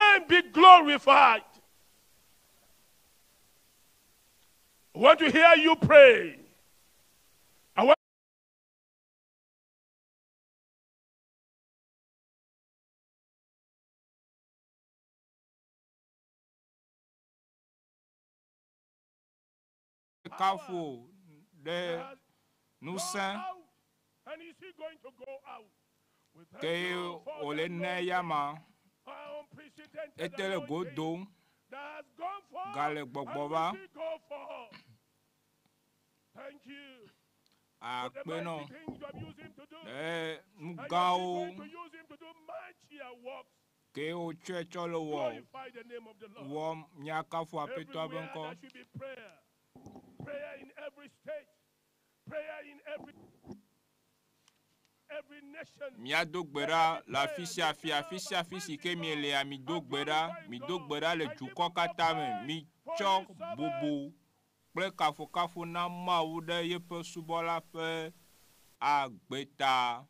Name be glorified. I want to hear you pray. I want Kafu ɖe ŋusẽ And is he going to go out? We thank ke you for wòle the ne ya ma anointing, unprecedented ete le go anointing dom that has gone forth gale and gbɔgbɔ will va still go forth. Thank you for the akpe nɔ mighty things you have used him to do. ɖe nu And you are still gãwo going to use him to do mightier works. ke wotsɔe tsɔ le wɔ Glorify the name of the Lord. wɔm míakafu Aƒetɔa ƒe Everywhere ŋkɔ. there should be prayer. Prayer in every state. Prayer in every every nation. Míado gbe ɖa le afi sia afi, afi sia afi si ke mielea, mido gbe ɖa, mido gbe ɖa le dukɔ katã me. Mitsɔ bubu kple kafukafu na Mawu ɖe yeƒe subɔla ƒe agbe ta.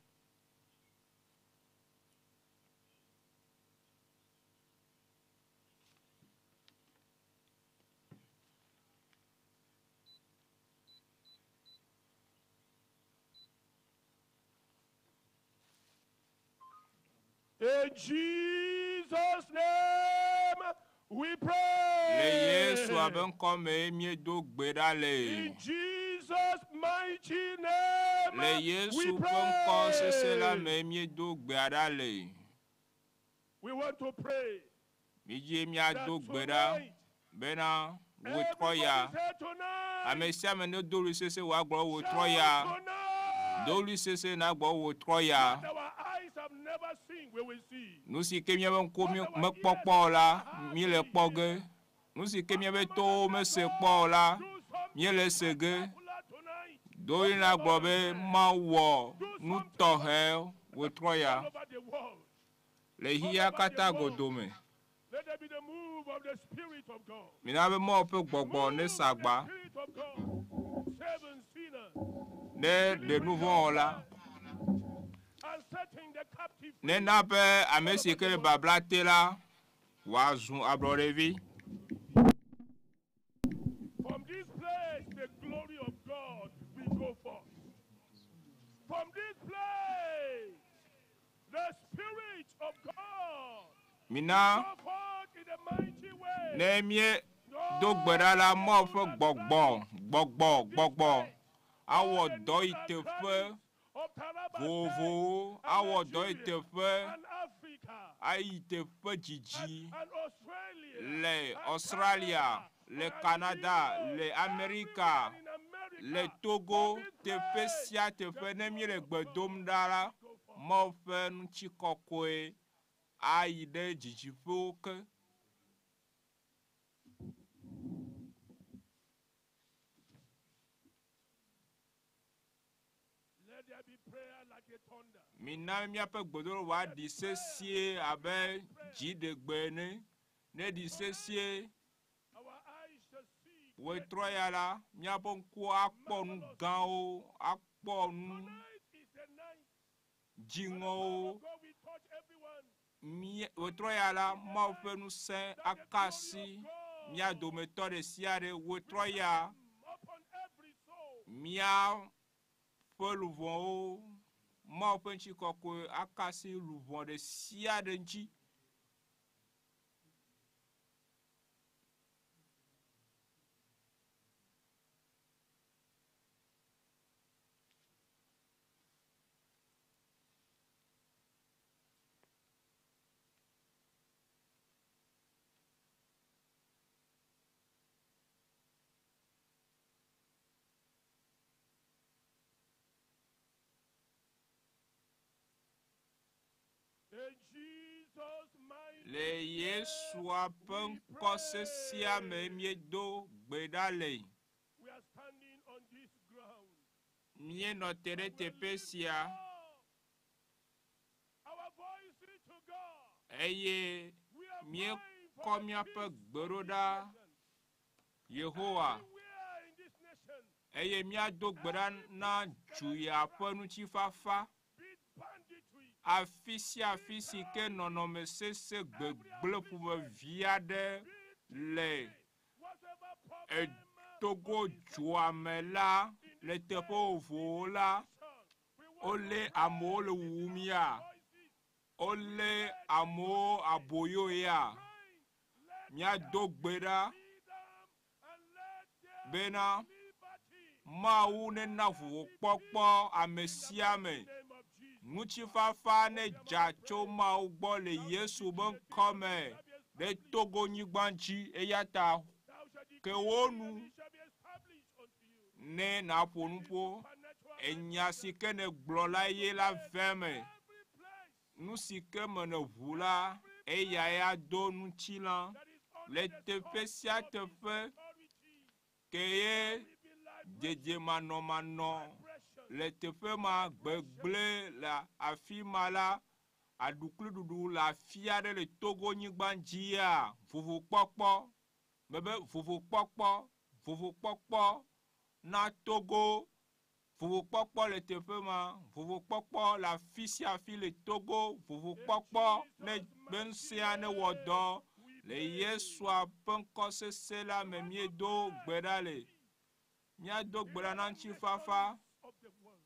In Jesus' name we Le pray. Yesua ƒe ŋkɔ mee míedo gbe ɖa le. In Jesus' mighty name Le we Yesu ƒe ŋkɔ sesẽ la pray. mee míedo gbea ɖa le. We want to pray Midzi that míado gbe ɖa tonight, bena wòtrɔ ya. everybody say tonight, Ame sia ame ne do ɣli sesẽ wòagblɔ wòtrɔ shout ya. tonight. Do ɣli sesẽ nagblɔ wòtrɔ ya. What our eyes have never seen, we will see. Nu si ke míaƒe ŋkuwo mekpɔ kpɔ o la, míele kpɔ ge. Nu si ke míaƒe towo mese kpɔ o la, Do something míele se ge. spectacular tonight. Do ɣli nagblɔ be Mawu wɔ nu tɔxɛ wòtrɔ ya All over the world. le xexea katã godome. Let there be the move of the Spirit of God. Mina be Mawu ƒe gbɔgbɔ ne Move sa of the agba Spirit of God. Saving sinners ne ɖe nu vɔ̃ wɔla. and setting the captive free. Ne na be ame si ke le babla te la wòazu ablɔɖevi. From this place, the glory of God will go forth. From this place, the Spirit of God Mina go forth in a mighty way. ne míedo gbe ɖa la, Mawu ƒe gbɔgbɔ, gbɔgbɔ, gbɔgbɔ awɔ dɔ yi teƒe vovovowo, awɔ dɔ yi teƒe and Africa ayi teƒe dzidzi and Australia le Australia, le Canada, le Amerika, le Togo, teƒe sia teƒe ne míele gbe dom ɖa la, Mawu ƒe ŋutikɔkɔe ayi ɖe dzidziƒewo ke. Let there be prayer like a thunder. Mina míaƒe gbedoɖo wòaɖi sesie abe dziɖegbe ene. Ne ɖi sesie, Our eyes shall see. wòtrɔ ya la, míaƒe ŋkuwo akpɔ nu gãwo, akpɔ nu Tonight is the night. dziŋɔwo. God will touch everyone. Mía, wòtrɔ ya la, Mawu ƒe ŋusẽ aka asi mía dometɔ ɖe sia ɖe. Wòtrɔ ya, Upon every soul. míaƒe luʋɔwo, Mawu ƒe ŋutikɔkɔe aka asi luʋɔ ɖe sia ɖe ŋuti. In Jesus' mighty Le Yesua ƒe ŋkɔ sesẽa me míedo gbe ɖa le. We are standing on this ground. Míenɔ te ɖe teƒe sia Our voices to God. eye We are míekɔ praying for the míaƒe peace gbeɖo of ɖa this nation. Yehowa Everywhere in this nation, eye míado gbe ɖa na dzuya ƒe ŋutifafa. beat banditry, Afi sia afi si ke nɔnɔme sesẽ gbegblẽ ƒomevi aɖe le whatever problem Togo dzoa me la, le teƒe vovovowo la, we want wolé amewo le wuwum ya. voices Wolé amewo aboyo ya. crying, let Míado gbe ɖa freedom and let there bena liberty. Mawu nena vovokpɔkpɔ ame sia ame. In the name of Jesus. Ŋutifafa ne dza tso Mawu gbɔ le Yesu ƒe ŋkɔ me ɖe Togo nyigba dzi eya ta Thou shalt ke decree wo and nu it shall be established unto you. ne nàƒo nuƒo. Supernatural Enya si ke nègblɔ la ye la ve me. every place Nu si ke me nèʋu la, eyae ado ŋutilã. that is under Le the teƒe sia touch of teƒe his authority ke ye will be liberation, dediemanɔmanɔ liberation. le teƒe ma gbegblẽ le afi ma la, aɖukliɖuɖu le afi aɖe le Togo nyigba dzia, vovokpɔkpɔ, mebe vovokpɔkpɔ, vovokpɔkpɔ na Togo, vovokpɔkpɔ le teƒe ma, vovokpɔkpɔ le afi sia afi le Togo, vovokpɔkpɔ ne be ŋusẽa ne wɔ dɔ le Yesua ƒe ŋkɔ sesẽ la me míedo gbe ɖa le. Míado gbe ɖa na ŋutifafa, Of the world.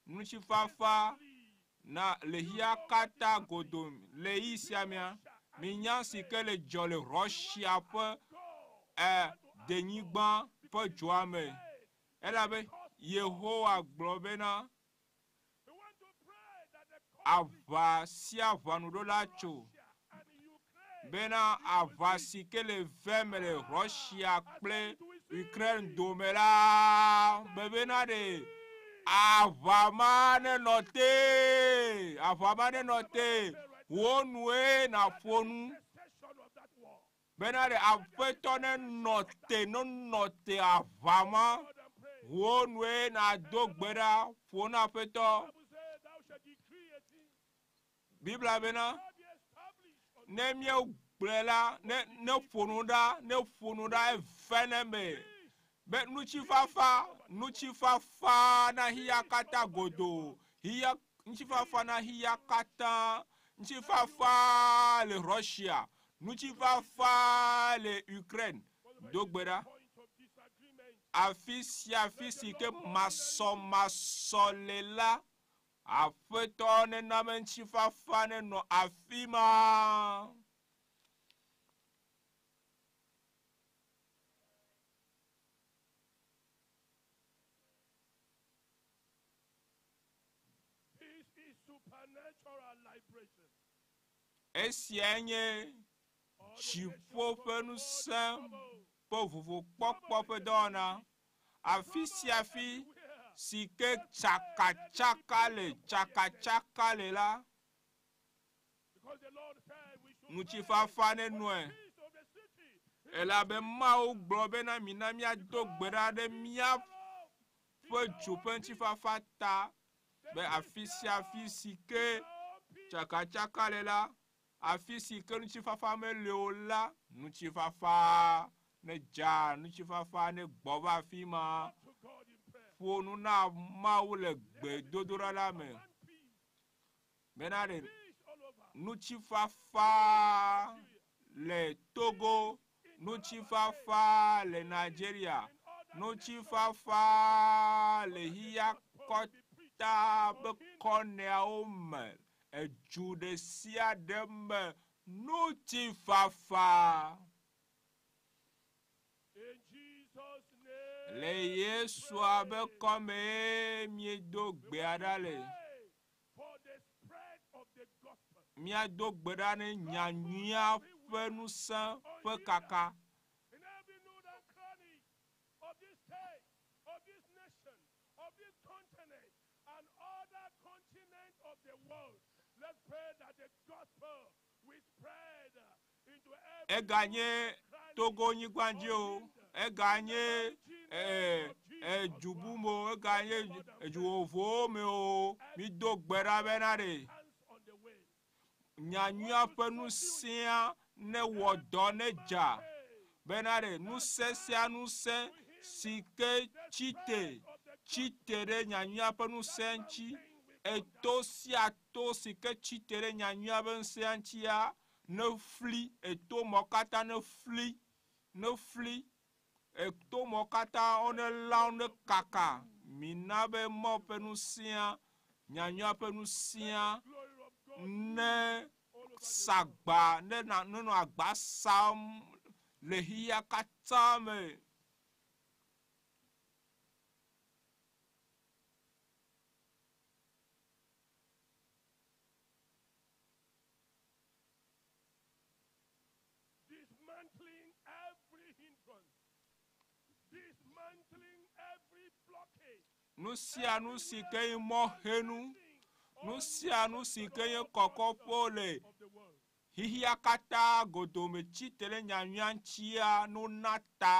ŋutifafa Please, Na le xixia katã godo le ɣeyiɣi sia mea, minya si ke le dzɔ le Russia ƒe denyigba ƒe dzoa me. Elabe Yehowa gblɔ bena aʋa sia ʋɔnuɖola tso bena aʋa si ke le ve me le Russia kple Ukraine dome la be bena ɖe aʋa ma nenɔ te, aʋa ma nenɔ te, wo nue naƒo nu bena ɖe aƒetɔ nenɔ te, nenɔ te aʋa ma, wo nue nado gbe ɖa ƒo na aƒetɔ. Biblia bena ne míegblɔe la, ne ne ƒo nu ɖa, ne ƒo nu ɖa eve ne me be ŋutifafa, ŋutifafa na xixia katã godoo, xixia ŋutifafa na xixia katã, ŋutifafa le Russia, ŋutifafa le Ukraine. Do gbe ɖa. Afi sia afi si ke masɔmasɔ le la, aƒetɔ nena be ŋutifafa nenɔ afi ma. This is supernatural liberation. Esiae nye dziƒo ƒe ŋusẽ ƒe vovokpɔkpɔ ƒe dɔwɔna. Afi sia afi si ke tsakatsaka le, tsakatsaka le la, Because the Lord said we should ŋutifafa nenɔe. peace of the city. Elabe Mawu gblɔ bena mina míado gbe ɖa ɖe míaƒe dzo ƒe ŋutifafa ta be afi sia afi si ke tsakatsaka le la, afi si ke ŋutifafa mele o la, ŋutifafa nedza, ŋutifafa negbɔ va afi ma. To God in prayer. Ƒo nu na Mawu le gbedodoɖa la me And peace, bena ɖe peace all over. ŋutifafa le Togo, ŋutifafa le Nigeria, ŋutifafa le xixia kɔta ƒe kɔneawo me, edzu ɖe sia ɖe me, ŋutifafa. In Jesus' name. Le Yesua ƒe kɔmee míedo gbea ɖa le. Pray for the spread of the gospel. Míado gbe ɖa ne nyanyuia ƒe ŋusẽ ƒe kaka. In every nook and cranny of this state, of this nation, of this continent, and other continent of the world. Let's pray that the gospel will spread into every Eganye nook and cranny Togo nyigba dzi o, eganye edzu bubu me o, eganye edzu vovovowo me o. Mído gbe ɖa bena ɖe hands on the way. nyanyuia ƒe ŋusẽa newɔ dɔ ne dza bena ɖe ŋusẽ sia ŋusẽ si ke tsite tsite ɖe nyanyuia ƒe ŋusẽ ŋuti eto sia to si ke tsite ɖe nyanyuia ƒe ŋusẽa ŋutia ne fli eto mɔ katã ne fli ne fli eto mɔ katã wo ne lã wo ne kaka mina be mɔ ƒe ŋusẽa nyanyuia ƒe ŋusẽa Glory of God ne sagba ne na ne nɔ agba sam le xixia katã me. Dismantling every hindrance, dismantling every blockade. Nu sia nu si ke nye mɔxenu, nu sia nu si ke nye kɔkɔƒo le Of the world. xixia katã godome tsitre ɖe nyanyuia ŋutia no na ta.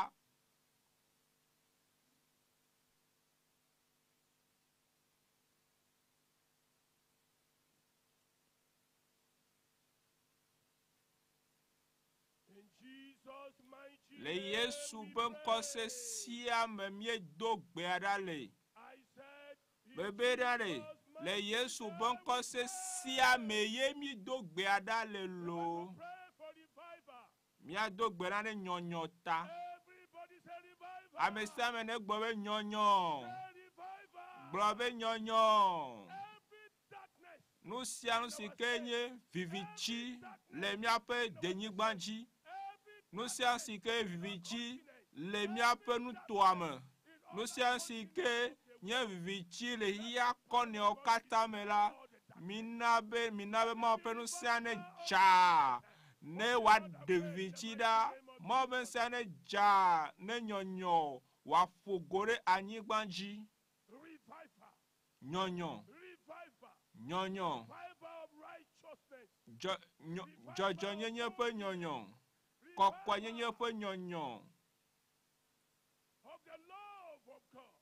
In Jesus' mighty Le name Yesu we ƒe pray. ŋkɔ sia me míedo gbea ɖa le. I said, in Bebe ɖa le. Jesus' Le mighty Yesu ƒe name ŋkɔ sia me ye míedo gbea ɖa le we loo. pray for revival. Míado gbe ɖa ne nyɔnyɔ ta. Everybody say revival. Ame sia ame negblɔ be nyɔnyɔ. Say revival. Gblɔ be nyɔnyɔ. Every darkness Nu sia nu si ke nye vivitsi le míaƒe denyigba dzi. Nu sia nu si ke vivitsi le míaƒe nutoa me. Nu sia nu si ke nye vivitsi le xexea kɔnɛwo katã me la, mina be mina be Mawu ƒe ŋusẽa ne dza ne wòaɖe vivitsi ɖa. Mawu ƒe ŋusẽa ne dza ne nyɔnyɔ wòaƒo go ɖe anyigba dzi. Revival. Nyɔnyɔ, Revival. nyɔnyɔ, Revival of righteousness. dzɔ, nyɔ, dzɔdzɔnyenye ƒe nyɔnyɔ, kɔkɔenyenye ƒe nyɔnyɔ. Of the love of God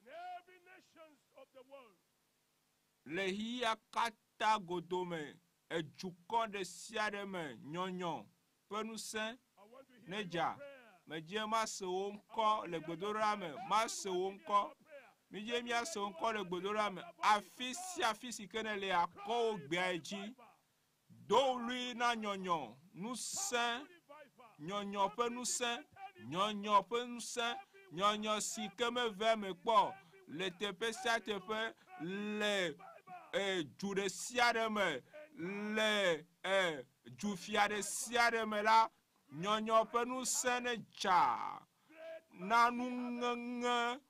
in every nations of the world. Le xexea katã godome, edukɔ ɖe sia ɖe me, nyɔnyɔ ƒe ŋusẽ I want to hear ne your dza. prayer. Medze mase wò ŋkɔ le gbedodoɖa me. Mase wò ŋkɔ. Midze míase wò ŋkɔ le gbedodoɖa me. Afi sia afi si ke ne lea, kɔ wò gbea dzi. Do ɣli na nyɔnyɔ, ŋusẽ, nyɔnyɔ ƒe ŋusẽ, nyɔnyɔ ƒe ŋusẽ, nyɔnyɔ si ke meve eme kpɔ le teƒe sia teƒe le eh, du ɖe sia ɖe me le eh, du fia ɖe sia ɖe me la, nyɔnyɔ ƒe ŋusẽ ne dza na nuŋeŋe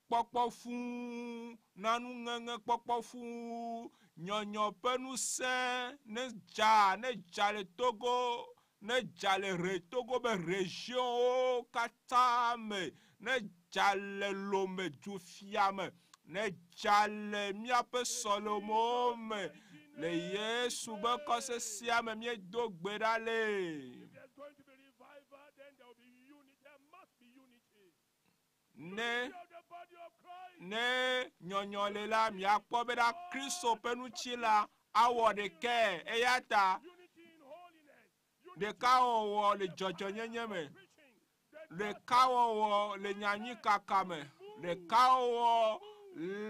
kpɔkpɔ fũu, na nuŋeŋe kpɔkpɔ fũu, nyɔnyɔ ƒe ŋusẽ ne dza ne dza le Togo, ne dza le re Togo be regionwo katã me, ne dza le Lome du fia me, ne dza le míaƒe sɔlemewo me, le Yesu be kɔsesia me míedo gbe ɖa le. If there's going to be revival, then there will be unity. There must be unity. Ne Unity of the body of Christ. ne nyɔnyɔ le la, miakpɔ bena Kristo ƒe ŋutilã awɔ ɖekae eya ta Unity in holiness. Unity ɖekawɔwɔ le dzɔdzɔnyenye me, in preaching. The ɖekawɔwɔ le nyanyuikaka me, ɖekawɔwɔ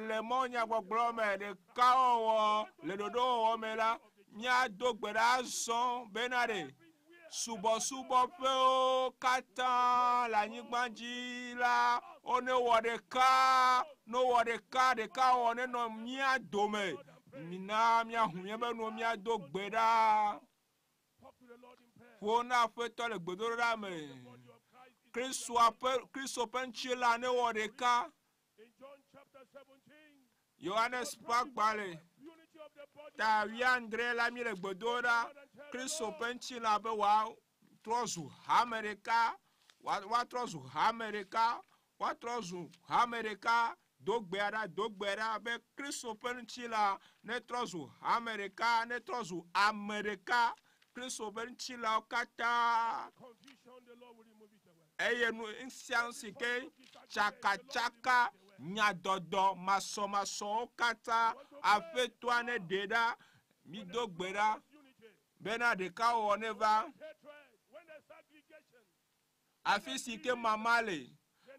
le mɔnyagbɔgblɔ me, ɖekawɔwɔ le ɖoɖowɔwɔ me la, míado gbe ɖa azɔ bena ɖe subɔsubɔƒewo katã le anyigba dzi la, wone wɔ ɖeka, ne wɔ ɖeka, ɖekawɔwɔ nenɔ mía dome. Mina míahu míaƒe nuwo míado gbe ɖa. Talk to the Lord in prayer. Ƒo na Aƒetɔ le gbedodoɖa me. The body of Christ is Kristoa ƒe Kristo ƒe ŋutilã ne wɔ ɖeka. in John chapter 17. Yohanes ƒe agbalẽ Unity of the body. ta wuiadre la mi le gbedodoɖa. Kristo ƒe ŋutilã be wòatrɔ zu hame ɖeka. Woatrɔ zu hame ɖeka. Woatrɔ zu hame ɖeka. Do gbea ɖa, do gbe ɖa be Kristo ƒe ŋutilã netrɔ zu hame ɖeka, netrɔ zu ame ɖeka. Kristo ƒe ŋutilãwo katã Confusion, the Lord will remove it away. eye nu sia nu si ke tsakatsaka nyadɔdɔ masɔmasɔwo katã Aƒetɔa ne ɖe ɖa. Mido gbe ɖa Unity. bena ɖekawɔwɔ neva. Hatred. When there's aggregation, Afi si ke mama le,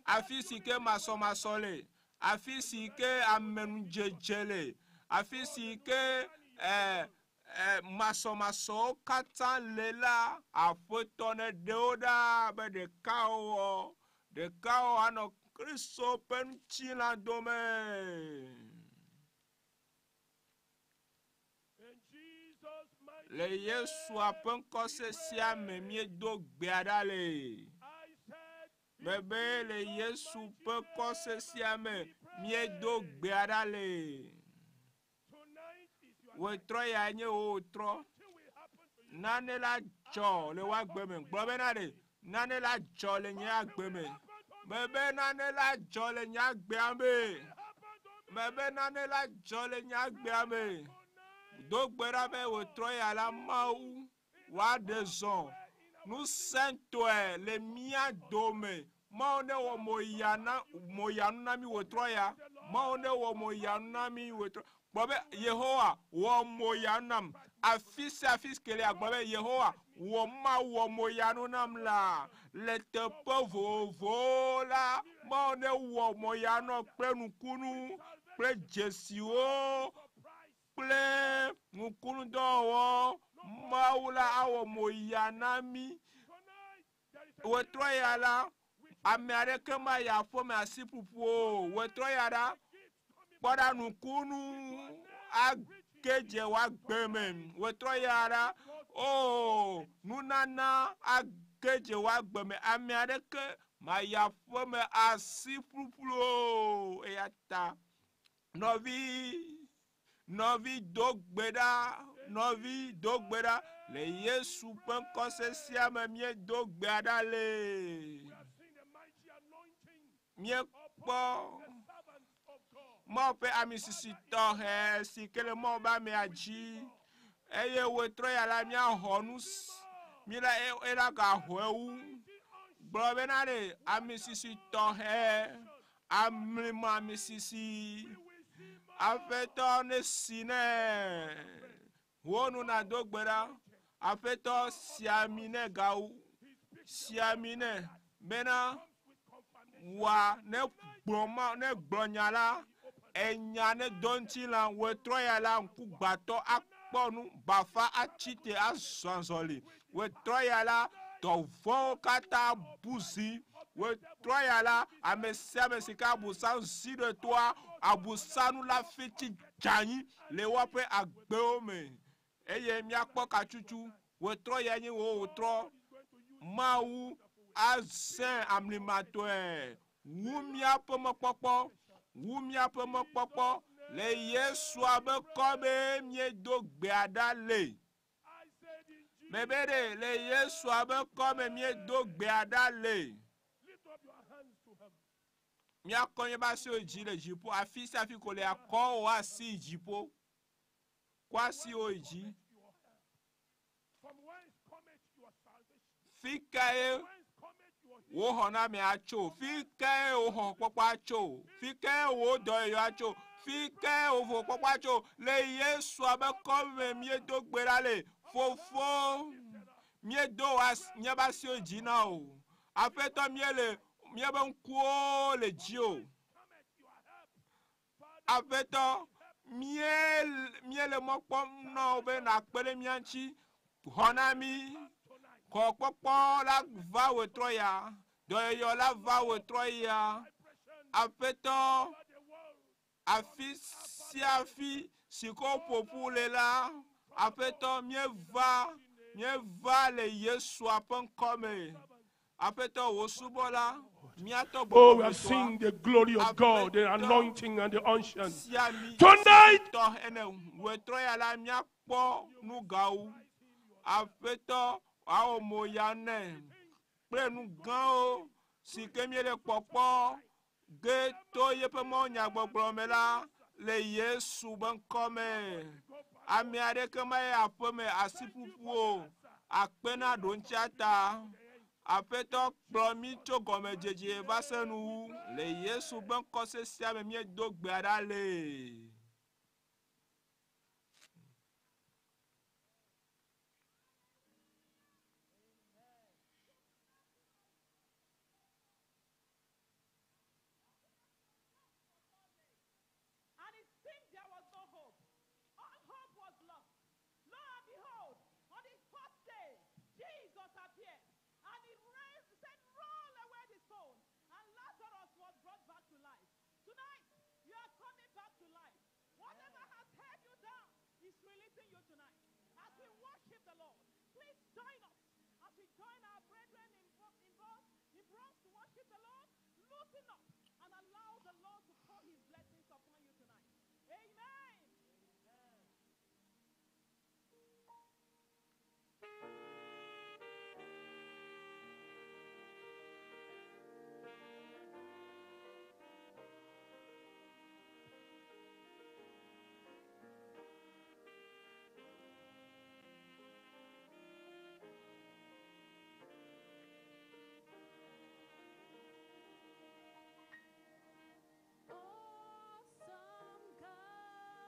afi si ke masɔmasɔ le, afi si ke amenudzedze le, afi si ke eh, eh, masɔmasɔwo katã le la, Aƒetɔ ne ɖe wo ɖa be ɖekawɔwɔ, ɖekawɔwɔ anɔ Kristo ƒe ŋutilã dome. in Jesus' mighty Le Yesua ƒe ŋkɔ sesia me míedo gbea ɖa le. I said, Mebe le Yesu ƒe ŋkɔ sesia me míedo gbea ɖa le. tonight is your Wòtrɔ ya nye wò trɔ. Something will happen to you. Nane la dzɔ le wò agbe me. Gblɔ bena ɖe nane la dzɔ le nye agbe me. Mebe nane la dzɔ le nye agbea me. Happen to me Mebe nane la dzɔ le nye agbea me. tonight. Do gbe ɖa be wòtrɔ ya la Mawu wòaɖe zɔ ŋusẽtɔe le mía dome. Mawu ne wɔ moya na moyanu na mí wòtrɔ ya. Mawu ne wɔ moyanu na mí wòtrɔ. Gblɔ be Yehowa wɔ moyanu nam. Afi sia afi si ke le gblɔ be Yehowa wɔ Mawu wɔ moyanu nam la le teƒe vovovowo la Mawu ne wɔ moyanu kple nukunu kple dzesiwo kple nukunudɔwɔwɔ Mawu la awɔ moya na mí. Tonight, there is a Wòtrɔ ya la, ame aɖeke mayi aƒeme asi ƒuƒu o. Wòtrɔ ya ɖa, gift coming kpɔ ɖa nukunu age dze wòagbe me. Wetrɔ ya la, o nunana age dze wòagbe me. Ame aɖeke mayi aƒeme asi ƒuƒlu o. Eya ta nɔvi nɔvi do gbe ɖa, nɔvi do gbe ɖa le Yesu ƒe ŋkɔ sesia me míedo gbea ɖa le. We have seen the mighty anointing Míekpɔ upon the servants of God. Mawu ƒe amisisi tɔxɛ si ke le Mawu ƒe amea dzi eye wetrɔ ya la míaxɔ nu mi la ela gaxɔe wu. Gblɔ bena ɖe amisisi tɔxɛ amlima amisisi Aƒetɔ ne si nɛ. Wo nu nado gbe ɖa. Aƒetɔ si ami nɛ gawu. Si ami nɛ bena wòa ne gblɔ ma ne gblɔ nya la enya ne do ŋuti la wetrɔ ya la ŋkugbatɔ akpɔ nu bafa atsi te azɔ azɔli. Wetrɔ ya la dɔvɔ̃wo katã bu zi. Wetrɔ ya la ame sia ame si ke abosam zi ɖe toa abosanu la fiti dze anyi le woaƒe agbewo me eye míakpɔ katsutsu. Wetrɔ ya nye wo wetrɔ Mawu azẽ amlimatɔe wu míaƒe mɔkpɔkpɔ wu míaƒe mɔkpɔkpɔ le Yesua be kɔme míedo gbea ɖa le. I said in Jesus. Mebe ɖe le Yesua be kɔme míedo gbea ɖa le. Lift up your hands to heaven. Míakɔ míaƒe asiwo dzi le dziƒo afi sia afi ko le akɔ wò asi yi dziƒo. Kɔ asiwo yi dzi. Your help. From whence cometh your salvation? Fi kae Whence cometh your healing? wò xɔname atso? Fi kae wò xɔkpɔkpɔ atso? Fi kae wò dɔyɔyɔ atso? Fi kae wò vokpɔkpɔ atso? Le Yesua be kɔme míedo gbe ɖa le. Fofo, míedo wò asi míaƒe asiwo dzi na wò. Aƒetɔ míele míaƒe ŋkuwo le dziwò. Cometh your help. Father, Aƒetɔ, míele míele mɔ kpɔm na wò be nàkpe ɖe mía ŋuti. Xɔ na mí. tonight, Xɔkpɔkpɔ la va wetrɔ ya. Dɔyɔyɔ la va wetrɔ ya. vibration Aƒetɔ, over the world. afi sia afi si ke woƒo ƒu le la, Aƒetɔ míeva míeva le Yesua ƒe ŋkɔ me. Aƒetɔ wò subɔla, míatɔ Oh, we have gbɔgbɔmetɔa, seen the glory of God, the anointing and the unction. sia mi Tonight! tɔ ene wetrɔ ya la míakpɔ nu gawu. Aƒetɔ awɔ mo ya nɛ kple nu gãwo si ke míele kpɔkpɔ ge to yeƒe mɔnyagbɔgblɔ me la le Yesu be ŋkɔ me. Ame aɖeke mayi aƒeme asi ƒuƒu o. Akpe na ɖoŋtsia ta. Aƒetɔ kplɔ mí tso gɔmedzedze va se nuwu le Yesu be ŋkɔ sesia me míedo gbea ɖa le. And it seemed there was no hope. All hope was lost. Lo and behold, on the fourth day, Jesus appeared. And he raised, said, Roll away the stone. And Lazarus was brought back to life. Tonight, you are coming back to life. Whatever has held you down is releasing you tonight. As we worship the Lord, please join us as we join our brethren in, in, Bronx, in Bronx to worship the Lord. Loosen up and allow the Lord to pour his blessings upon you tonight. Amen. Awesome God.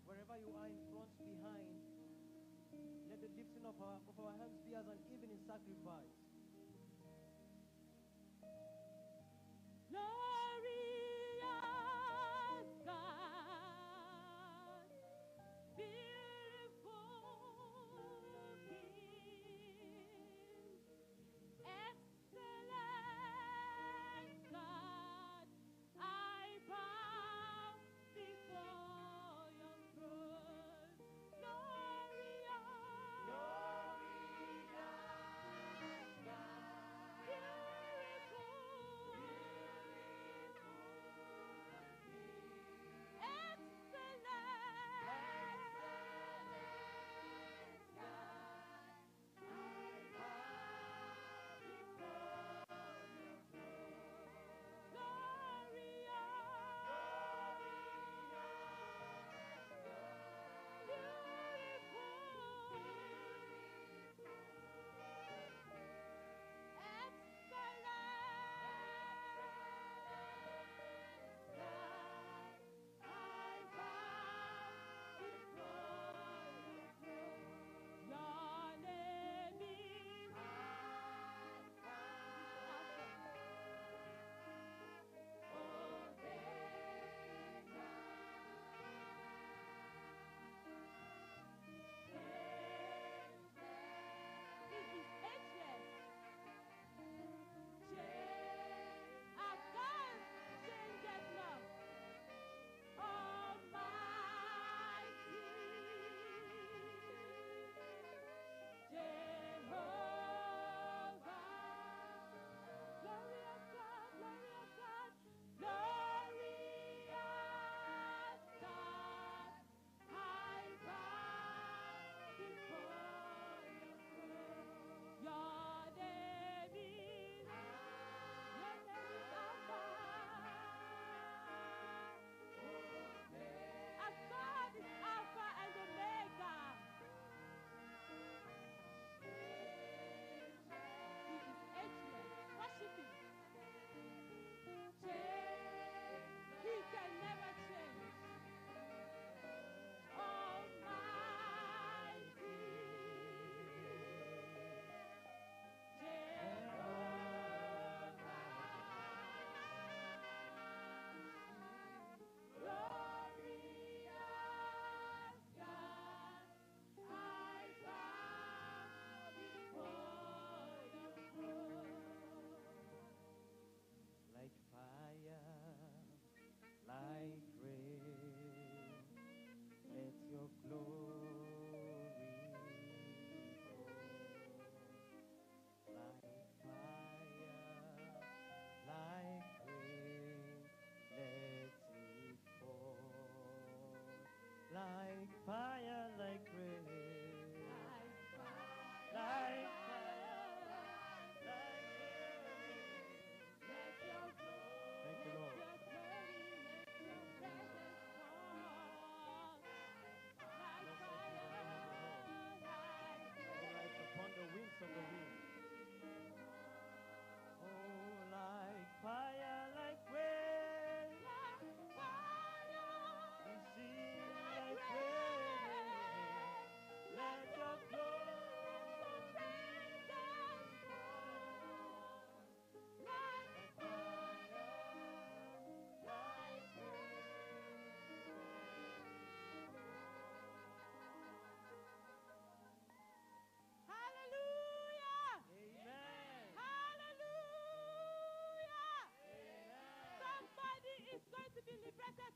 Wherever you are, in front, behind, let the lifting of our hands be as an evening sacrifice. Glorious God, beautiful King, excellent God, I bow before your throne. Glorious,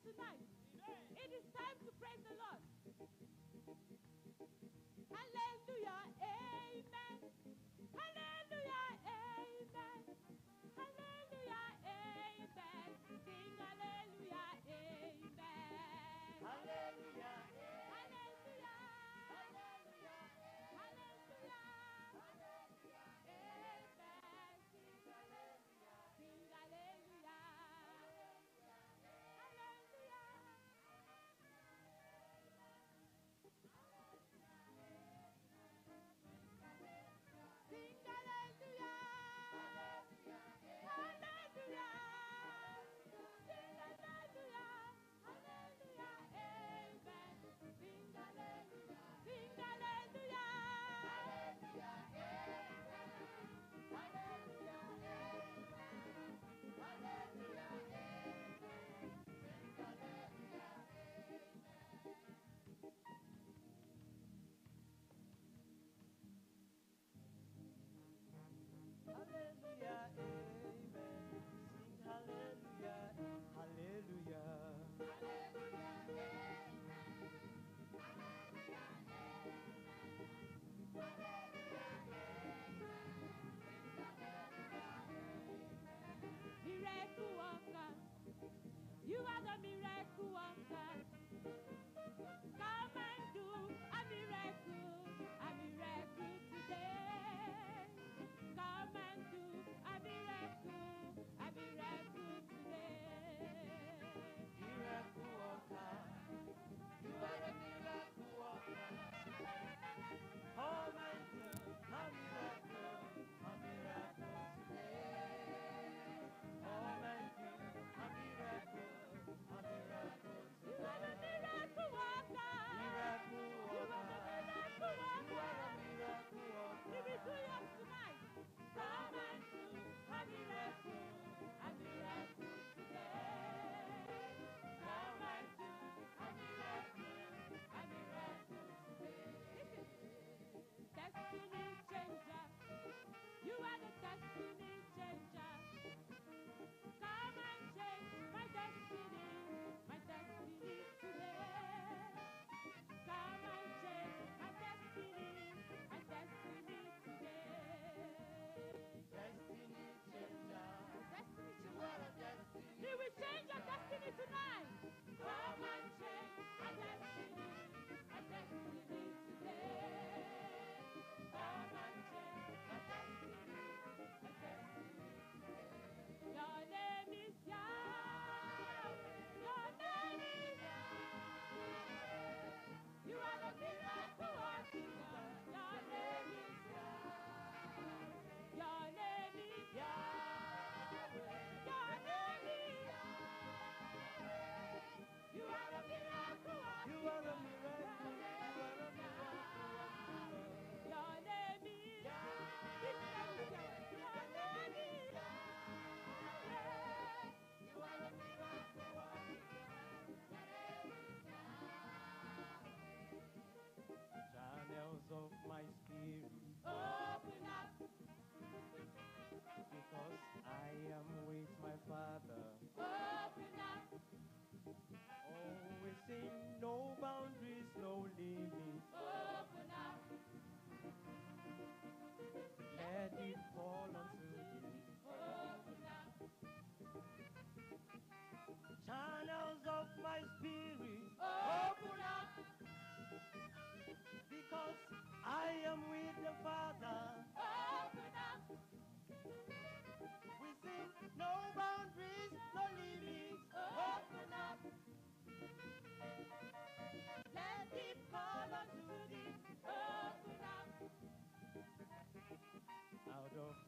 Tonight. It is time to praise the Lord. Hallelujah, amen. Hallelujah, amen. Hallelujah, amen. Sing hallelujah, amen. Hallelujah, Hallelujah, hallelujah, hallelujah, amen. Sing hallelujah, sing hallelujah, hallelujah.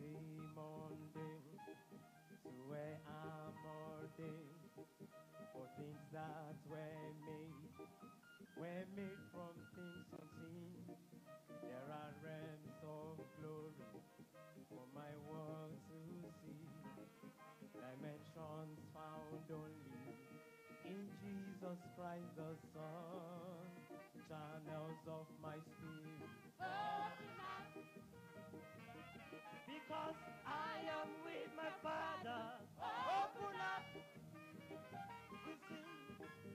Say Monday to where I'm ordained. For things that were made from things unseen. There are realms of glory for my world to see. Dimensions found only in Jesus Christ the Son. Channels of my spirit. Open up. Because I am with my Father. Open up. You see,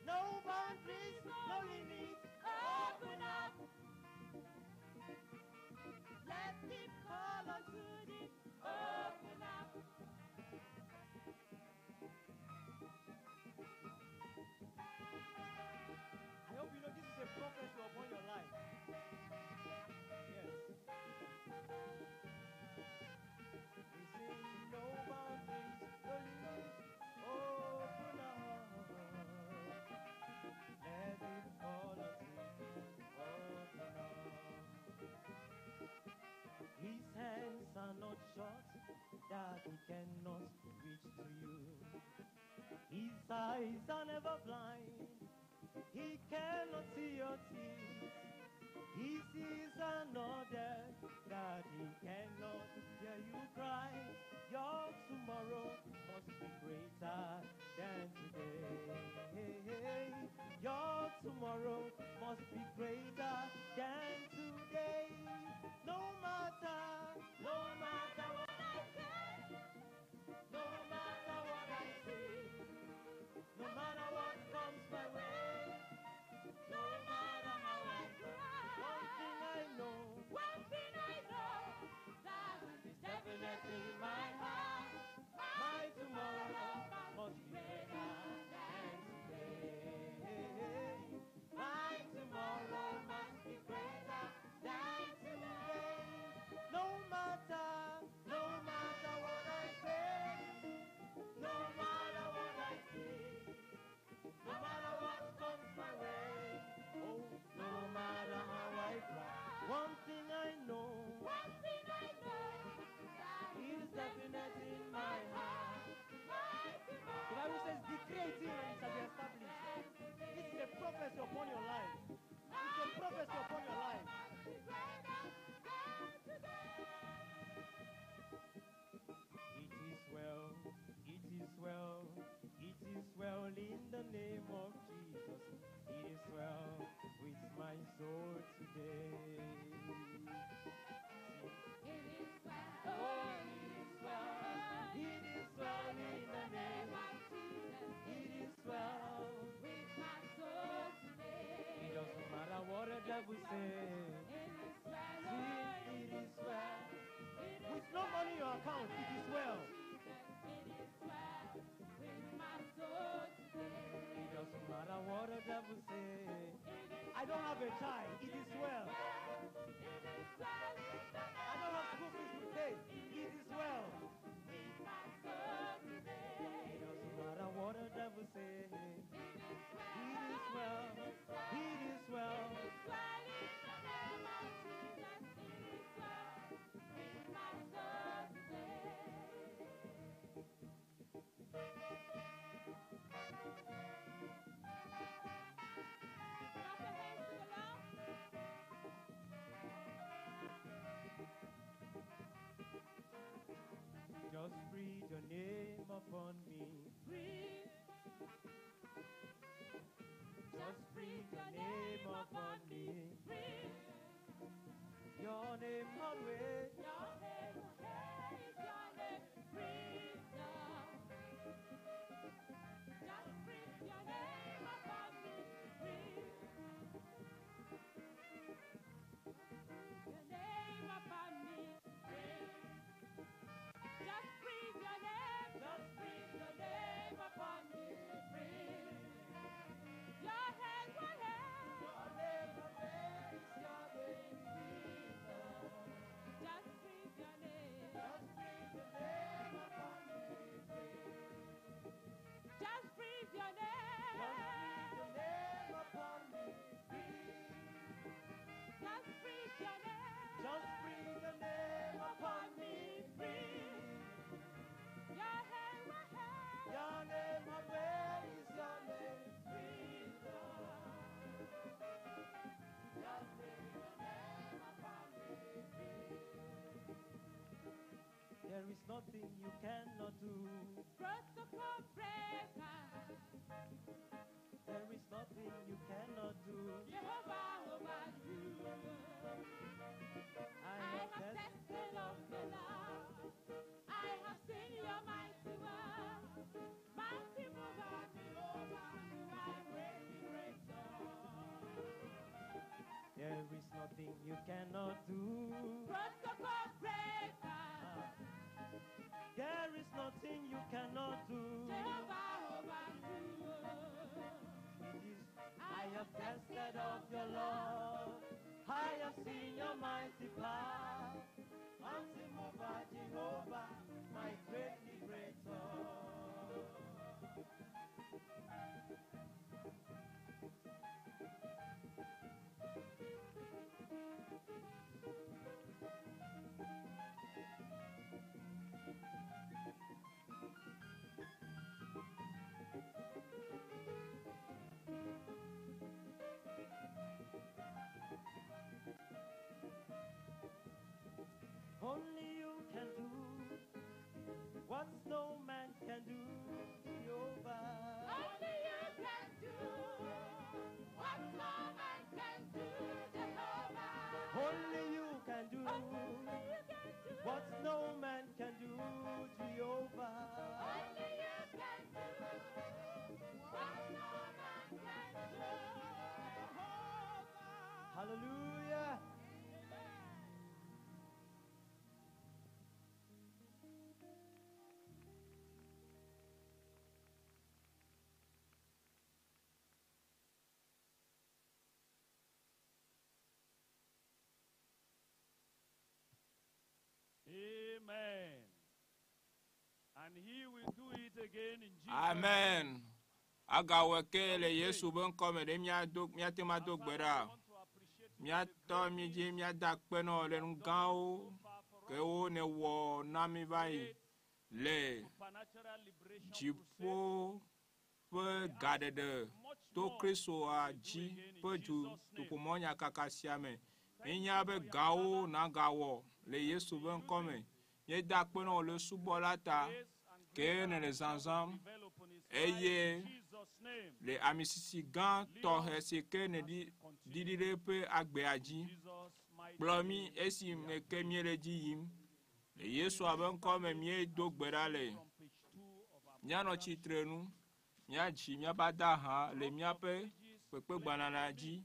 no boundaries, no limits. Open up. Let him call unto thee. Open up. I hope you know this is a prophecy upon your life. Yes. We sing no boundaries, no limits. Open up. Let it call unto thee. Open up. His hands are not short that he cannot reach to you. His eyes are never blind. He cannot see your tears. His ears are not deaf that he cannot hear you cry. Your tomorrow must be greater than today. Your tomorrow must be greater than today. No matter, no matter what I say, no matter what I see, no matter what comes my way, no matter how I cry. one thing I know One thing I know, that is definite in my heart. My tomorrow must be greater than today. My tomorrow must be greater than today. No matter, no matter what I say, no matter what I see, no matter what comes my way, oh, no matter how I cry, one thing I know. One thing I know, that It is definite in my heart. My The Bible says, decree a thing and it shall be established. This is a prophecy upon your life. It's a prophecy upon your life. must be greater than today. It is well, it is well, it is well in the name of Jesus. It is well with my soul today. It is well, Oh, it is well, it is well in the name. of Jesus, It is well. with my soul today. It doesn't matter what the devil says. It is well, See, it is well. it is With no money in your account, it is well. Jesus, it is well with my soul today. It doesn't matter what the devil says. It is I don't have a child, it is well. It is well in the I don't have school fees to pay, it is well. with my soul today. It doesn't matter what the devil says. It is well, It is well, it is well. It is well in the name of Jesus. It is well with my soul today. Clap your hands to the Lord. Just breathe your name upon me. Breathe, Just breathe your name upon me. Breathe. Your name always. Your name, hey, your name, breathe now. Just breathe your name upon me, breathe. Your name upon me, breathe. Just breathe your name, just breathe your name upon me, breathe. Your hand, your hand. Your name always. Your name, breathe now. is nothing you cannot do. Protocol breaker. There is nothing you cannot do. Jehovah overdo. I I have have tested tested of the Lord. I have seen your mighty work. Mighty mover, Jehovah, my great liberator. There is nothing you cannot do. Protocol breaker. Ah. There is nothing you cannot do. Jehovah overdo. It is I have tested of your love. I have seen your mighty power. Mighty mover, Jehovah, my great liberator. Only you can do what no man can do, Jehovah. Only you can do what no man can do, Jehovah. Only you can do Only you can do what no man can do, Jehovah. Only you can do what no man can do, Jehovah. Hallelujah. Amen. And he will do it again in Jesus' Amen. name. Agawɔ ke le Yesu be ŋkɔme ɖe míado míate ŋu ado Our gbe Father, ɖa. we want to appreciate you for the Míatɔ great mí things dzi míada akpe nɔ le nu gãwo so far for us. kewo nèwɔ na mí va yi le Supernatural liberation dziƒo crusade. ƒe gaɖeɖe Much to more Kristoa you will do dzi again in ƒe du Jesus' name. toƒomɔnyakaka sia me. Thank you Míenya be for your gawo servant, nagawɔ le Yesu ƒe ŋkɔme. Míeda akpe nɔ le subɔla ta grace and ke greater nèle zazãm prevail upon his life eye in Jesus' name. le amisisi gã tɔxɛ si ke nèɖi ɖiɖi ɖe eƒe agbea dzi. Jesus' mighty Kplɔ mí name. esi me ke míele dzi yim. Le Yesua ƒe ŋkɔme míedo gbe ɖa le. From page 2 of our Míanɔ program tsitre nu, míadzi míaƒe adaha le míaƒe kpekpegbalẽ dzi.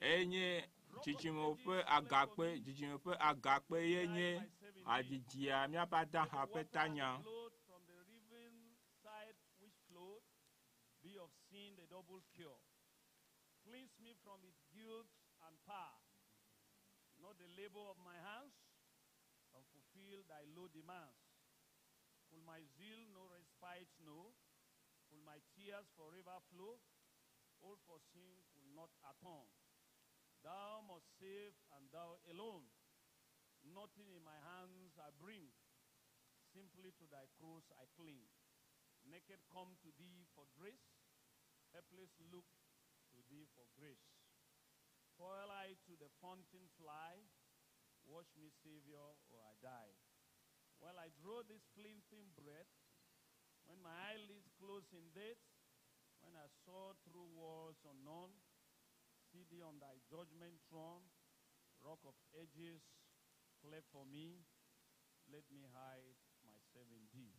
Eye nye dzidzime ƒe agakpe, dzidzime ƒe agakpe ye nye hadzidzia míaƒe adaha ƒe tanya. Flowed from the riven side which flowed, be of sin the double cure. Cleanse me from its guilt and power, not the labor of my hands, and fulfill thy low demands. Could my zeal no respite know? Could my tears forever flow? All for sin could not atone. Thou must save, and thou alone. Nothing in my hands I bring. Simply to thy cross I cling. Naked come to thee for grace, helpless look to thee for grace. Foil I to the fountain fly, wash me, Savior, or I die. While I draw this flinting breath, when my eyelids close in death, when I soar through worlds unknown, see thee on thy judgment throne, rock of ages, cleft for me, let me hide myself in thee.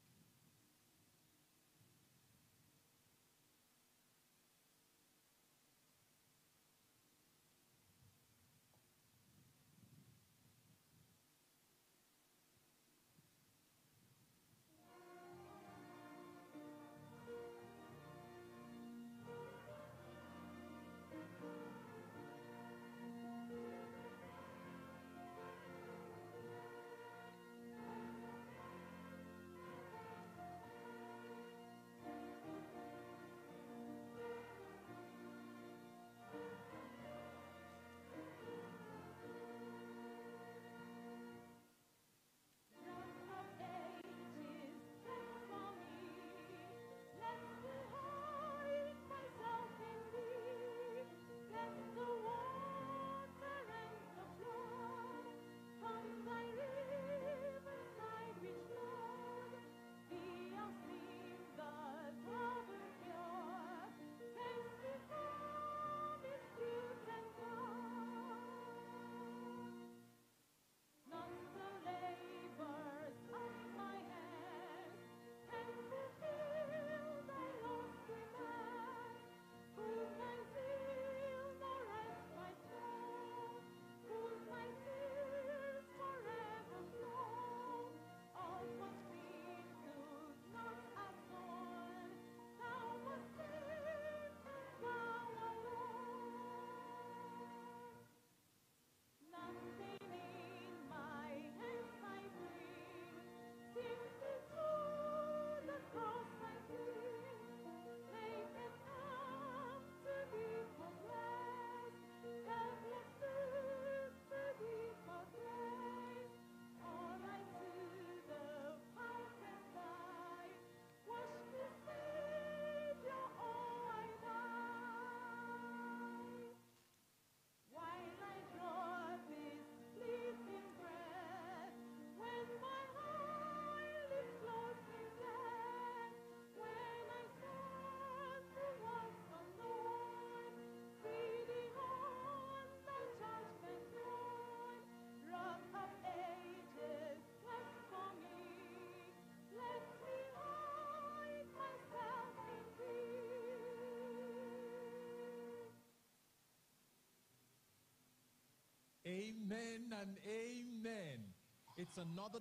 Thank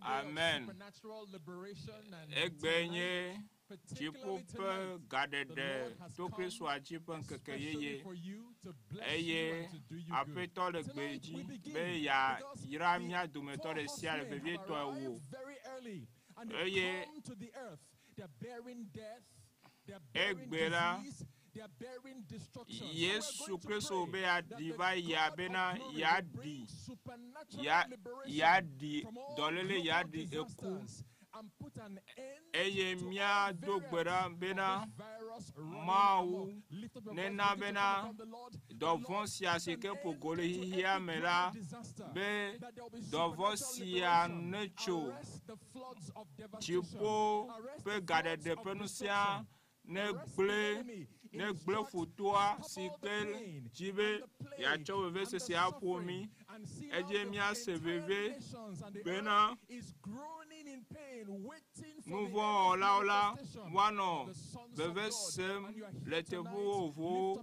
Amen. Egbe nye dziƒo ƒe gaɖeɖe to Kristoa dzi ƒe ŋkeke yeye eye Aƒetɔ le gbe dzi be yeayra mía dometɔ ɖe sia ɖe vevietɔe wò. Eye egbe la, Yesu Kristo be yeaɖi va yia bena yeaɖi yeaɖi dɔléle yeaɖi eku eye míado gbe ɖa bena Mawu nena bena dɔvɔ̃ sia si ke ƒo go le xexea me la be dɔvɔ̃ sia netso dziƒo ƒe gaɖeɖe ƒe ŋusẽa negblẽ negblẽ fotoa si ke dzi be yeatsɔ vevesese aƒo mí eye míase veve bena nuvɔ̃wɔlawo la woanɔ veve sem le teƒe vovovowo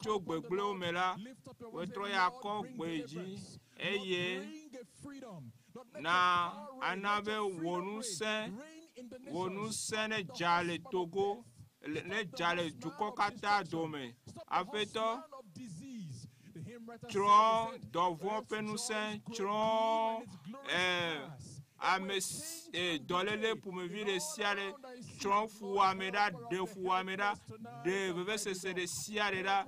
tso gbegblẽwo me la wotrɔ ya kɔ gbe dzi eye na ana be wò ŋusẽ wò ŋusẽ ne dza le Togo ne dza le dukɔ katã dome. Aƒetɔ, tsrɔ̃ dɔvɔ̃ ƒe ŋusẽ, tsrɔ̃ ame dɔléle ƒomevi ɖe sia ɖe, tsrɔ̃ fuwɔame ɖa, ɖe fuwɔame ɖa, ɖe vevesese ɖe sia ɖe ɖa.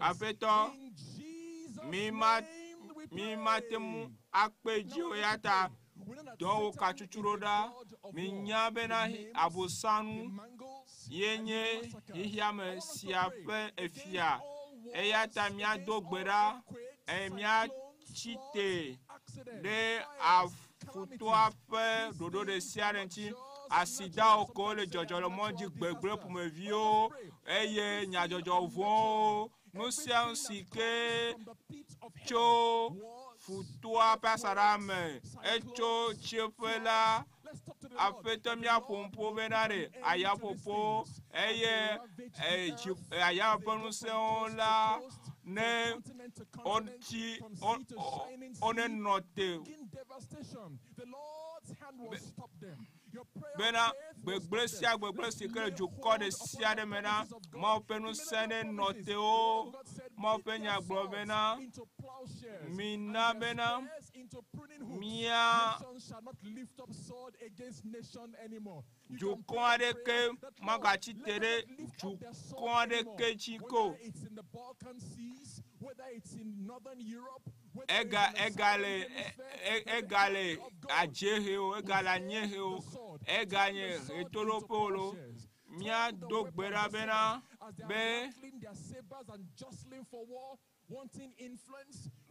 Aƒetɔ, mi ma mi mate ŋu akpe dzi o eya ta dɔwò katsutu ɖo ɖa. Minya bena abosanu ye nye xexeame sia ƒe efia. Eya ta míado gbe ɖa eye míatsi te ɖe afutoa ƒe ɖoɖo ɖe sia ɖe ŋuti. Asidawo ko le dzɔdzɔ le mɔ dzi gbegblẽ ƒomeviwo eye nyadzɔdzɔ vɔ̃wo nu sia nu si ke tso futoa ƒe asaɖa me etso tsieƒe la aƒetɔ míaƒo ŋuƒo bena ɖe ayaƒoƒo eye aya ƒe ŋusẽwo la ne wotsi wonenɔ te bena gbegblẽ sia gbegblẽ si ke le dukɔ ɖe sia ɖe me la Mawu ƒe ŋusẽ nenɔ te wo. Mawu ƒe nya gblɔ bena mina bena mía dukɔ aɖeke magatsi te ɖe dukɔ aɖeke dzi ko. Ega ega le ega le adziehe o, ega le anyiehe o, ega nye ɣetoɖoƒe o lo. Míado gbe ɖa bena be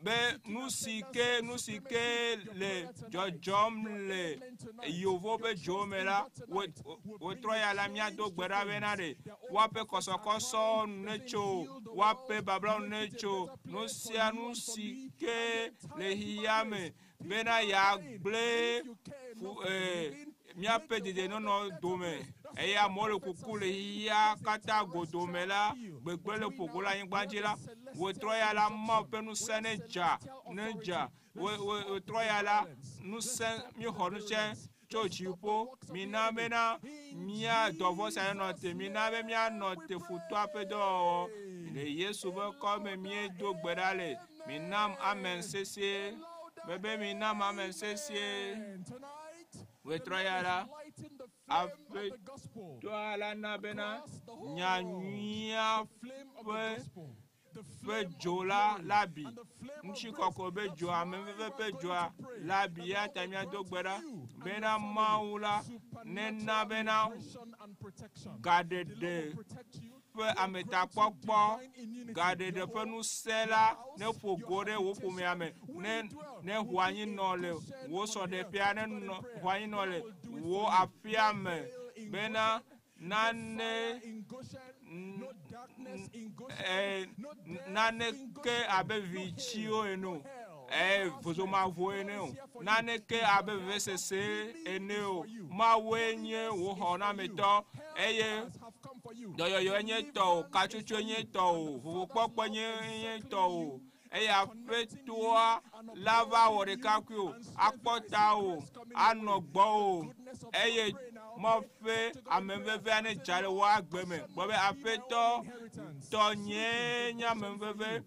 be nu si ke nu si ke le dzɔdzɔm le yevo ƒe dzo me la wotrɔ ya la míado gbe ɖa bena ɖe woaƒe kɔsɔkɔsɔ nu netso woaƒe bablawo nu netso nu sia nu si ke le xexea me bena yeagblẽ míaƒe dedienɔnɔ dome eye amewo le kuku le xexea katã godome la gbegblẽ le ƒogo le anyigba dzi la wotrɔ ya la Mawu ƒe ŋusẽ ne dza ne dza wotrɔ ya la ŋusẽ míexɔ ŋusẽ tso dziƒo mina bena mía dɔvɔ̃ sia nenɔ te mina be míanɔ te futɔa ƒe dɔwɔwɔ le Yesu ƒe ŋkɔ me míedo gbe ɖa le minam amen sesie bebe minam amen sesie wetrɔ ya la aƒetɔa la na bena nyanyuia ƒe ƒe dzo la la bi ŋutikɔkɔ be dzo ameveve ƒe dzoa la bi ya ta míado gbe ɖa bena Mawu la nena bena gaɖeɖe ƒe ametakpɔkpɔ gaɖeɖe ƒe ŋusẽ la neƒo go ɖe wò ƒomea me ne ne ʋu anyi nɔ le wò srɔ̃ɖeƒea ne nɔ ʋu anyi nɔ le wò aƒea me bena nane naneke abe vitsiwo ene o vozomavo ene o naneke abe vevesese ene o Mawue nye wò xɔnametɔ eye dɔyɔyɔ nye tɔwò katsotso nye tɔwò vovokpɔkpɔ nye tɔwò. Eye Aƒetɔa la va wɔ ɖeka kpli wò, akpɔ tawò, anɔ gbɔwò eye Mawu ƒe amenuvevea ne dza le wò agbe me. Gblɔ be Aƒetɔ, tɔnyee nye amenuveve,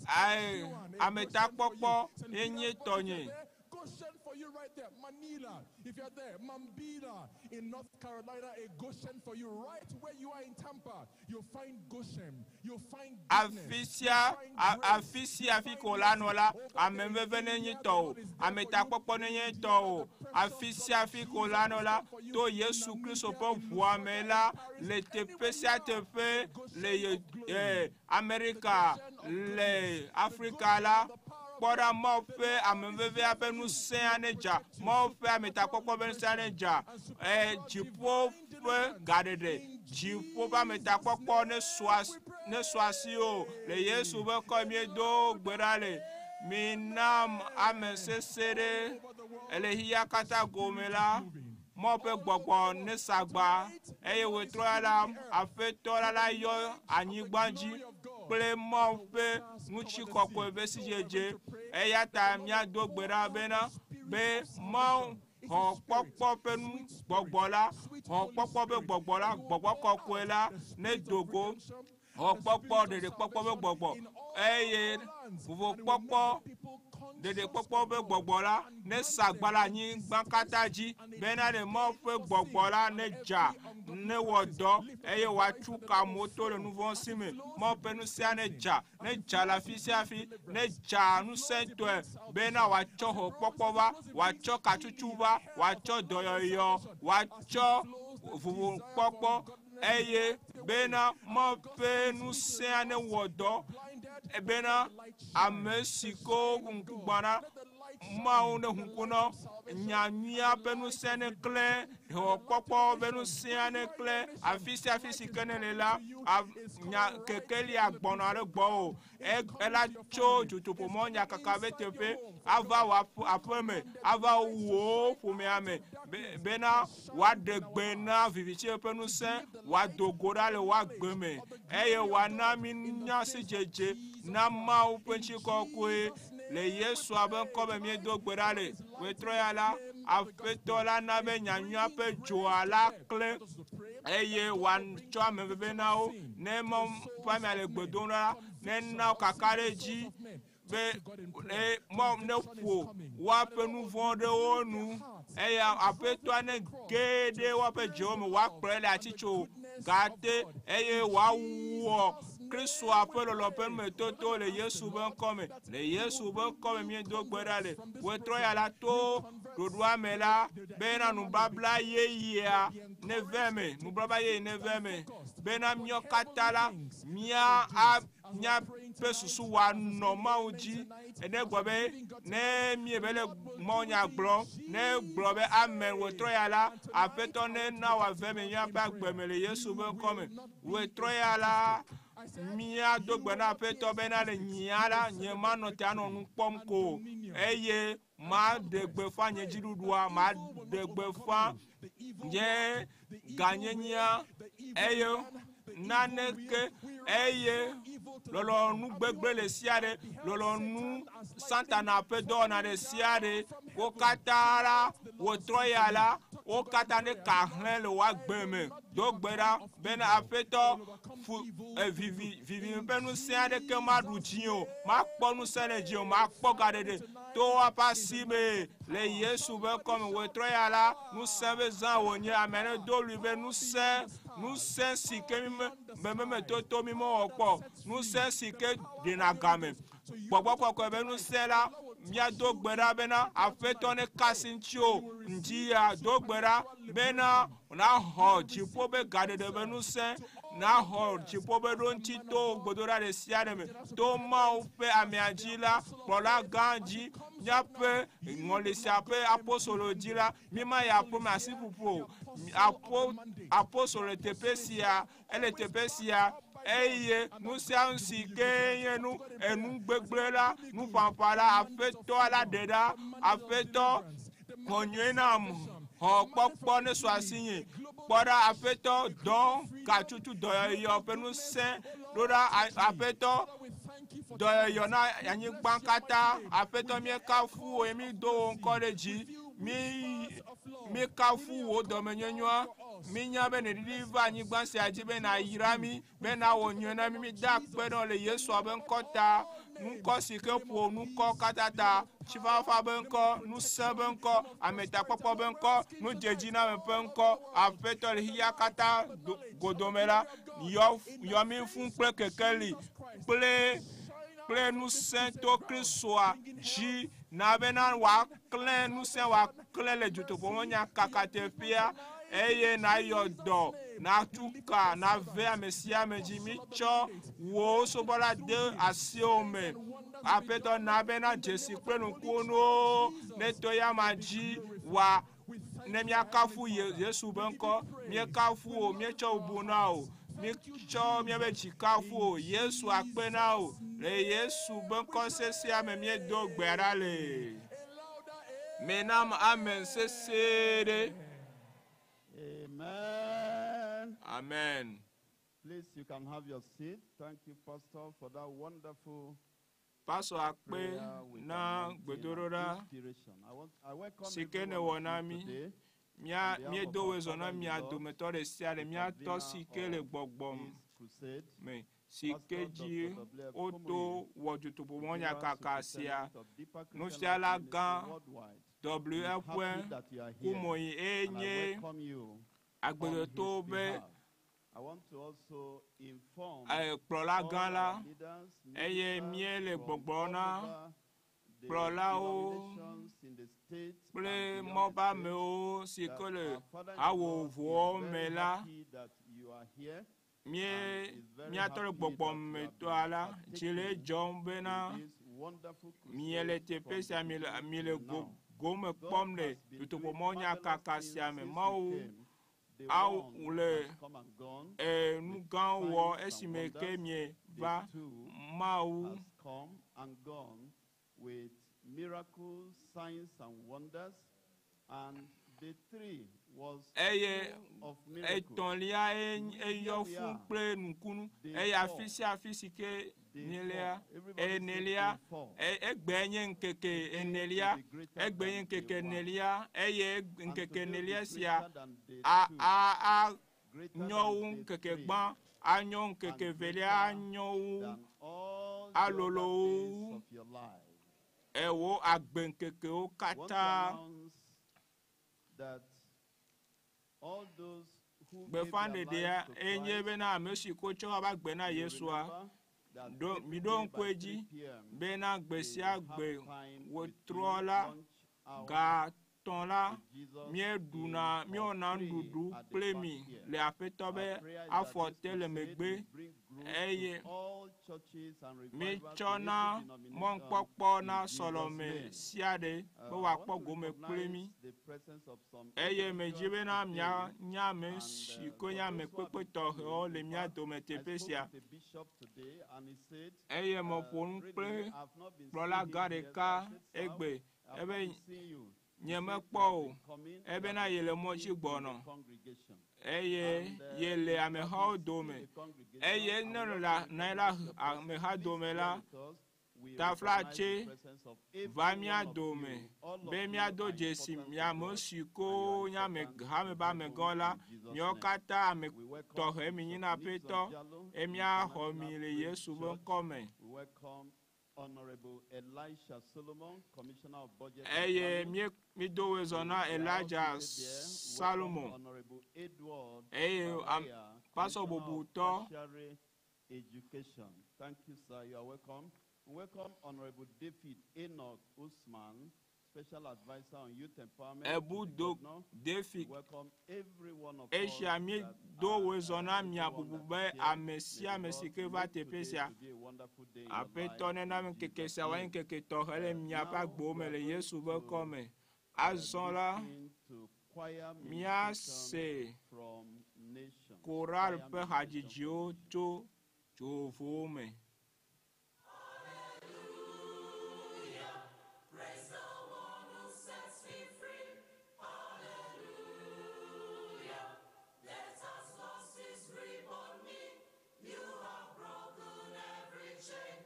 ae ametakpɔkpɔ ye nye tɔnye. Goshen for you right there. Manila, if you're there. Mambila in North Carolina, a Goshen for you. Right where you are in Tampa, you'll find Goshen. You'll find goodness. Afi sia a- afi sia afi ko la nɔ la, amenuveve nenye tɔwò, ametakpɔkpɔ nenye tɔwò. Afi sia afi ko la nɔ la, to Yesu Kristo ƒe ʋua me la, le teƒe sia teƒe le ye eh, Amerika, le Afrika la, kpɔ ɖa Mawu ƒe amenuvevea ƒe ŋusẽa ne dza, Mawu ƒe ametakpɔkpɔ ƒe ŋusẽa ne dza, eh, dziƒo ƒe gaɖeɖe, dziƒo ƒe ametakpɔkpɔ ne su asi ne su asiwò le Yesu ƒe ŋkɔ míedo gbe ɖa le. Mina ame sesẽ ɖe le xexea katã gome la, Mawu ƒe gbɔgbɔ ne sa agba eye wòtrɔ ya la, Aƒetɔ la la yɔ anyigba dzi kple Mawu ƒe ŋutikɔkɔe ƒe sidzedze. Eya ta míado gbe ɖa bena be Mawu xɔkpɔkpɔ ƒe nu gbɔgbɔ la, xɔkpɔkpɔ ƒe gbɔgbɔ la, gbɔgbɔ kɔkɔe la ne do go xɔkpɔkpɔ ɖeɖekpɔkpɔ ƒe gbɔgbɔ eye vovokpɔkpɔ ɖeɖekpɔkpɔ ƒe gbɔgbɔ la ne sa agba le anyigba katã dzi bena ɖe Mawu ƒe gbɔgbɔ la ne dza ne wɔ dɔ eye wòatsu ka amewo to le nu vɔ̃ si me. Mawu ƒe ŋusẽa ne dza ne dza le afi sia afi ne dza ŋusẽtɔe bena wòatsɔ xɔkpɔkpɔ va, wòatsɔ katsutsu va, wòatsɔ dɔyɔyɔ, wòatsɔ vovokpɔkpɔ eye bena Mawu ƒe ŋusẽa ne wɔ dɔ bena ame si ko ŋku gbã Mawu ne ŋku nɔ nya nyuia ƒe ŋusẽ ne klẽ, xɔkpɔkpɔ ƒe ŋusẽa ne klẽ afi sia afi si ke ne le la, nya kekelia gbɔna ɖe gbɔwò. Ela tso dutoƒomɔ nyakaka ƒe teƒe ava wò aƒe me, ava wò ƒomea me bena wòaɖe gbe na viviti ƒe ŋusẽ, wòado go ɖa le wò agbe me eye wòana mí nya sidzedze na Mawu ƒe ŋutikɔkɔe le Yesua ƒe ŋkɔ me míedo gbe ɖa le. Wetrɔ ya la, Aƒetɔ la na be nyanyuia ƒe dzoa la klẽ eye wòatsɔ ameveve na wo. Ne Mawu ƒe amea le gbe dom ɖa la, nena wo kakaɖedzi be ne Mawu ne ƒo woaƒe nu vɔ̃ ɖe wo nu eye Aƒetɔa ne ge ɖe woaƒe dziwo me wòakplɔe le atsitso gate eye wòawɔ Kristoa ƒe lɔlɔ ƒe numetoto le Yesu ƒe ŋkɔ me. Le Yesu ƒe ŋkɔ me míedo gbe ɖa le. Wetrɔ ya la to ɖoɖoa me la bena nubabla yeyea neve me, nubabla yeye neve me bena míawo katã la mía a míaƒe susu wòanɔ Mawu dzi. Ene gblɔ be ne míebe le Mawu nya gblɔm, ne gblɔ be amen wetrɔ ya la, Aƒetɔ nena wòave me míaƒe agbe me le Yesu ƒe ŋkɔ me. Wetrɔ ya la, míado gbe na Aƒetɔ bena le nyia la, nye manɔ te anɔ nu kpɔm ko eye maɖe gbeƒã nye dziɖuɖua, maɖe gbeƒã nye gãnyenyea eye naneke eye lɔlɔ̃nu gbegblẽ le sia ɖe, lɔlɔ̃nu Satana ƒe dɔwɔna ɖe sia ɖe, wo katã la, wòtrɔ ya la, wo katã ne ka hlẽ le wò agbe me. Do gbe ɖa bena Aƒetɔ fu vivi vivi ƒe ŋusẽ aɖeke maɖu dzi o, makpɔ ŋusẽ le dzi o, makpɔ gaɖeɖe to woaƒe asi me le Yesu ƒe ŋkɔ me. Wòtrɔ ya la, ŋusẽ ƒe zã wònye. Ame aɖe do ɣli be ŋusẽ, ŋusẽ si ke mi me memetoto mi mewɔ kpɔ, ŋusẽ si ke ɖena game. Gbɔgbɔ kɔkɔe ƒe ŋusẽ la, míado gbe ɖa bena Aƒetɔ ne ka asi ŋutiwò ŋdi ya. Do gbe ɖa bena naxɔ dziƒo ƒe gaɖeɖe ƒe ŋusẽ, naxɔ dziƒo ƒe ɖoŋuti to gbedoɖa ɖe sia ɖe me, to Mawu ƒe amea dzi la, kplɔla gã dzi, míaƒe ŋɔli sia ƒe apostolo dzi la, míma yi aƒeme asi ƒuƒu o. Apo, apostolo le teƒe sia, ele teƒe sia eye nu sia nu si ke nye nu enu gbegblẽ la, nu ƒaƒã la, Aƒetɔ la ɖe ɖa. Aƒetɔ, xɔ nyuie nam, xɔ kpɔkpɔ ne su asinye. Kpɔ ɖa, Aƒetɔ, dɔ katsutu dɔyɔyɔ ƒe ŋusẽ ɖo ɖa. Aƒetɔ, Dɔyɔyɔ na anyigba katã. Aƒetɔ míekafu wò mído wò ŋkɔ ɖe dzi. Mí míekafu wò dɔmenyonyoa. Mínya be nèɖiɖi va anyigba sia dzi be nàyra mí, be nàwɔ nyui na mí. Mída akpe na wò le Yesua ƒe ŋkɔ ta. Ŋkɔ si ke ƒo ŋkɔ katã ta. Tsifafa ƒe ŋkɔ, ŋusẽ ƒe ŋkɔ, ametakpɔkpɔ ƒe ŋkɔ, nudzedziname ƒe ŋkɔ. Aƒetɔ le xexea katã godome la, yɔ yɔ mí fũ kple kekeli kple kple ŋusẽ to Kristoa dzi na bena wòaklẽ ŋusẽ wòaklẽ le dutoƒomɔnya kaka teƒea eye nayɔ dɔ natu ka nave ame sia ame dzi. Mítsɔ wò subɔla de asiwò me. Aƒetɔ na bena dzesi kple nukunuwo neto eyama dzi wa ne míakafu Yesu ƒe ŋkɔ. Míekafu wò, míetsɔ bubu na wò. Míetsɔ míaƒe dzi kafu wò. Yesu akpe na wò. Le Yesu ƒe ŋkɔ sesẽa me míedo gbe ɖa le. Menam amen sesẽ ɖe. Amen. Amen. Please, you can have your seat. Thank you, Pastor, for that wonderful Pastor akpe prayer with na anointing and gbedodoɖa inspiration. I want, I welcome si ke every nèwɔ one na of you mí. today Mía on behalf míedo of our wòezɔ na Father in mia the Lord, dometɔ ɖe sia ɖe, the míatɔ convener si ke le of gbɔgbɔ this crusade, me si ke Pastor dzi Dr. W.F. woto Kumuyi, wɔ the dutoƒomɔnya General kaka sia. Superintendent of Deeper Christian Life Nufiala Ministry gã Worldwide. W. We're F. happy that you are here, Kumuyi and I enye welcome you on his agbedetɔwo ƒe behalf. I want to also inform kplɔla all gã la our leaders, eye ministers míele from gbɔgblɔm all na over the kplɔlawo denominations in the state kple and beyond the state mɔbamewo si that ke le our Father in the Lord is hawovowo me very la, happy that you are here mie and is very míatɔ ɖe happy that you have gbɔgbɔmetɔa been la, dzi le partaking dzɔm bena in this wonderful miele crusade teƒe from sia, the miele beginning miele till go now. gome God kpɔm le has been doing dutoƒomɔnya marvelous kaka things sia me. since we Mawu came. The awu one le has come and gone nu with gãwo wɔ signs and esime ke wonders. mieva. The two Mawu has come and gone with miracles, signs, and wonders. And the three was eye full of miracles. etɔ̃lia ye Here eyɔ we fũ are, kple nukunu. day Eye four. afi sia afi si ke Day mielea, four. Everybody say enelia, day four. egbe nye ŋkeke Today will enelia, be greater egbe nye than day ŋkeke one. enelia, eye And ŋkeke today will be enelia sia greater than day a two, a greater anyɔ than wu day ŋkeke three, gbã, anyɔ ŋkeke and velia, greater anyɔ wu than all the alolo other days wu of your life. ewò agbeŋkekewo Want to katã. announce that all those who gave their Gbeƒãɖeɖea lives to enye Christ, bena ame si ko tsɔ woƒe agbe na you Yesua, remember that ɖo every miɖo day ŋku by edzi 3 p.m. bena gbe we sia will gbe have time with you, wòtrɔ la, lunch hour ga etɔ̃ la, with Jesus in míeɖuna hall míewɔna 3 nuɖuɖu at the kple back mi here. le Aƒetɔ Our ƒe prayer is that afɔ this te le crusade megbe will bring growth to eye all churches and revivals in míetsɔna every denomination mɔkpɔkpɔ na in Jesus' sɔlɔme name. sia ɖe be I wòakpɔ want to gome kple mí. recognize the presence of some Eye medzi individuals bena today, mianya ame and si ke for nye ame those who have kpekpe been tɔxɛwo coming, le in mía fact, dome I teƒe spoke sia. with a bishop today, and he said, Eye meƒo nu really, kple I've not been kplɔla seeing gã him here. So ɖeka I said, sir, egbe I've ebe not been seeing you. He nye said, you mekpɔ have o been coming, you have ebena been yele mɔ dzi sitting in the gbɔnɔ congregation. eye And yele he said amehawo he's in dome the congregation eye and ne we le want la to nɔ anyi ɖe recognize your presence. ameha Please dome bear la, with us. We taflatse recognize the presence of va every mía one of dome you. All of be you míado are dzesi important to mia ame us si and you ko are nye ame important hame to ƒe heaven amegãwo la, in Jesus' miawo name. katã ame We welcome tɔxɛ mi Bishop nyina Nixon Aƒetɔ Jallo, eye míaxɔ mi International le Praise Yesu ƒe Church. ŋkɔ me. We welcome Honorable Elisha Solomon, Commissioner of Budget and Eye Planning. mí mído wòezɔ They, na they are all Elijah seated there. We welcome Salomo Honorable Edward eye am Baraya, pastor Commissioner of bubutɔ Tertiary Education. Thank you, sir. You are welcome. We welcome Honorable David Enoch Usman, Special Advisor on Youth Empowerment to the Ebudo Governor. We David welcome every one of esia us míedo that are, wòezɔ na mia everyone bubu that be is here. ame May sia the ame si Lord ke va make teƒe today sia. to be a wonderful day in your Aƒetɔ life nena in ŋkeke Jesus' sia wòanye name. ŋkeke tɔxɛ le miaƒe Now agbewo we me are le going Yesu ƒe to ŋkɔ me. Azɔ la, listen to choir ministration míase from nations. koral Choir ƒe ministration from hadzidziwo nations. tso dzovowo me. Praise the one who sets me free. Hallelujah. Death has lost its grip on me. You have broken every chain.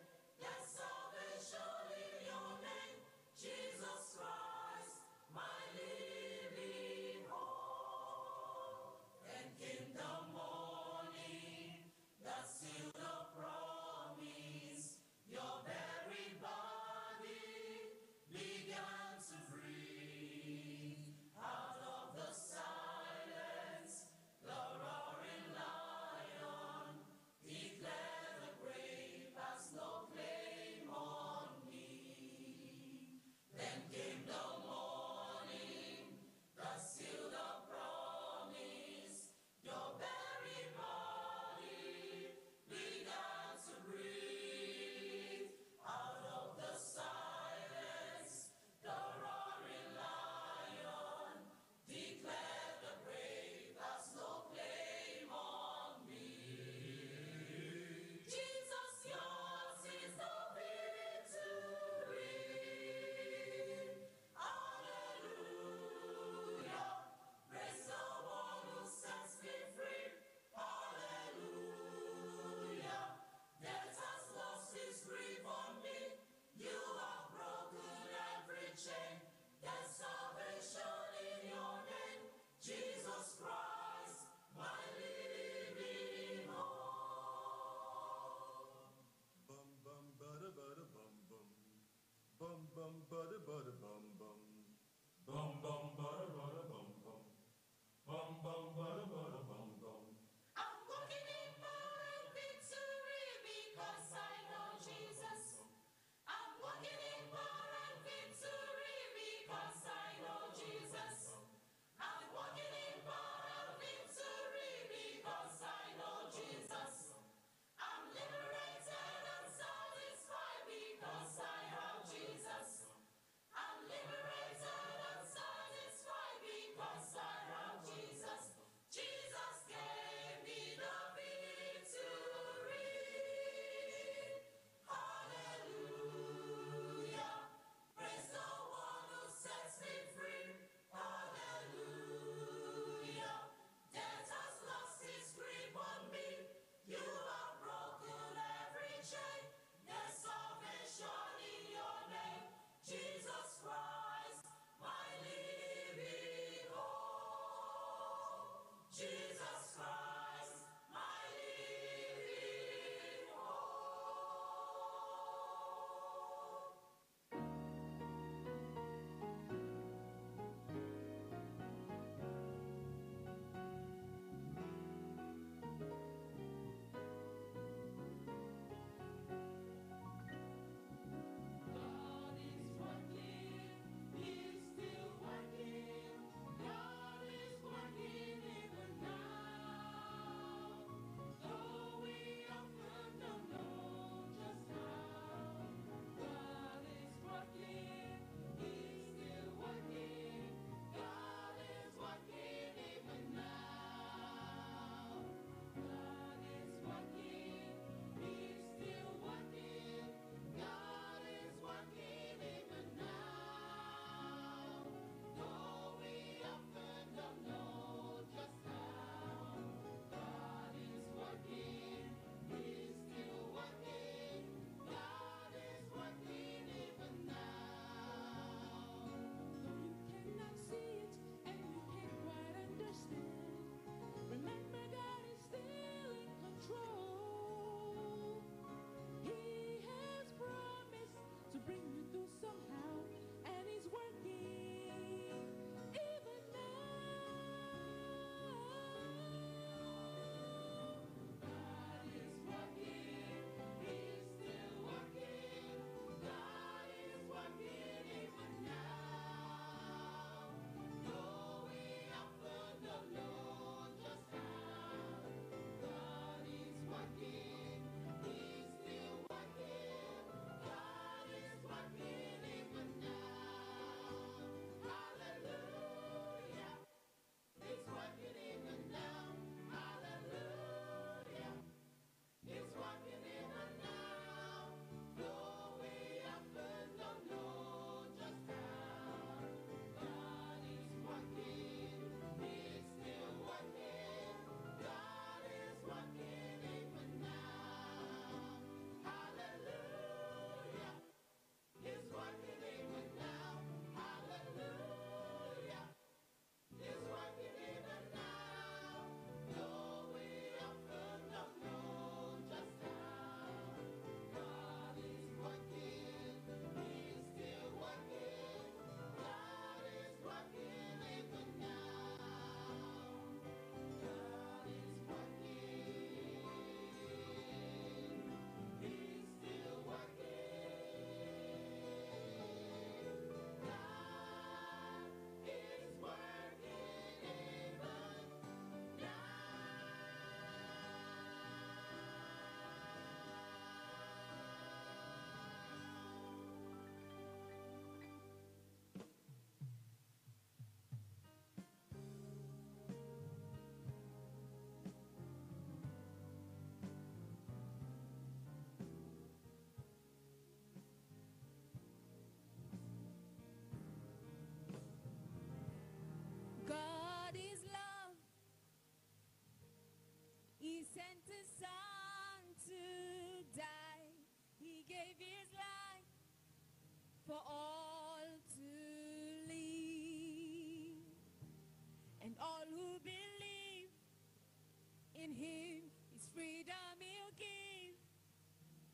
in him, his freedom he'll give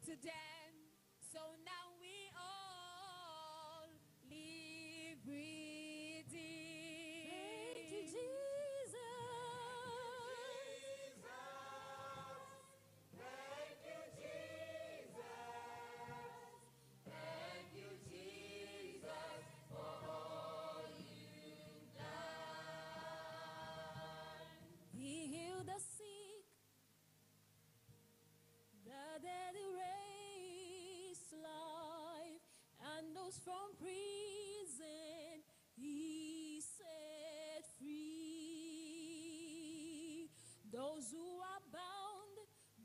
to them. So now we all live redeemed. Thank you, Jesus. Thank you, Jesus. Thank you, Jesus, for all you've done. He healed the sick, the dead he raised to life, and those from prison he set free. Those who are bound,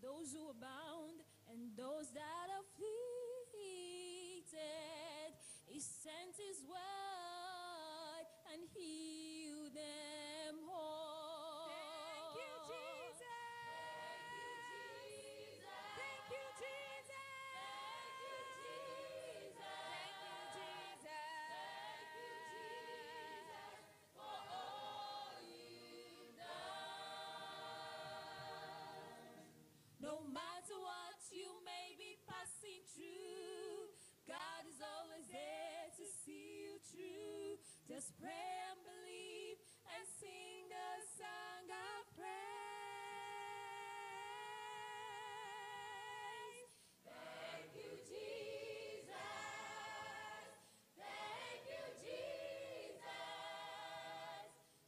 those who are bound, and those that are afflicted, he sent his word and healed them all. Thank you, Jesus. Thank you, Jesus. Thank you, Jesus. Thank you, Jesus. Thank you, Jesus, for all you've done. No matter what you may be passing through, God is always there to see you through. Just pray and believe and sing a song of praise. Thank you, Jesus. Thank you, Jesus.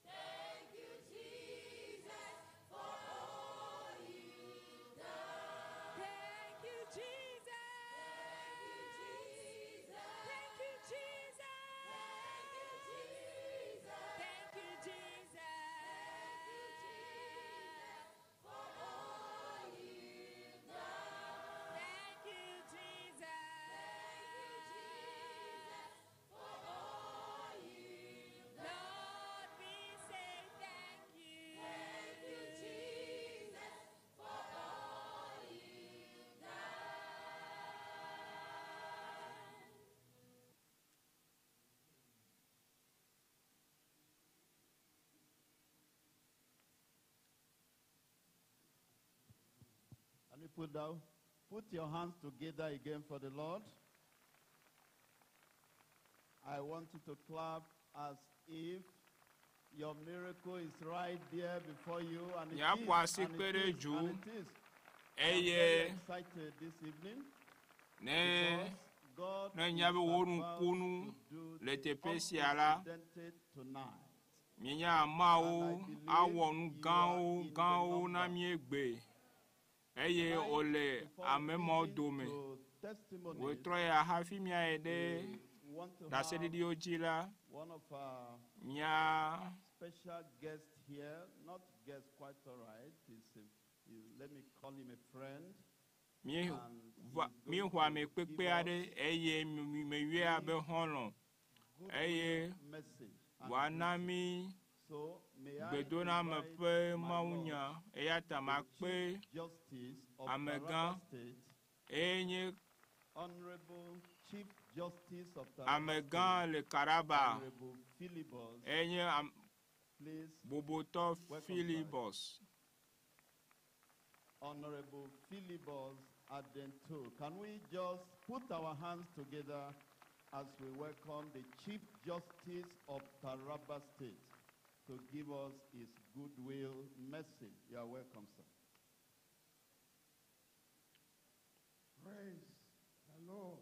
Thank you, Jesus, for all you've done. Thank you, Jesus. Thank you, Jesus. Thank you, Jesus. Thank you, Jesus. Thank you, Jesus. Thank you, Jesus, for all you've done. Thank you, Jesus. Thank you, Jesus, for all you've done. Lord, we say thank you. Thank you, Jesus, for all you've done. Can you put down? Put your hands together again for the Lord. I want you to clap as if your miracle is right there before you, and it Nya is, ƒo asi and kpe it ɖe is, dzu. and it is. I'm Eye very excited this evening ne because God ne is nya be wò about nukunu to do le the teƒe sia la, unprecedented tonight. mienya Mawu And I believe awɔ nu you are gãwo in the gãwo na number. mí egbe eye Tonight, wòle before ame mawo we begin dome. to testimonies, Wòtrɔ ya hafi míayi ɖe we want to have ɖaseɖiɖiwo dzi la, one of our mía special guest here, not guest quite all right. He's a, he, let me call him a friend. mí And va he's mí going xɔ to ame give kpekpe us aɖe eye meyɔe abe xɔlɔ̃ goodwill eye message and wòana greeting. mí So may I gbedoname invite ƒe my mawunya Lord, eya ta the makpe Chief Justice of amegã Taraba State, eye nye Honorable Chief Justice of Taraba amegã State, le Karaba Honorable Philibus, eye nye am- please bobotɔ welcome, sir. Philibus. Honorable Philibus Adento. Can we just put our hands together as we welcome the Chief Justice of Taraba State to give us his goodwill message? You are welcome, sir. Praise the Lord.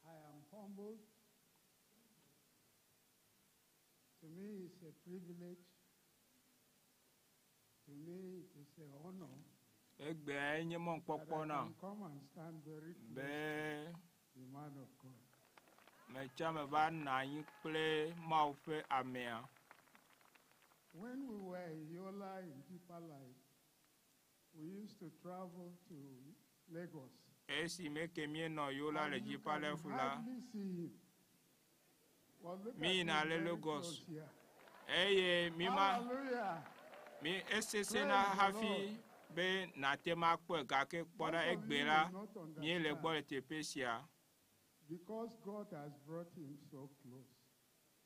I am humbled. To me, it's a privilege. To me, it is an honor Egbea nye that mɔkpɔkpɔ I nam can come and stand very close be to the man of God. metsa meva nɔ anyi kple Mawu ƒe amea. When we were in Yola in Deeper Life, we used to travel to Lagos. Esi me ke míenɔ Yola le And you Deeper can Life la, hardly see him. Well, look at míyina him le very Lagos close here. eye míma Hallelujah. mi esesẽna Praise the hafi Lord. be nàte ŋu akpɔe gake kpɔ ɖa Most of egbe you la will not míele gbɔ understand le teƒe sia. because God has brought him so close.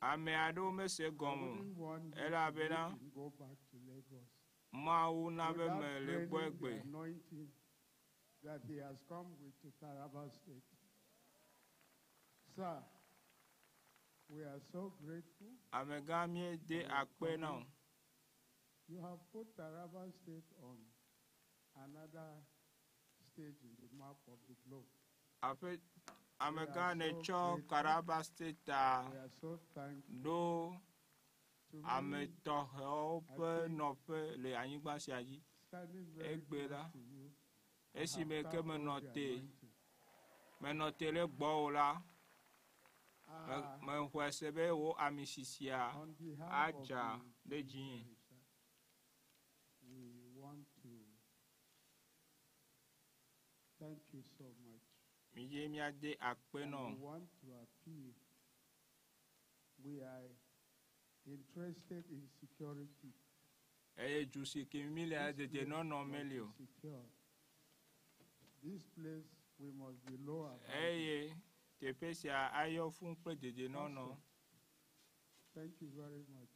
Ame aɖewo mese I gɔme o wouldn't want you to elabena leave and go back to Lagos Mawu na be without mele gbɔ draining egbe. the anointing that he has come with to Taraba State. Sir, we are so grateful. Amegã míede akpe na wò. You have put Taraba State on another stage in the map of the globe. Aƒe amegã We are so netsɔ grateful. Taraba State ta We are so thankful. ɖo To ame me, tɔxɛwo I ƒe think nɔƒe le anyigba sia dzi. standing very Egbe la, close to you, I have esime ke tapped menɔ all the te anointing. menɔ te ɖe gbɔwò la, me- Ah, mexɔe se be wò ami sisia on behalf of adza the ɖe dzinye. judiciary, sir, we want to thank you so much. Midze míade akpe And nɔ. we want to appeal. We are interested in security. Eye du si ke mí le This place dedienɔnɔ must meli be o. secure. This place, we must be law abiding. Eye teƒe sia ayɔ fũu kple dedienɔnɔ. Pastor, thank you very much.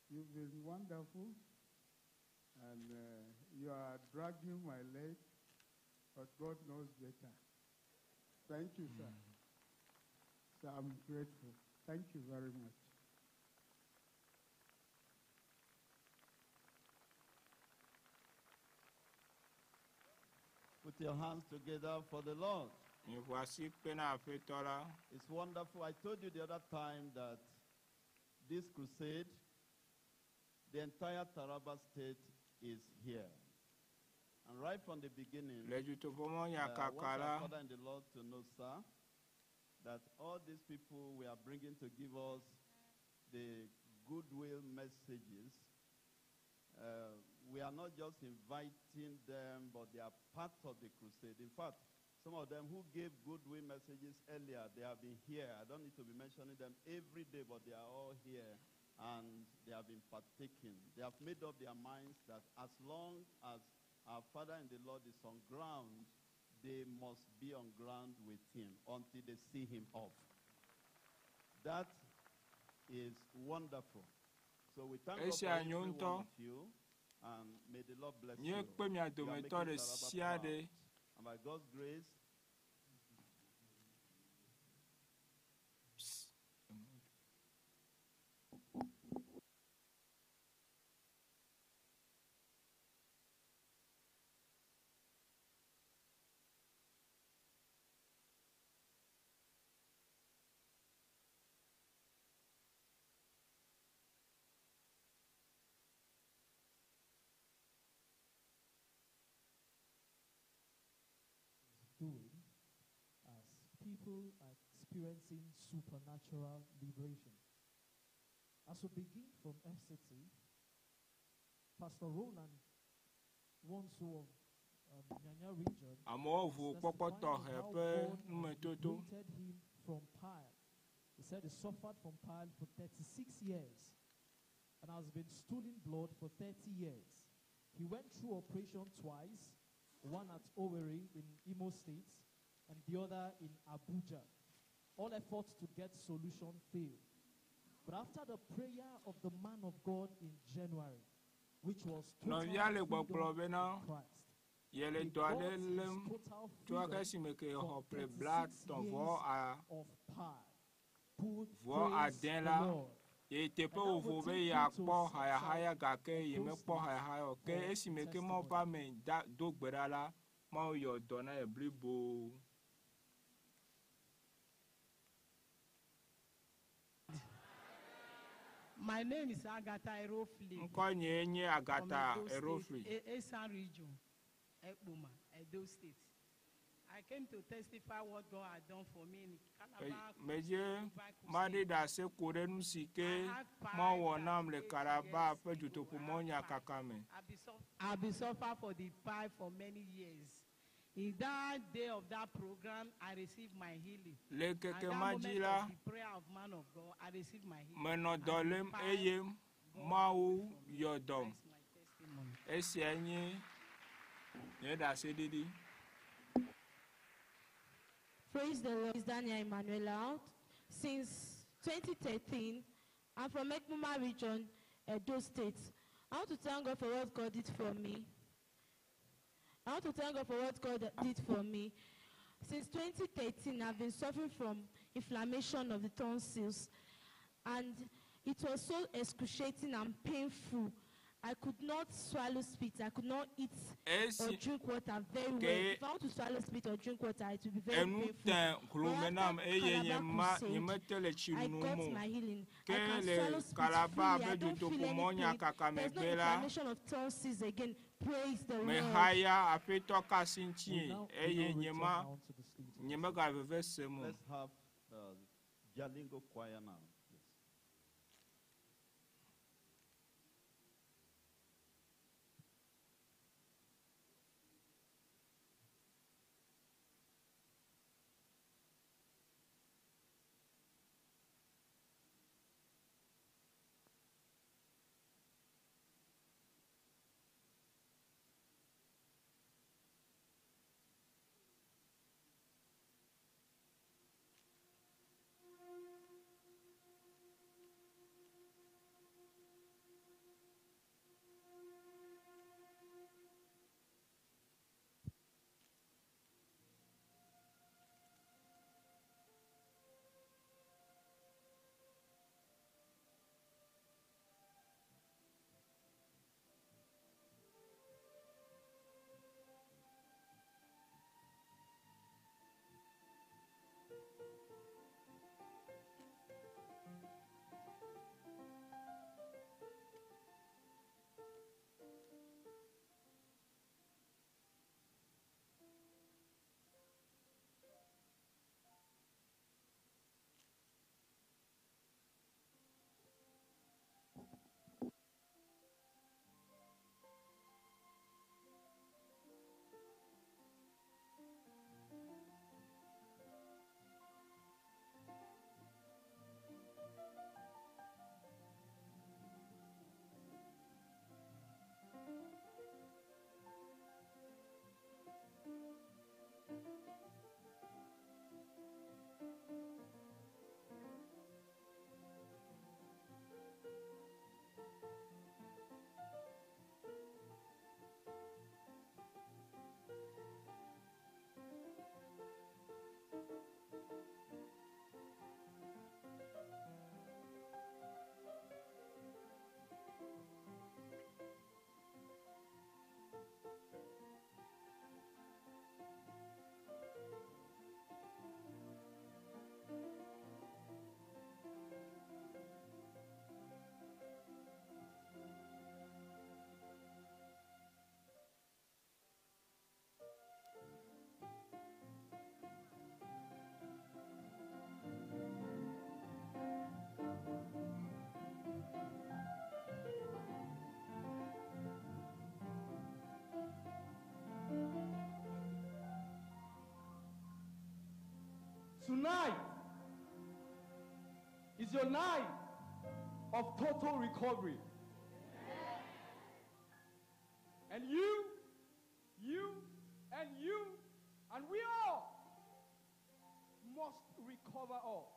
You've been wonderful, and you are dragging my leg, but God knows better. Thank you, sir. So I'm grateful. Thank you very much. Put your hands together for the Lord. Miƒo asi kpe na aƒetɔ la. It's wonderful. I told you the other time that this crusade, the entire Taraba State is here. And right from the beginning, Le dutoƒomɔ I want nyakaka our la, father in the Lord to know, sir, that all these people we are bringing to give us the goodwill messages, we are not just inviting them, but they are part of the crusade. In fact, some of them who gave goodwill messages earlier, they have been here. I don't need to be mentioning them every day, but they are all here and they have been partaking. They have made up their minds that as long as our Father in the Lord is on ground, they must be on ground with him until they see him off. That is wonderful. So we thank God for Esia every nyo one ŋutɔ. of you, and may the Lord bless you. Míekpe mia You are dometɔ making ɖe Taraba sia proud. ɖe. And by God's grace, Psst. Doing as people are experiencing supernatural liberation. As we begin from FCT, Pastor Roland Wonsu of Nyanya region Amewo is ʋu kpɔkpɔ testifying of tɔxɛ how ƒe God has numetoto. liberated him from pile. He said he suffered from pile for 36 years and has been stooling blood for 30 years. He went through operation twice, one at Owerri in Imo State and the other in Abuja. All efforts to get solution failed. But after the prayer of the man of God in January, which was total Nɔvia le freedom gbɔgblɔ in bena Christ, yele he dɔ aɖe got his lém total tso freedom esime ke from xɔ ƒle bla 36 tɔ̃ vɔ years a of pile. Put vɔ praise ade the la Lord. ye teƒe And now vovo we'll be take you to yeakpɔ South hayahaya gake Edo yemekpɔ State hayahaya o. Ke for esime ke Mawu testimony. ƒe ame da do gbe ɖa la, Mawu yɔ dɔ na ye blibo. My name is Agatha Erofli Ŋkɔnyee nye from Agatha Edo State, Erofli. Esan region, Ekpoma, Edo State. I came to testify what God had done for me in Calabar Medze Mobile maɖi Crusade. ɖase ku ɖe nu si ke I had Mawu pile wɔ nam le 38 Calabar years ƒe ago. I dutoƒomɔ had nyakaka pile. me. I've been suffer for the pile for many years. In that day of that program, I received my healing. Le And ŋkeke that ma dzi moment la, of the prayer of man of God, I received my healing. menɔ And dɔ the lém pile eye gone Mawu away from me. yɔ dɔm. That's my testimony. Esia nye nye ɖaseɖiɖi. Praise the Lord. It's Daniel Emmanuel out. Since 2013. I'm from Ekpoma region, Edo State. I want to thank God for what God did for me. I want to thank God for what God did for me. Since 2013, I've been suffering from inflammation of the tonsils, and it was so excruciating and painful. I could not swallow spit. I could not eat or Esi drink water very well. ke If I want to swallow spit or drink water, it will be very enu painful. te But hlome nam after eye nye Calabar ma crusade, nye mete le tsi I nom got o. my healing. I Ke can le swallow spit Calabar freely. ƒe I don't feel dutoƒo any mɔnya pain. kaka There's no megbe la, inflammation of tonsils again. Praise the Lord. mehaya aƒetɔ ka si We ŋutie now, we eye now nye return ma now to the state of nye the mega veve sem o. Let's have Jalingo choir now. Yes. Tonight is your night of total recovery. And you, you, and you, and we all must recover all.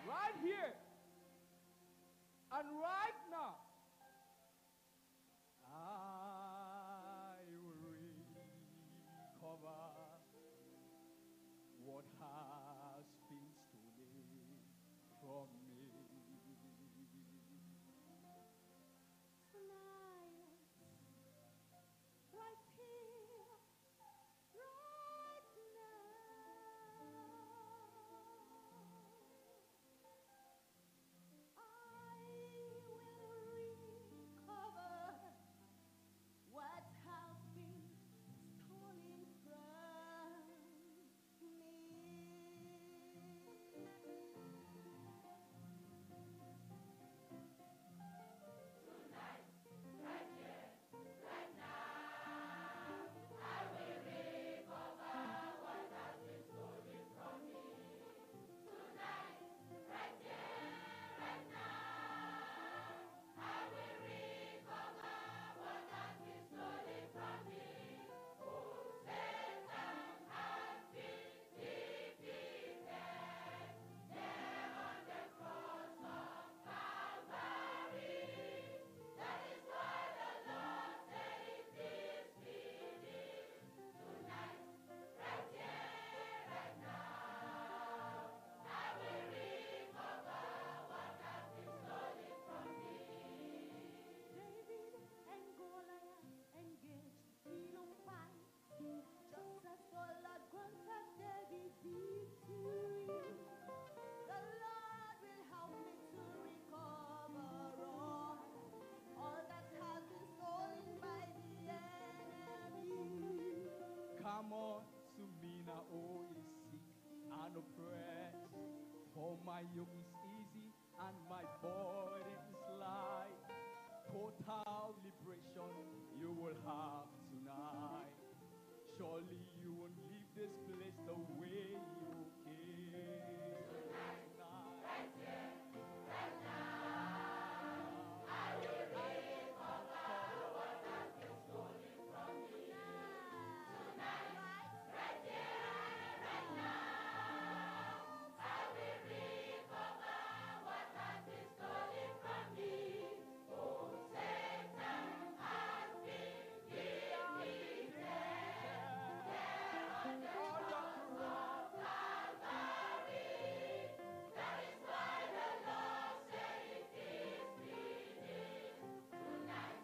Right here and right now. I will recover what has been stolen from me. Tonight, right here, right now, I will oppressed. For my yoke is easy and my burden is light. Total liberation you will have tonight. Surely you won't leave this place the way you came. Tonight, right here, right now, I will recover what has been stolen from me. Tonight, right here, right now, I will recover what has been stolen from me. Oh, Satan has been defeated. There on the cross of Calvary. That is why the Lord said it is finished. Tonight,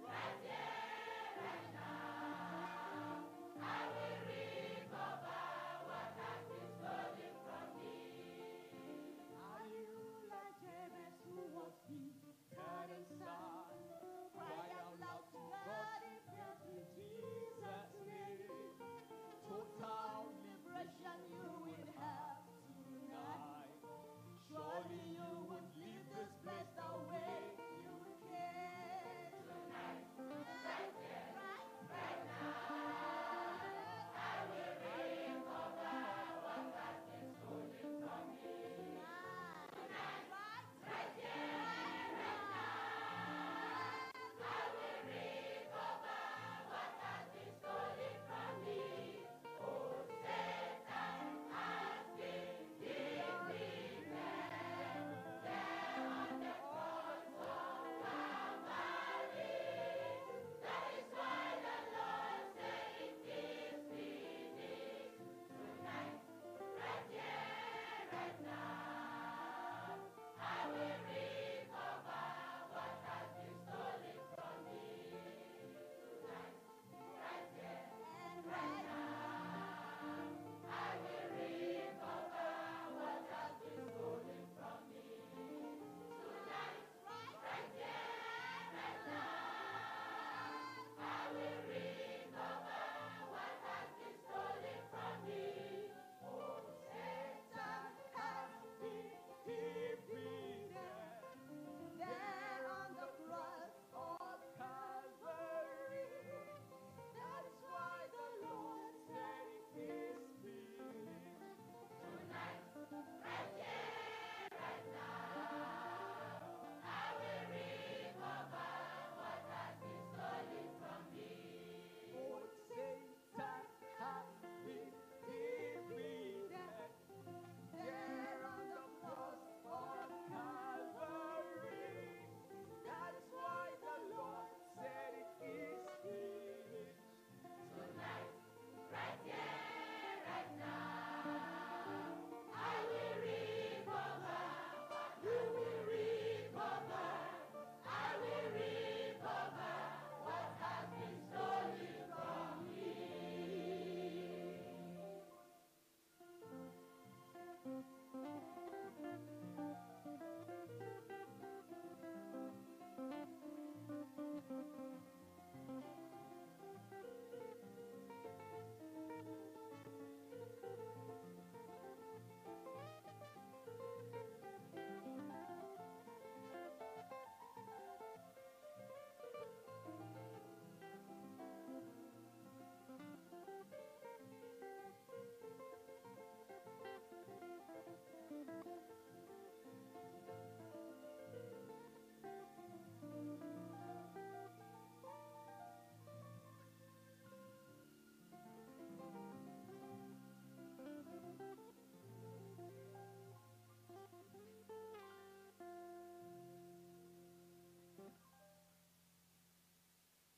right here, right now, I will recover what has been stolen from me. Are you like Jabez who was bitter and sad? Cry out loud to God in prayer in Jesus' name. Total liberation you will have tonight. Surely you won't leave this place the way you came. Tonight, right here, right now, I will recover what has been stolen from me. Tonight, right here, right now, I will recover what has been stolen from me. Oh, Satan has been defeated. There on the cross of Calvary. That is why the Lord said it is finished. Tonight, right here, right now, I will recover what has been stolen from me. Tonight, right here, right now, I will recover what has been stolen from me. Tonight, right here, right now, I will recover what has been stolen from me. Oh, Satan has been defeated. There on the cross of Calvary. That's why the Lord said it is finished. Tonight, right here, right now, I will recover what has been stolen from me. Oh, Satan has been defeated. There on the cross of Calvary. That's why the Lord said it is finished. Tonight, right here, right now, I will recover. You will recover. I will recover what has been stolen from me.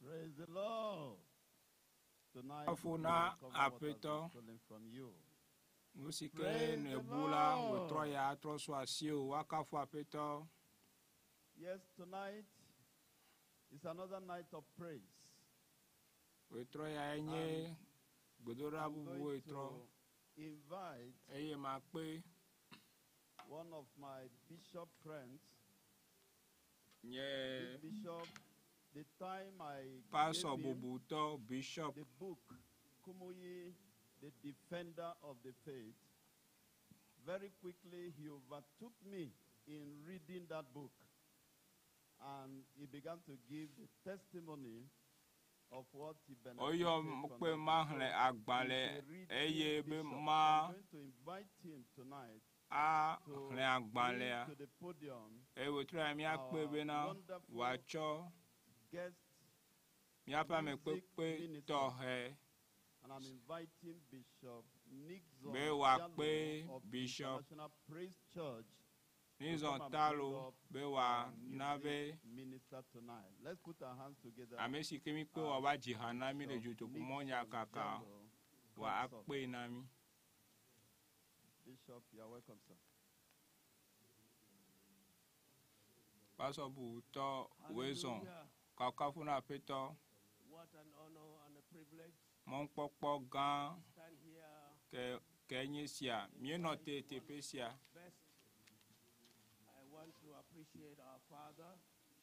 Praise the Lord. Tonight, Kafu we na will recover what has been Aƒetɔ. stolen from you. Nu si ke Praise the nèbu la, Lord. wòtrɔ ya trɔ su asiwò. Woakafu Aƒetɔ. Yes, tonight is another night of praise. Wòtrɔ ya nye gbedoɖa I'm bubu going wòtrɔ. to invite Eye makpe one of my bishop friends. nye This bishop, the time I pastor gave him bubutɔ bishop the book, Kumuyi, the Defender of the Faith, Very quickly, he overtook me in reading that book. And he began to give the testimony of what he benefited Woyɔ from kpe that ma book. xlẽ So agbalẽ he's a reading eye be bishop. So ma I'm going to invite him tonight a to xlẽ bring agbalẽa to the podium eye wòtrɔ ya míakpe our bena wonderful wòatsɔ guest míaƒe music amekpekpe minister. tɔxɛ And I'm inviting Bishop Nixon be wòakpe Jallo of Bishop International Praise Church to Nixon come and bring Talo up be our wòana be music minister tonight. Let's put our hands together ame si ke míkpe as wòava dzi ha na mí le Bishop dzotoƒomɔnya Nixon kaka Jallo comes up. wòakpee na mí. Bishop, you are welcome, sir. Pastor bubutɔ woezɔn Hallelujah. kakafu na aƒetɔ What an honor and a privilege mɔkpɔkpɔ gã to stand here ke ke nye sia míenɔ te teƒe sia. best. I want to appreciate our Father.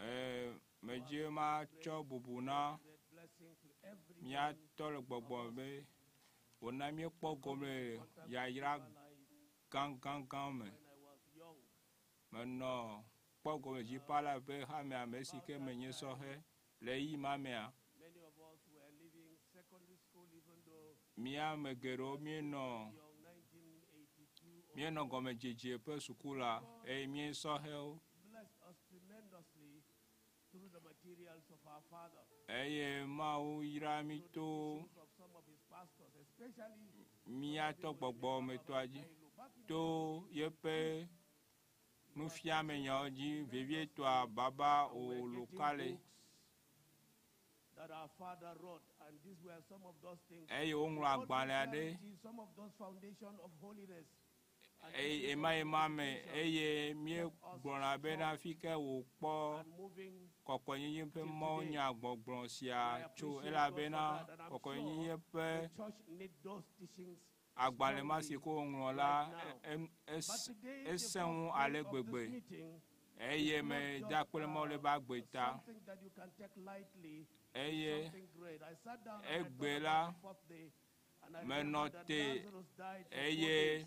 Ee, medze matsɔ bubu na Great blessing to every míatɔ le gbɔgbɔ be wòna míekpɔ gome le yayra gãgãgã me. when I was young. Menɔ kpɔ gome dzipa la be hame ame si ke menye sɔhɛ le ɣeyiɣi ma mea Many of us were leaving secondary school, even though mía ame geɖewo míenɔ young 1982 or míenɔ gɔmedzedze ƒe suku la eye mía sɔhɛwo blessed us tremendously through the materials of our Father, eye Mawu yra mí through the to teachings of some of his pastors, especially míatɔ gbɔgbɔmetɔa dzi to yeƒe nufiamenyawo dzi vevietɔa Baba we were getting Olukale books that our Father wrote, and these were some of those things. eye woŋlɔ With all agbalẽ aɖe sincerity, some of those foundation of holiness and eye teachings ema of ema me sanctification eye kept us míegblɔna bena strong fi ke wòkpɔ and moving kɔkɔenyenye ƒe till today. mawunyagbɔgblɔ And I sia tso appreciate God for elabena that, and I'm kɔkɔenyenye sure ƒe the church needs those teachings agbalẽ ma si strongly ke woŋlɔ la right now. e- But es- today, the esẽ fourth ŋu day ale of this gbegbe meeting eye is not meda just akpe ɖe Mawu le eƒe agbe ta something that you can take lightly. It's eye something great. I sat down and I egbe thought la about the fourth day, and I menɔ remembered that te Lazarus died for 4 eye days,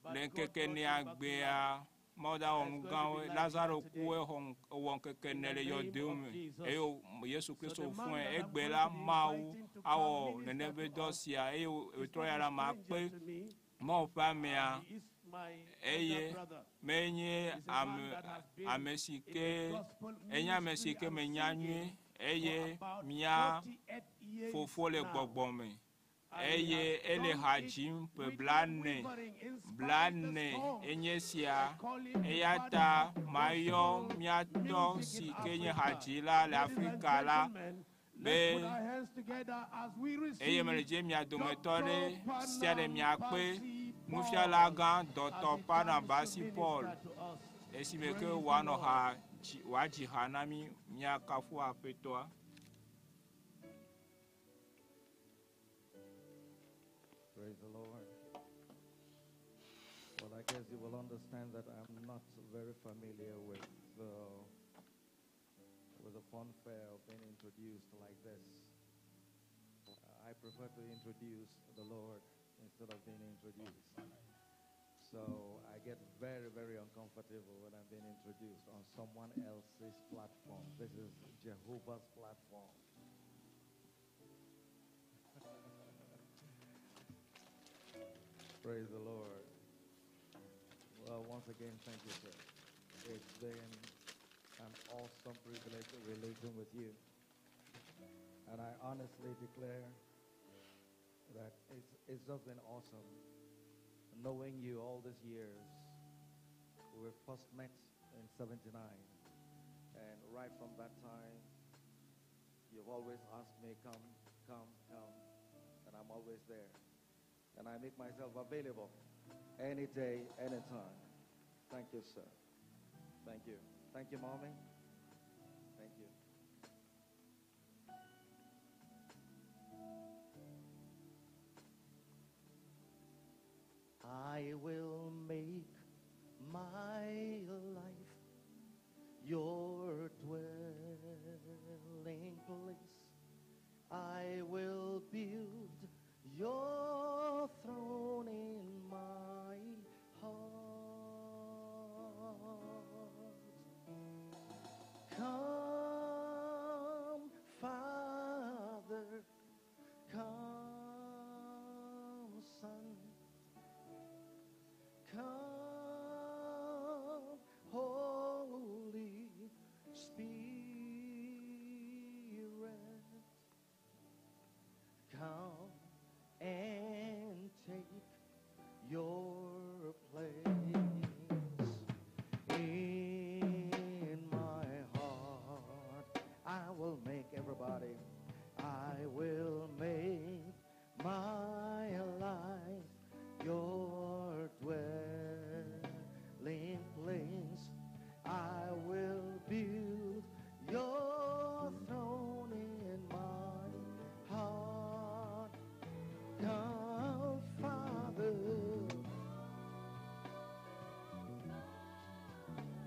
but le God ŋkeke brought him nea back to gbea life. Mawu da wɔ And nu it's going to gãwo be like Lazaro that ku today. exɔ ewɔ ŋkeke In ene the le name yɔdo of me Jesus. eye wo- Yesu So Kristo the man fɔe that I'm egbe going la to be Mawu inviting to awɔ come nene minister ƒe to dɔ us sia eye is wòtrɔ not ya a la ma stranger kpe to me. Mawu ƒe amea He is my elder eye brother. menye He's a man ame that has been ame si in the ke gospel enye ame si ministry ke and menya singing nyuie for eye about mía 48 years fofo le now. gbɔgbɔ me And he eye has ele done ha it dzim ƒe without blaene wavering in spite the blaene storm. enye I sia call him the eya father ta of mayɔ gospel míatɔ music si in ke nye Africa. hadzila le Ladies and Afrika la gentlemen, let's be put our hands together as we eye mele receive dze mia dometɔ Dr. ɖe sia ɖe Panam miakpe Pasi nufiala Paul gã as Dr. he Panam comes to Basi Paul minister to us. esime ke Praise the wòanɔ Lord. ha dzi wòadzi ha na mí míakafu aƒetɔa. Praise the Lord. Well, I guess you will understand that I'm not very familiar with the funfair of being introduced like this. I prefer to introduce the Lord instead of being introduced. So I get very, very uncomfortable when I'm being introduced on someone else's platform. This is Jehovah's platform. Praise the Lord. Well, once again, thank you, sir. It's been an awesome privilege relating with you. And I honestly declare that it's just been awesome knowing you all these years. We were first met in 79. And right from that time, you've always asked me, come, come, come. And I'm always there. And I make myself available any day, anytime. Thank you, sir. Thank you. Thank you, Mommy. Thank you. I will make my life your dwelling place. I will build your throne in my heart.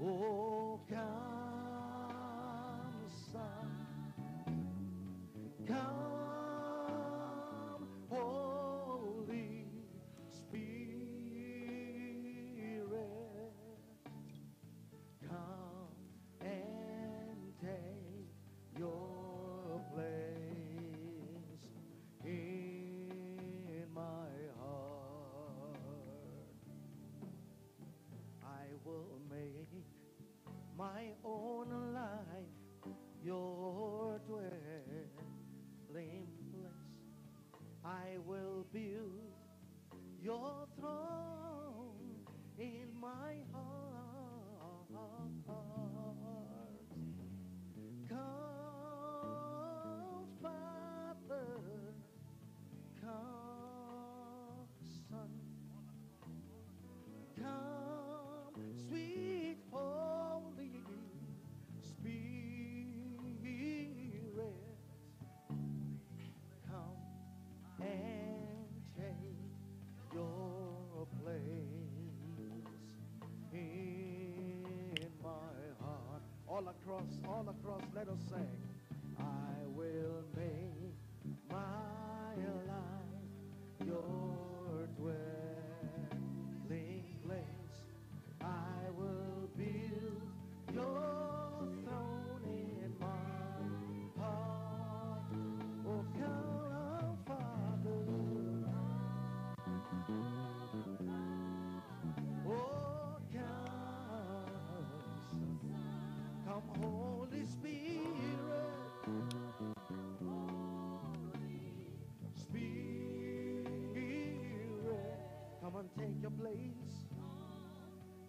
Oh, come, Son. Come, Holy Spirit. Come and take your place in my heart. I will make my own life your dwelling place. I will build your throne in my heart. Come, Father, come, Son, come, sweet Holy Spirit, come and take your place in my heart. All across, let us sing. I will make my life your dwelling place. I will build your throne in my heart. Oh, come, Father. Oh, come, Son. Come, Holy Spirit. Spirit, come and take your place.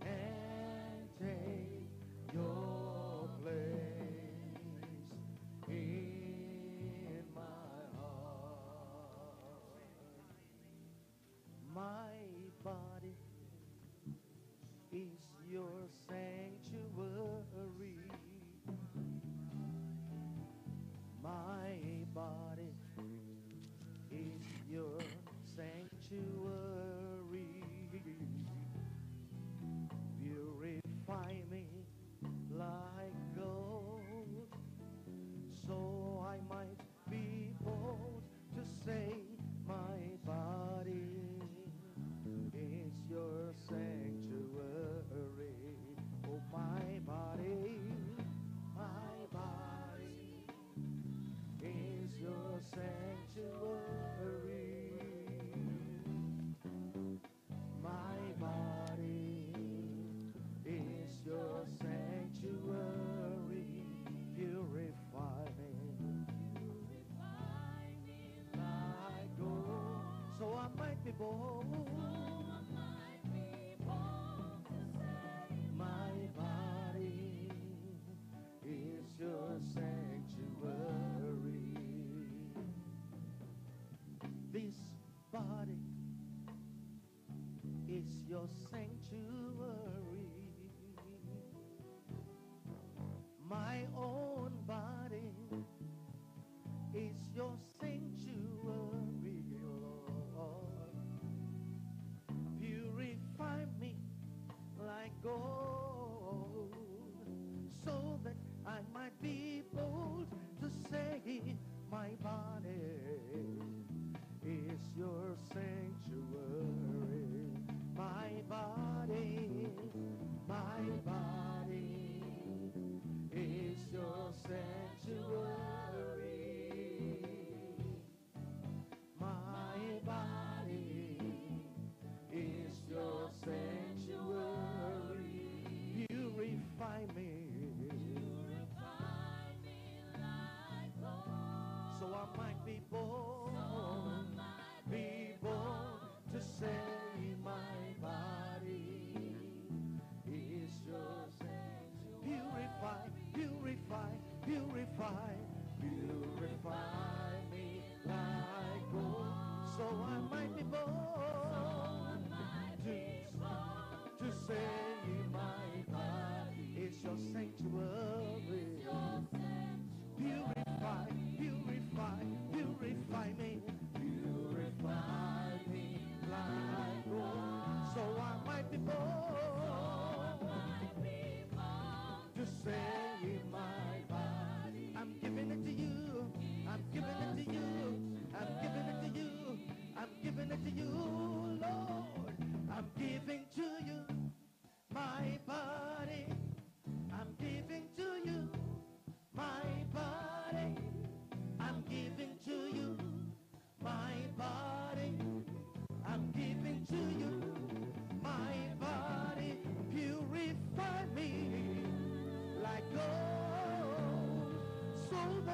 And take your place in my heart. My body is your sanctuary. My body is your sanctuary. Purify me like gold, so I might be bold to say my body is your sanctuary. Oh, my body is your sanctuary. My body is your sanctuary. Purify me like gold, so I might be bold. My body is your sanctuary. This body is your sanctuary. My own body is your sanctuary, Lord. Purify me like gold, so that I might be bold to say my body is your sanctuary. My body is your sanctuary. My body is your sanctuary. Purify me. So I might be bold, to say my body is your sanctuary. Purify, purify, purify, purify me like gold, so I might be bold to say my body is your sanctuary. Purify, purify, purify me, purify me like gold, so I might be bold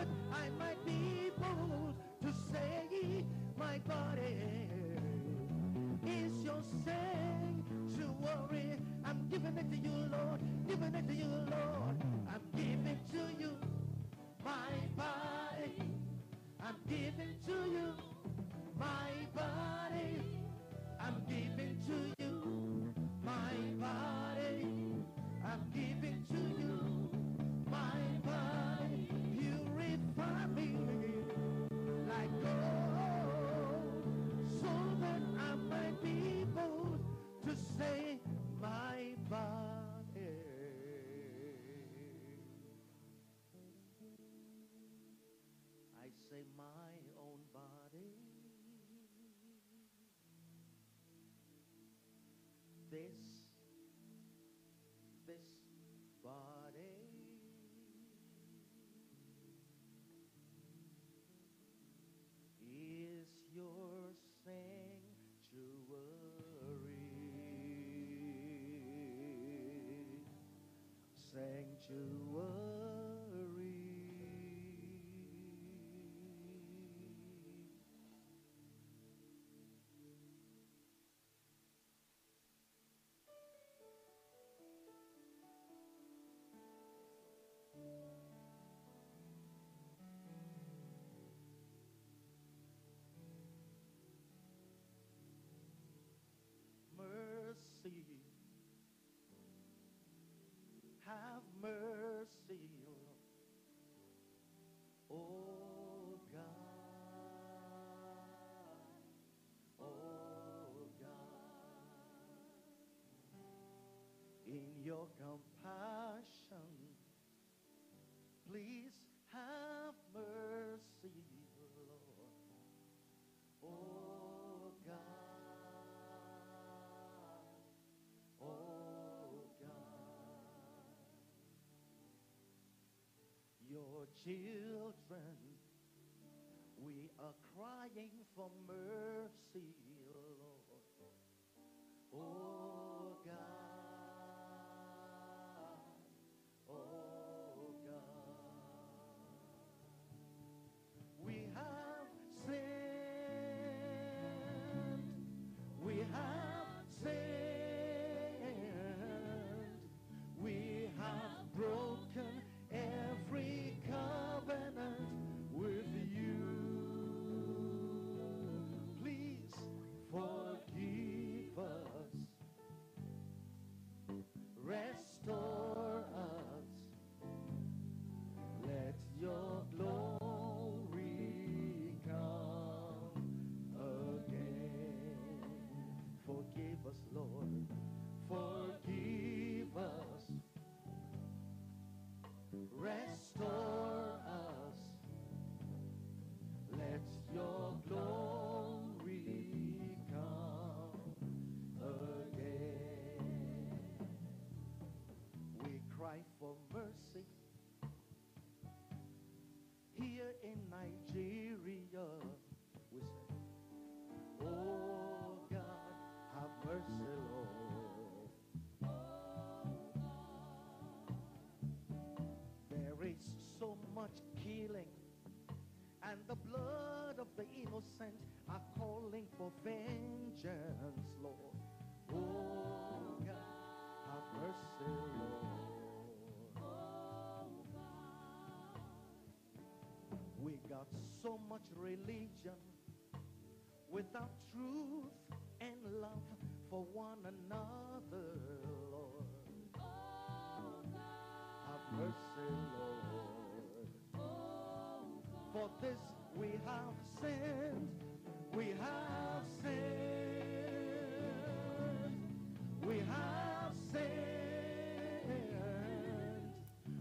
that I might be bold to say, my body is your sanctuary. I'm giving it to you, Lord. Giving it to you, Lord. I'm giving to you my body. I'm giving to you my body. I'm giving to you my body. I'm giving to you my body. Purify me like gold, so that I might be bold to say my body. I say my own body. This body is your sanctuary. Sanctuary. Mercy, have mercy, oh God, oh God. In your compassion, please have mercy, Lord, oh God, oh God. Your children, we are crying for mercy, Lord. Oh God, oh God. We have sinned, we have sinned, we have broken every covenant with you. Please forgive us, restore us, let your glory come again. Forgive us, Lord, forgive us, restore us, let your glory come again. We cry for mercy here in Nigeria. We say, oh God, have mercy, Lord. There is so much killing, and the blood of the innocent are calling for vengeance, Lord. Oh God, have mercy, Lord. We got so much religion without truth and love for one another, Lord. Have mercy, Lord. For this we have sinned, we have sinned, we have sinned,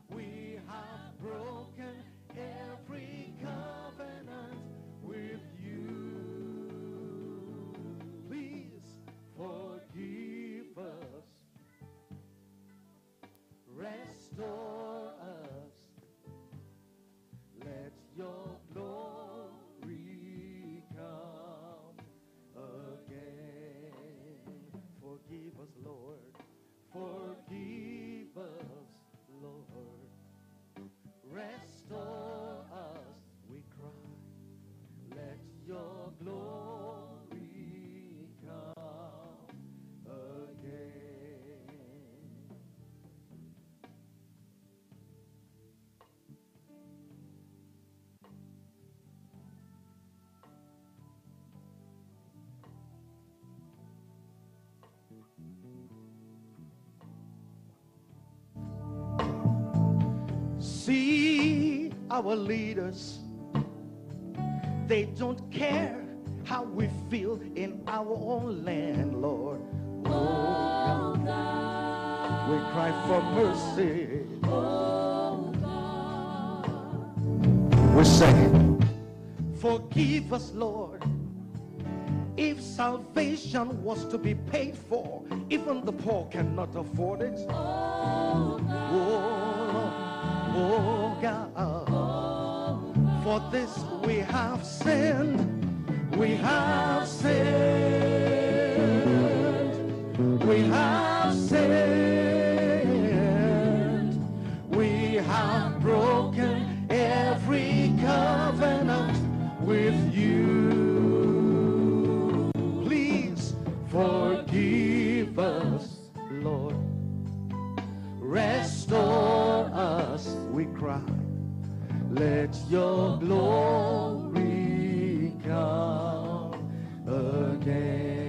we have broken every covenant with you. Please forgive us, restore us, let your glory come again. Our leaders, they don't care how we feel in our own land, Lord. Oh God, we cry for mercy. We say, forgive us, Lord. If salvation was to be paid for, even the poor cannot afford it. Oh, oh God. For this we have sinned. We have sinned. We have sinned. We have broken every covenant with you. Please forgive us, Lord. Restore us, we cry. Let your glory come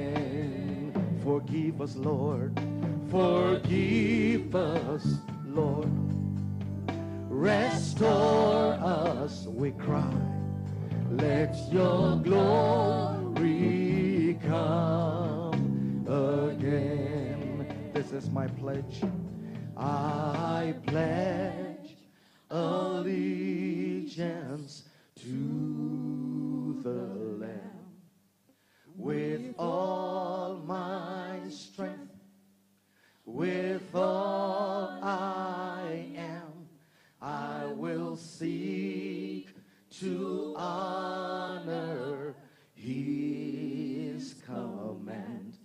again. Forgive us, Lord. Forgive us, Lord. Restore us, we cry. Let your glory come again. This is my pledge. I pledge allegiance to the Lamb with all my strength, with all I am. I will seek to honor his command.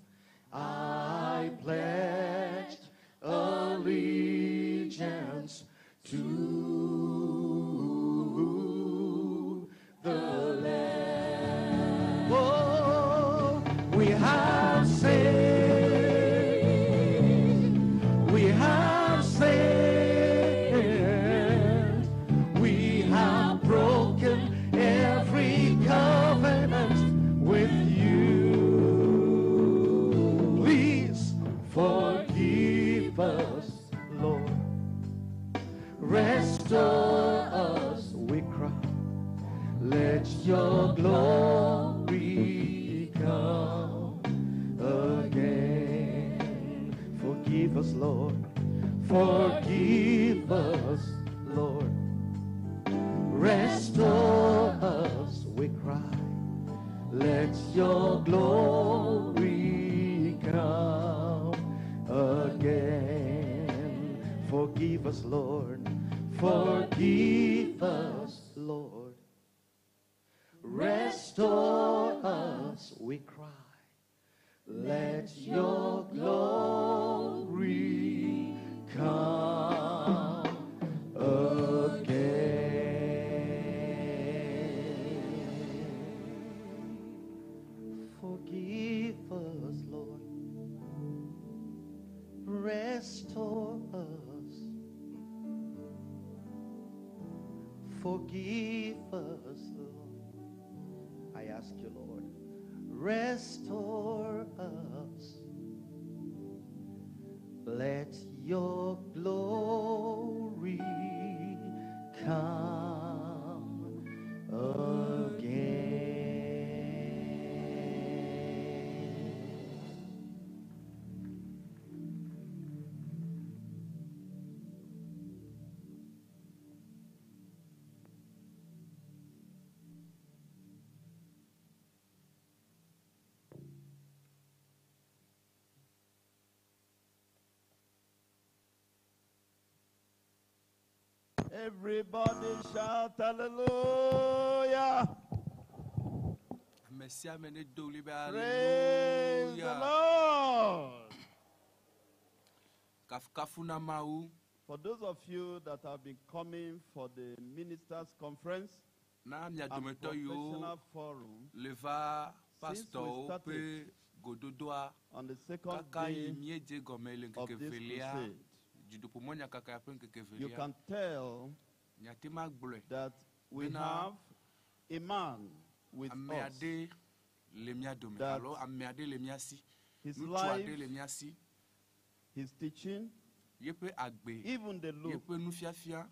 I pledge allegiance to the Lamb. Oh, we have sinned. We have sinned. We have broken every covenant with you. Please forgive us, Lord. Restore us, we cry. Let your glory come again. Forgive us, Lord. Forgive us, Lord. Restore us, we cry. Let your glory come again. Forgive us, Lord. Forgive us, Lord. Restore us, we cry. Let your glory come again. Forgive us, Lord. Restore us. Forgive us, Lord. I ask you, Lord, restore us. Let your glory come again. Everybody shout hallelujah. Ame sia ame ne do ɣli be Praise the hallelujah. Lord. Kafukafu na Mawu. For those of you that have been coming for the ministers' conference Na mia and dometɔ yiwo professional forum, le va Since we pastɔwo ƒe started gododoa on the second kaka yi day míedze gɔme le of ŋkeke this velia crusade, dzidoƒomɔnya kaka ya ƒe ŋkeke you velia can tell miate ŋu agblɔe that we bena have a man with ame us. aɖe le mía dome that alo ame aɖe le mía si His ŋutsu aɖe life, le mía si his teaching, yeƒe agbe even the look yeƒe nufiafia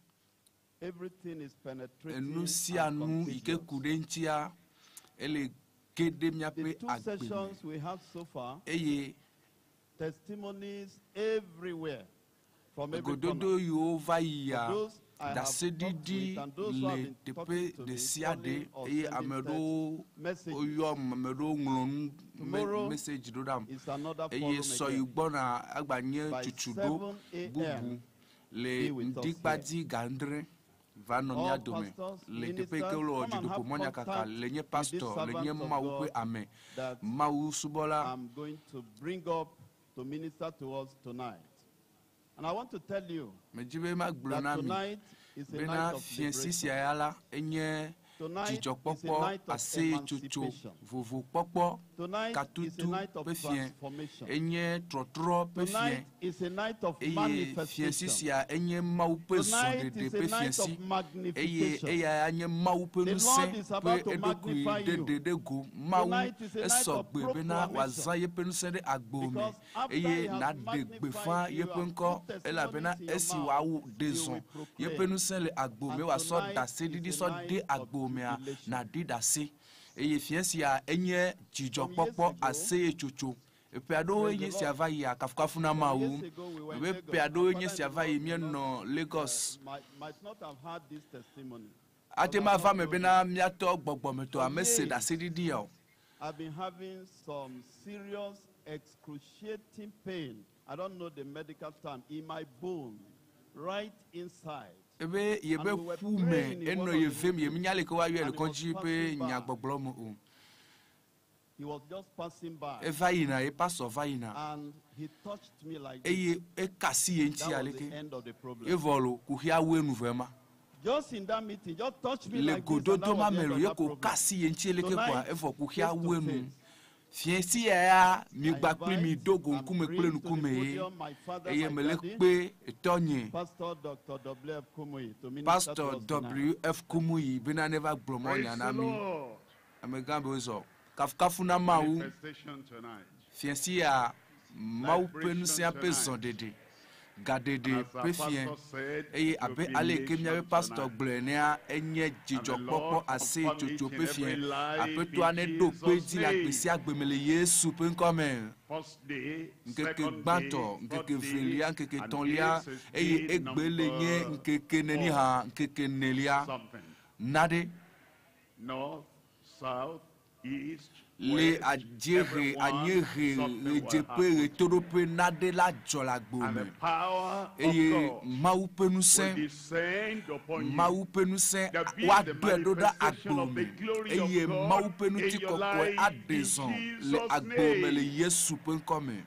Everything is penetrating Enu sia and nu yi ke contagious. ku ɖe ŋutia ele ge ɖe The míaƒe two agbe me sessions we have so far, eye testimonies everywhere from every egododo corner. yiwo va yia For those I have talked ɖaseɖiɖi with and those who have le been teƒe talking to ɖe me, sia ɖe calling or eye sending ame text ɖewo messages. woyɔm ame ɖewo ŋlɔ nu Tomorrow message ɖo ɖam is another eye forum sɔ yi again. gbɔna agba nye By tutuɖo 7 a.m. bubu le be with us ŋdikpadzi ga adre va nɔ mía All dome pastors, le teƒe yi ke ministers, wole wɔ come and dzodoƒo have mɔnyakaka contact le nye with this pastor le nye servant of Mawu ƒe God ame that Mawu subɔla I'm going to bring up to minister to us tonight. And I want to tell you medzi be magblɔ that na mi tonight is a bena night of fiẽsi liberation. sia ya la enye Tonight is a dzidzɔkpɔkpɔ night of aseyetsotso emancipation. vovokpɔkpɔ Tonight is a katutu night of ƒe fiẽ transformation. enye trɔtrɔ ƒe fiẽ Tonight is a night of eye fiẽsi manifestation. sia enye Mawu ƒe Tonight zɔɖeɖe is a ƒe night of fiẽsi eye magnification. eya nye Mawu ƒe The ŋusẽ Lord is ƒe about to eɖokui magnify you. ɖeɖe ɖe go. Mawu Tonight is a night esɔ of gbe bena proclamation. wòazã yeƒe ŋusẽ ɖe agbo me Because after eye he has nàɖe gbeƒã magnified you yeƒe and ŋkɔ put testimonies elabena in your esi mouth, wòawu ɖe you zɔ will yeƒe proclaim. ŋusẽ le agbo me And wòasɔ tonight ɖaseɖiɖi is a sɔ night de of agbo mea jubilation. nàɖi ɖase eye fiẽ sia enye dzidzɔkpɔkpɔ ago, aseyetsotso. Ƒe aɖewoe Praise nye the sia Lord. va yia kafukafu na Some Mawu. years ago we were in Ebe Lagos. ƒe aɖewoe My nye sia father-in-law va yi did not, míenɔ Lagos. might not have had this testimony. Ate But ma I've va not me told bena you. míatɔ gbɔgbɔmetɔ For ame se years, ɖaseɖiɖi ya o. I've been having some serious, excruciating pain. I don't know the medical term, in my bone, right inside. Ebe yebe And we were ƒu me praying in enɔ one of ye the vem ye meetings, minya leke woayɔe le and he was kɔdzi ƒe passing by. nyagbɔgblɔ me o. He was just passing by. Eva yina ye pastor va yina And he touched me like this. eye eka asi ye ŋuti That was aleke the end of the problem. evɔ lo kuxia woe nu vɔ ema. Just in that meeting, just touch me Le like this, and that gododo ma was the me end lo of ye that ko problem. ka asi ye ŋuti leke koa Tonight, evɔ kuxia face to woe nu. face, Fiẽsi ya ya I migba kpli mi invite do go and ŋkume kple bring to the ŋkume ye podium my father, eye my mele daddy, kpe etɔnye Pastor Dr. W.F. Kumuyi, to minister to Pastor us tonight. W.F. Kumuyi bena ne va gblɔ mɔ Praise nya na the mi. Lord. Amegã be wozɔ. Kafukafu na Mawu. Manifestation tonight. Fiẽsi ya Mawu ƒe Liberation ŋusẽa ƒe tonight. zɔɖeɖe gaɖeɖe As our ƒe fiẽ pastor said, eye abe ale yi ke míaƒe jubilation pastor tonight. gblɔe enea enye And the dzidzɔkpɔkpɔ Lord confirm aseyetsotso it in ƒe fiẽ. every life Aƒetɔa in ne ɖo kpe Jesus' dzi le agbe name. sia agbe me le Yesu ƒe ŋkɔ me. First day, Ŋkeke second day, gbãtɔ, ŋkeke third day, velia, ŋkeke and tɔ̃lia this is eye day egbe le nye number ŋkeke neni four. hã ŋkeke nelia Something. na ɖe North, south, east, le west, adziehe, everyone, anyiehe, something will ɣedzeƒe, happen. ɣetoɖoƒe na ɖe la dzɔ le agbo And me the power of eye God Mawu ƒe will ŋusẽ descend upon you. Mawu ƒe ŋusẽ There be the woadoe ɖo ɖa manifestation agbo of me the glory of eye God Mawu ƒe in your ŋutikɔkɔe life aɖe in zɔ le Jesus' agbo me le name. Yesu ƒe ŋkɔ me.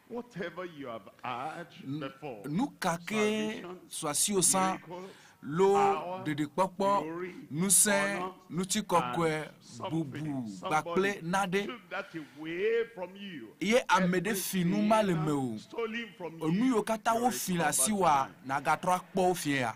Whatever you have had before, Nu ka ke salvation, sɔ asiwò sã miracles, lo power, ɖeɖekpɔkpɔ, glory, ŋusẽ, honor, ŋutikɔkɔe, and something, bubu kpakple somebody naɖe took that away from you. ye ame ɖe fi nu ma le me o. Stolen from Enu you, yiwo katã you wofi le recover asiwòa tonight. nàgatrɔ akpɔ wo fie ya.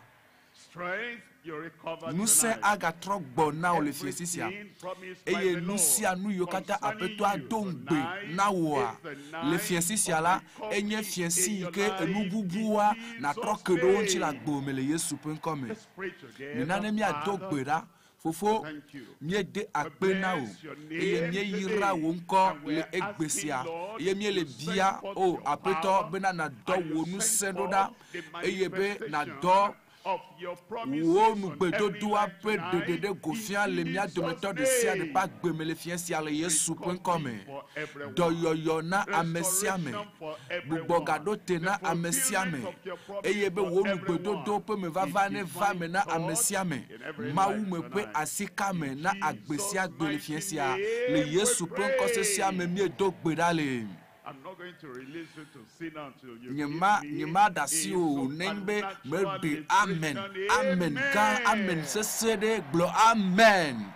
Strength, you recover Ŋusẽ tonight. agatrɔ gbɔ na wò le fiẽsi sia Everything promised by eye the nu Lord sia nu yiwo katã concerning aƒetɔa you do ŋugbe tonight na wòa is the le night fiẽsi sia of la recovery enye fiẽsi in yi your ke life enu in bubua nàtrɔ Jesus' ke ɖe wo ŋuti le name. agbo me le Yesu ƒe ŋkɔ me. Let's pray together. Mina ne míado Father, gbe ɖa. Fofo, thank you. míede akpe na wò Bless your eye name míeyra today. wò ŋkɔ And we le are egbe asking, sia Lord, eye míele you send bia forth o your aƒetɔ power bena nàdɔ and wò you send ŋusẽ ɖo forth ɖa the eye be manifestation nàdɔ of your promises wò on every nugbedodoa life ƒe tonight ɖeɖe ɖe go in fia le mía Jesus' dometɔ ɖe sia ɖe ƒe name. agbe me le fiẽ sia le Yesu ƒe ŋkɔ me. Recovery for everyone. Dɔyɔyɔ na ame sia ame, Restoration for everyone. gbugbɔgaɖo te The na ame sia ame fulfillment of your promise eye be for wò everyone. nugbedodo ƒe mevava In ne va divine me na ame touch sia ame. in every Mawu life me ƒe tonight. asika me In na agbe Jesus' sia agbe le mighty fiẽ sia le name we Yesu ƒe ŋkɔ sesea me pray. míedo gbe ɖa le. I'm not going to release you to sin until you Nye give ma me nye ma da asi a o nenye be supernatural meɖe amen liberation. amen gã amen Amen. sese ɖe gblɔ amen.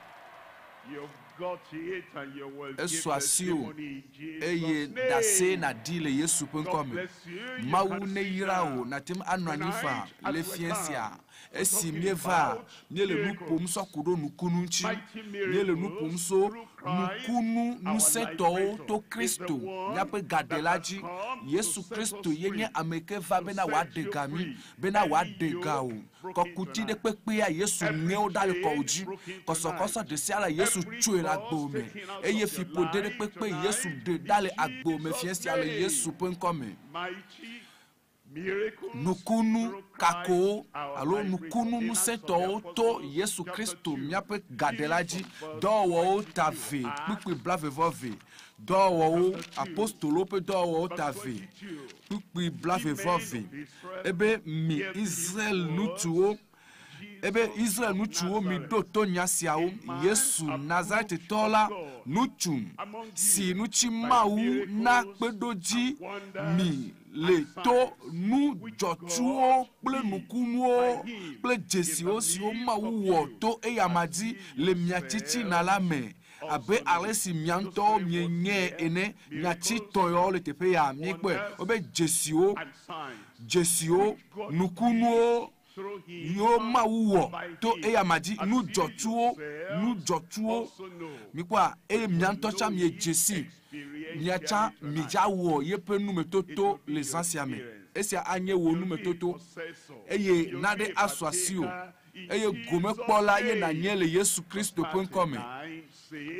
You've got it and you will give Esu asi o testimony in Jesus' eye ɖase name. nàɖi le Yesu ƒe ŋkɔ God me. bless you. You Mawu can ne sit yra wò down. nàte ŋu anɔ anyi faa Tonight, as le we fiẽ sia. come, we're Esi talking míeva about míele nu ƒom miracles, sɔ ku ɖo nukunu ŋuti. mighty Míele nu ƒom miracles so through Nukunu ŋusẽtɔwo to Kristo míaƒe gaɖela dzi. Yesu Kristo ye nye ame yi ke va bena wòaɖe ga mí, bena wòaɖe ga o. Kɔkuti ɖe kpekpea Yesu ŋe wo ɖa le kɔwò dzi. Kɔsɔkɔsɔ ɖe sia ɖe Yesu tsoe le agbewò me eye fiƒode ɖe kpekpe Yesu ɖe ɖa le agbewò me fiẽ sia le Yesu ƒe ŋkɔ me. Nukunu kakowo alo nukunu ŋusẽtɔwo to Yesu Kristo míaƒe gaɖela dzi. Dɔwɔwɔwo ta ve kpukpui blaeve-vɔ-eve. Dɔwɔwɔwo, apostolowo ƒe dɔwɔwɔwo ta ve kpukpui blaeve-vɔ-eve. Ebe mi Israel ŋutsuwo, ebe Israel ŋutsuwo miɖo to nya siawo. Yesu Nazaretetɔ la, ŋutsu si ŋuti Mawu na kpeɖodzi mi le to nu dzɔtsuwo kple nukunuwo kple dzesiwo siwo Mawu wɔ to eyama dzi le mia tsitsina la me, abe ale si mia ŋutɔwo mienyae ene. Nyati tɔ̃ yawo le teƒe ya míekpɔe wobe dzesiwo, dzesiwo, nukunuwo yiwo Mawu wɔ to eyama dzi, nu dzɔtsuwo, nu dzɔtsuwo. Mikpɔa, eye mia ŋutɔ tsã miedze sii. Mia tsã midza wɔ yeƒe numetoto le zã sia me. Esia anye wò numetoto eye naɖe asu asiwò eye gomekpɔla ye nànye le Yesu Kristo ƒe ŋkɔ me.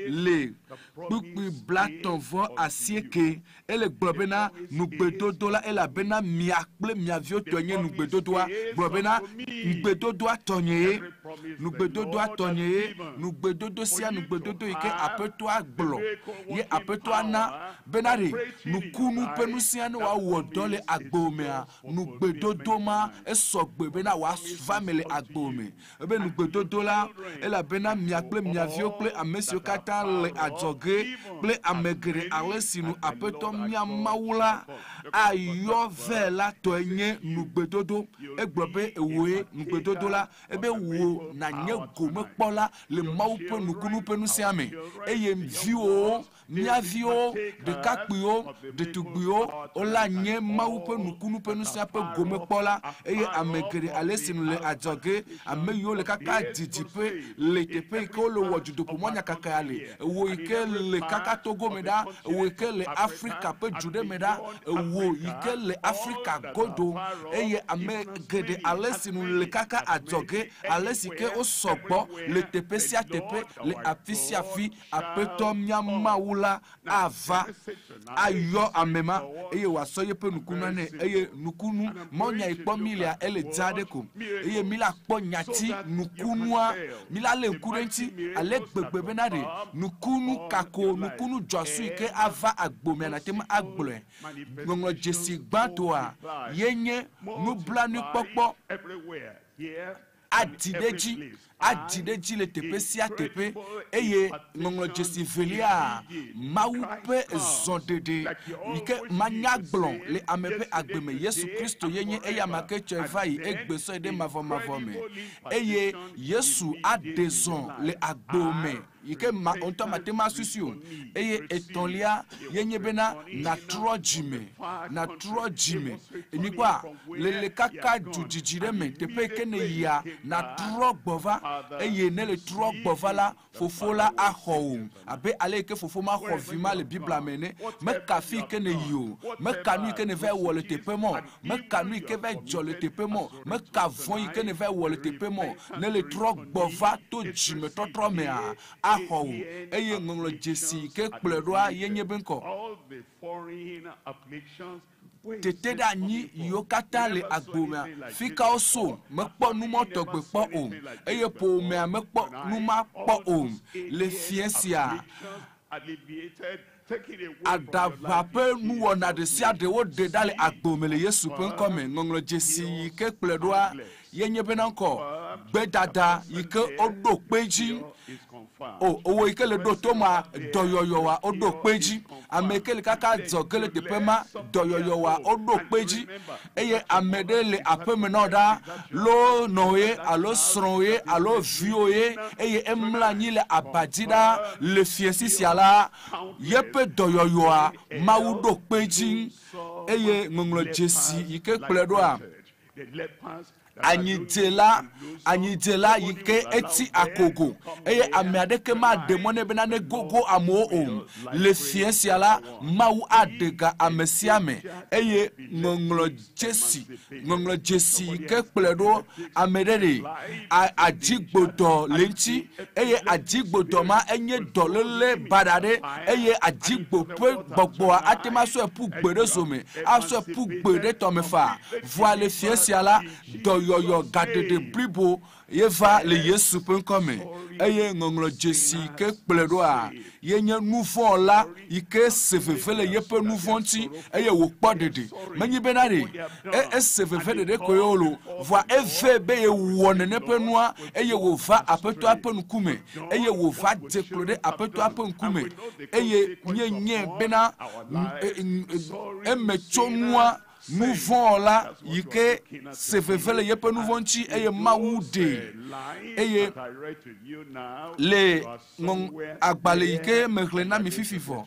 Le kpukpui 39, ele gblɔ bena nugbedodo la, elabena mia kple mia viwo tɔe nye nugbedodoa. Gblɔ bena nugbedodoa tɔnye ye, nugbedodoa tɔnye ye, nugbedodo sia nugbedodo yi ke Aƒetɔa gblɔ ye Aƒetɔa na bena ɖe nukunu ƒe nu sia ne wòawɔ dɔ le agbewò mea, nugbedodo ma esɔ gbe bena wòava eme le agbewò me. Ebe nugbedodo la, elabena mia kple mia viwo kple ame siwo katã le adzɔge kple ame geɖe ale si nu Aƒetɔ mía Mawu la ayɔ vɛ la tɔe nye nugbedodo. Egblɔ be ewòe nugbedodo la, ebe wò nànye gomekpɔla le Mawu ƒe nukunu ƒe ŋusẽa me, eye viwòwo Mía viwo, ɖekakpuiwo, ɖetugbuiwo, wola nye Mawu ƒe nukunu ƒe ŋusẽa ƒe gomekpɔla, eye ame geɖe alesi nu le adzɔge, ame yiwo le kaka didiƒe le teƒe yi ke wole wɔ dudoƒomɔ nyakakaya le, ewò yi ke le kaka Togo me ɖa, ewò yi ke le Afrika ƒe du ɖe me ɖa, ewò yi ke le Afrika godo, eye ame geɖe alesi nu le kaka adzɔge, alesi ke wosɔ gbɔ le teƒe sia teƒe, le afi sia afi. Aƒetɔ mía Mawu la ava ayɔ ame ma eye wòasɔ yeƒe nukunua nɛ eye nukunu mawunya yi kpɔ mí lea ele dza ɖe ko eye mí la kpɔ nyati nukunua mí la lé ŋku ɖe eŋuti ale gbegbe bena ɖe nukunu kako nukunu dzɔasu yi ke ava agbomea nàte ŋu agblɔe. Ŋɔŋlɔdzesi gbãtɔa ye nye nublanuikpɔkpɔ. Adzi ɖe edzi, adzi ɖe edzi le teƒe sia teƒe, eye ŋɔŋlɔdzesi velia, Mawu ƒe zɔɖeɖe yi ke manya gblɔ le ame ƒe agbe me. Yesu Kristo ye nye eyama ke tsɔe va yi egbe sɔe ɖe mavɔmavɔ me. Eye Yesu aɖe zɔ le agbo me yi ke ma ŋutɔ mate ŋu asusui o. Eye etɔ̃lia ye nye bena nàtrɔ dzime, nàtrɔ dzime. Mikpɔa, le le kaka du dzidzi ɖe me, teƒe yi ke nèyia, nàtrɔ gbɔ va. Eye ne le trɔ gbɔ va la, Fofo la axɔ wò abe ale yi ke fofo ma xɔ vi ma le Biblia me ene. Meka afi yi ke nèyi o, meka nu yi ke nèvae wɔ le teƒe ma o, meka nu yi ke vae dzɔ le teƒe ma o, meka vɔ̃ yi ke nèvae wɔ le teƒe ma o. Ne le trɔ gbɔ va to dzimetɔtrɔ mea, axɔ wò. Eye ŋɔŋlɔdzesi yi ke kplɔe ɖoa ye nye be ŋkɔ. Teteɖeanyi yiwo katã le agbo mea, fika woso? Mekpɔ nu ma tɔgbe kpɔ o, eye ƒomea mekpɔ nu ma kpɔ o. Le fiẽ sia, aɖaʋa ƒe nuwɔna ɖesiaɖe woɖe ɖa le agbo me le Yesu ƒe ŋkɔ me. Ŋɔŋlɔdzesi yi ke kplɔe ɖoa ye nye bena ŋkɔ gbedada yi ke woɖo kpe edzi. O, owò yi ke le ɖo to ma, dɔyɔyɔwa woɖo kpe edzi. Ame yi ke le kaka dzɔge le teƒe ma, dɔyɔyɔwa woɖo kpe edzi. Eye ame ɖe le aƒeme na wò ɖaa, loo nɔwò ye, alo srɔ̃wò ye, alo viwò ye, eye emlɔ anyi le aba dzi ɖaa le fiẽsi sia la, yeƒe dɔyɔyɔa Mawu ɖo kpe edzi. Eye ŋɔŋlɔdzesi yi ke kplɔe ɖoa, Anyidzela anyidzela yi ke etsi akogo eye ame aɖeke maɖe mɔ nɛ bena ne gogo amewo o. Le fia sia la, Mawu aɖe ga ame sia ame eye ŋɔŋlɔ dzesi ŋɔŋlɔ dzesi yi ke kplɔe ɖo ame ɖe ɖe adzigbodɔ le ŋuti eye adzigbodɔ ma enye dɔléle baɖa ɖe eye adzigbo ƒe gbɔgbɔa ate ŋu asɔe ƒu gbe ɖe zome asɔe ƒu gbe ɖe tɔme faa. Vɔa le fia sia la, dɔyɔyɔ gaɖeɖe blibo ye va le Yesu ƒe ŋkɔme eye ŋɔŋlɔ dzesi yi ke kplɔe ɖoa ye nye nu vɔ̃ la yi ke se veve le yeƒe nu vɔ̃ ŋuti eye wòkpɔ ɖeɖe. Menye bena ɖe ese veve ɖeɖe koe o lo, vɔa eve be yewɔ nene ƒe nua eye wòva Aƒetɔa ƒe ŋkume eye wòva dze klo ɖe Aƒetɔa ƒe ŋkume eye míenyae bena emetsonua nu vɔ̃ la yi ke se veve le yeƒe nu vɔ̃ ŋuti eye Mawu ɖee. Eye le agbalẽ yi ke mexlẽ na mi fifi vɔ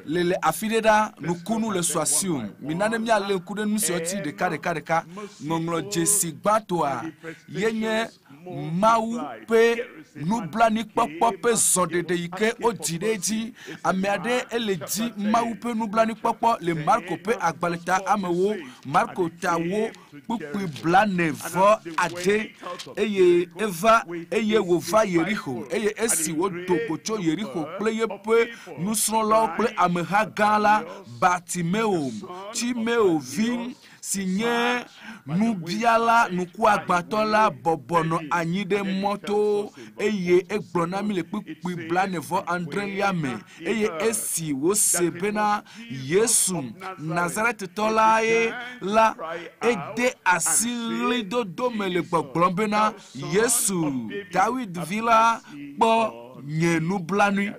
le le afi ɖe ɖa, nukunu le su asiwò. Mina ne míalé ŋku ɖe nu siawo ŋuti ɖeka ɖeka ɖeka. Ŋɔŋlɔ dzesi gbãtɔa ye nye Mawu ƒe nublanuikpɔkpɔ ƒe zɔɖeɖe yi ke wodzi ɖe edzi. Ame aɖe ele dzi Mawu ƒe nublanuikpɔkpɔ le Marko ƒe agbalẽ ta amewo, Marko ta wo kpukpui 46 eye eva eye wòva Yerixo eye esi wòdo go tso Yerixo kple yeƒe nusrɔ̃lawo kple ameha gã la, Bartimeo, Timeo vi, si nye nubiala ŋkuagbãtɔ la bɔbɔ nɔ anyi ɖe mɔto eye egblɔ na mí le kpukpui 46 me eye esi wòse bena Yesu Nazaretitɔ la ye la, ede asi ɣlidodo me le gbɔgblɔm bena, Yesu, Dawid vi la, kpɔ nye nublanui.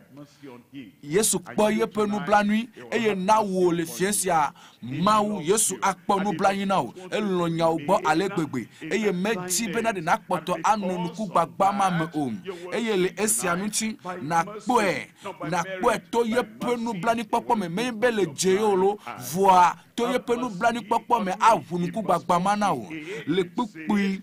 Yesu kpɔ yeƒe nublanui eye na wò le fia sia. Mawu Yesu akpɔ nublanui na wò. Elɔ̃ nyawo gbɔ ale gbegbe eye medzi bena ɖe nakpɔtɔ anɔ nukugbagba ma me o. Eye le esia ŋuti nakpɔe nakpɔe to yeƒe nublanuikpɔkpɔ me. Menye be le dze ye o lo, vɔa to yeƒe nublanuikpɔkpɔ me aʋu nukugbagba ma na wò. Le kpukpui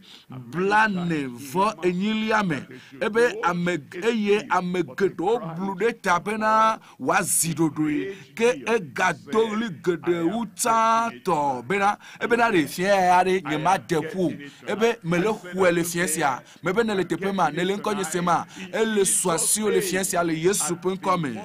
44 me ebe ame eye ame geɖewo blu ɖe ta bena wòazi ɖoɖoe ke egado ɣli geɖe wu tsãtɔ bena ebena ɖe fia ya ɖe nye ma de ƒu o. Ebe mele xɔe le fia sia mebe ne le teƒe ma ne le ŋkɔ nye se ma ele su asiwò le fia sia le Yesu ƒe ŋkɔ me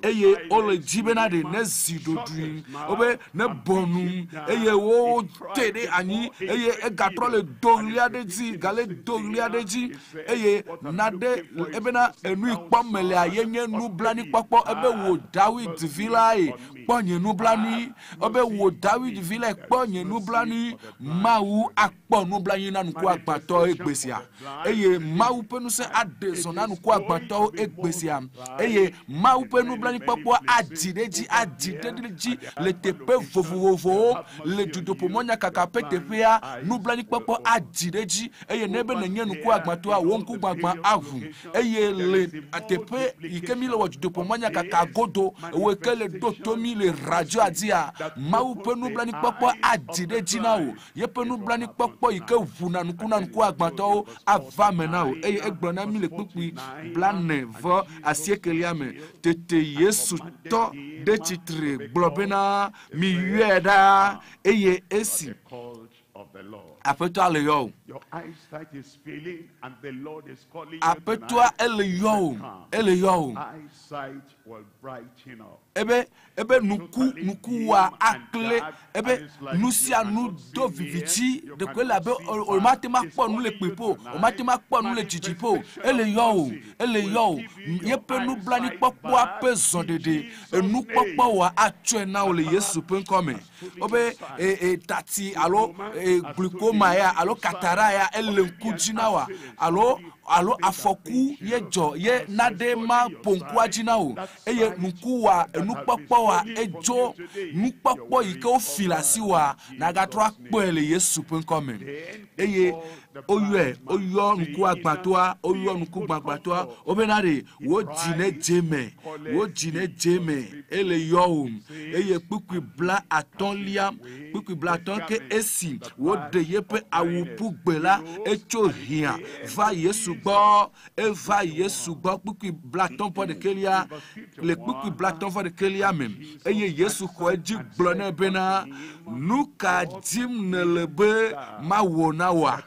eye wole dzi bena ɖe ne zi ɖoɖoe wobe ne bɔ nu eye wote ɖe anyi eye egatrɔ le do ɣli aɖe dzi gale do ɣli aɖe dzi eye naɖe ebena enu yi kpɔm melea ye nye nublanuikpɔkpɔ ebe wò Dawid vi lae kpɔ nye nublanui ebe wò Dawid vi lae kpɔ nye nublanui. Mawu akpɔ nublanui na ŋkuagbãtɔwo egbe sia eye Mawu ƒe ŋusẽ aɖe zɔ na ŋkuagbãtɔwo egbe sia eye Mawu ƒe nublanuikpɔkpɔ adzi ɖe edzi adzi ɖe edzi le teƒe vovovowo le dutoƒomɔnyakaka ƒe teƒea. Nublanuikpɔkpɔ adzi ɖe edzi eye ne be nenye ŋkuagbãtɔa, wò ŋkugbãgbã aʋu eye le teƒe yi ke mi le wɔ dutoƒomɔnyakaka godo wo ke le ɖo to mi le radioa dzia, Mawu ƒe nublanuikpɔkpɔ adzi ɖe edzi na wò. Yeƒe nublanuikpɔkpɔ yi ke ʋuna ŋku na ŋkuagbãtɔwo ava me na wò. Eye egblɔ na mi le kpukpui 48 me tete Yesu tɔ ɖe tsitre gblɔ bena, miyɔe ɖa. Eye esi Aƒetɔa le yɔ wò. Aƒetɔa ele yɔ wò, ele yɔ wò. Ebe ebe nuku nukuwòa akle ebe nu sia nu do viviti ɖeko ele abe o mate ŋu akpɔ nu le kpuiƒe o, o mate ŋu akpɔ nu le didiƒe o. Ele yɔ wò, ele yɔ wò. Yeƒe nublanuikpɔkpɔa ƒe zɔɖeɖe enukpɔkpɔ wòa atsɔe na wò le Yesu ƒe ŋkɔ me. Wobe tati alo glikoma ya alo katara ya ele ŋku dzi na wòa alo alo afɔku ye dzɔ ye naɖe ma ƒo ŋkua dzi na wò eye ŋkuwòa enukpɔkpɔ wòa edzo nukpɔkpɔ yi ke wofi le asi wòa nagatrɔ akpɔe le Yesu ƒe ŋkɔ me. Eye Woyɔe, woyɔ ŋkuagbãtɔa, woyɔ ŋkugbãgbãtɔa, wobena ɖe wo dzi ne dze me, wo dzi ne dze me, ele yɔ o. Eye kpukpui 50lia, kpukpui 50 ke esi woɖe yeƒe awu ƒu gbe la, etso hiã va Yesu gbɔ, eva Yesu gbɔ kpukpui 51lia, le kpukpui 51lia me. Eye Yesu xɔ edzi gblɔ nɛ bena, nu ka dim nèle be mawɔ na wòa?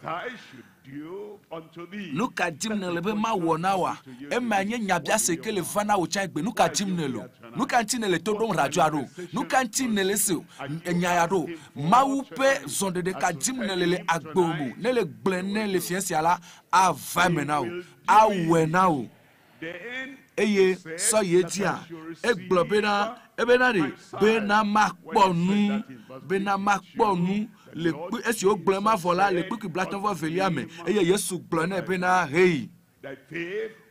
Nu ka dim nèle be mawɔ na wòa? Ema nye nyabiase ke le va na wò tsã egbe. Nu ka dim nèle o? Nu ka ŋuti nèle to ɖom radioa ɖo? Nu ka ŋuti nèle se enya ya ɖo? Mawu ƒe zɔɖeɖe ka dim nèle le agbewò me? Ne le gblɔe nɛ le fiẽ sia la, ava eme na wò, awɔe na wò. Eye sɔ yi edzia, egblɔ bena, ebena ɖe, bena makpɔ nu, bena makpɔ nu le kpui, esi wogblɔ ema vɔ la, le kpukpui 52lia me, eye Yesu gblɔ nɛ bena, hei,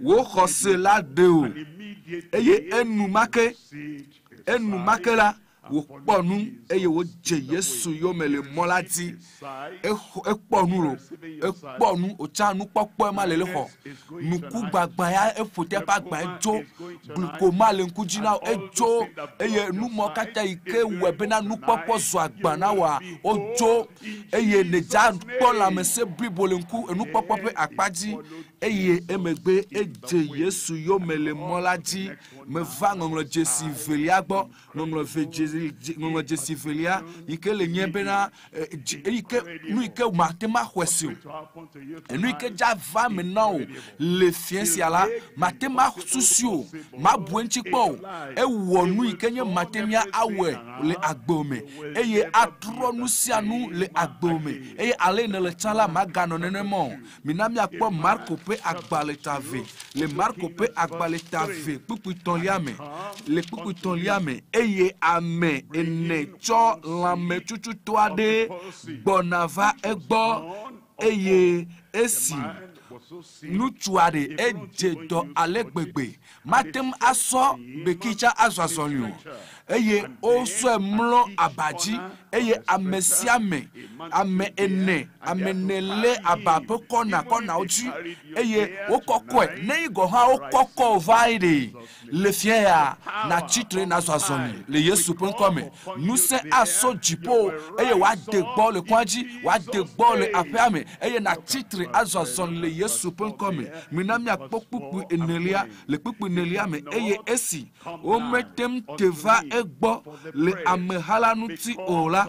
wò xɔse la ɖe o. Eye enumake, enumake la, wòkpɔ nu eye wòdze Yesu yome le mɔ la dzi. Ekpɔ nu lo, ekpɔ nu, wòtsa nukpɔkpɔe ma le le xɔ. Nuku gbagbã ya eƒo teƒe agbã edzo, glikoma le ŋku dzi na wò, edzo eye numɔ katã yi ke wɔe bena nukpɔkpɔ zu agbã na wòa, wodzo eye nèdza kpɔ lãmesẽ blibo le ŋku enukpɔkpɔ ƒe akpa dzi eye emegbe edze Yesu yome le mɔ la dzi. Meva ŋɔŋlɔdzesi velia gbɔ. Ŋɔŋlɔ ve dze, ŋɔŋlɔ dzesi velia yi ke le nye bena, dzi, eyi ke, nu yi ke mate ŋu axɔe si o. Enu yi ke dza va eme na wò le fiẽ sia la, mate ŋu asusi o, mabu eŋuti kpɔ o. Ewɔ nu yi ke nye mate ŋu awɔe le agbewò me eye atrɔ nu sia nu le agbewò me eye ale yi nèle tsã la, maganɔ nenema o. Mina míakpɔ Marko ƒe agbalẽ ta ve. Le Marko ƒe agbalẽ ta ve kpukpui tɔ̃lia me, le kpukpui tɔ̃lia me, eye ame ene tsɔ lãmetututɔ aɖe gbɔna va egbɔ eye esi ŋutsu aɖe edze dɔ ale gbegbe, mate ŋu asɔ ɖeki tsã azɔ azɔli o. Eye wosɔe mlɔ aba dzi eye ame sia ame, ame ene, ame ene lé aba ƒe kɔna kɔnawo dzi eye wokɔkɔe. Ne yi gɔ̃ hã wokɔkɔ va yi ɖe le fia ya, natsi tre nazɔ azɔli le Yesu ƒe ŋkɔ me. Ŋusẽ asɔ dziƒo eye wòade gbɔ le kɔa dzi, wòade gbɔ le aƒea me eye natsi tre azɔ azɔli le Yesu ƒe ŋkɔ me. Mina míakpɔ kpukpui enelia le kpukpui enelia me eye esi womete ŋu te va egbɔ le ameha la ŋuti o la,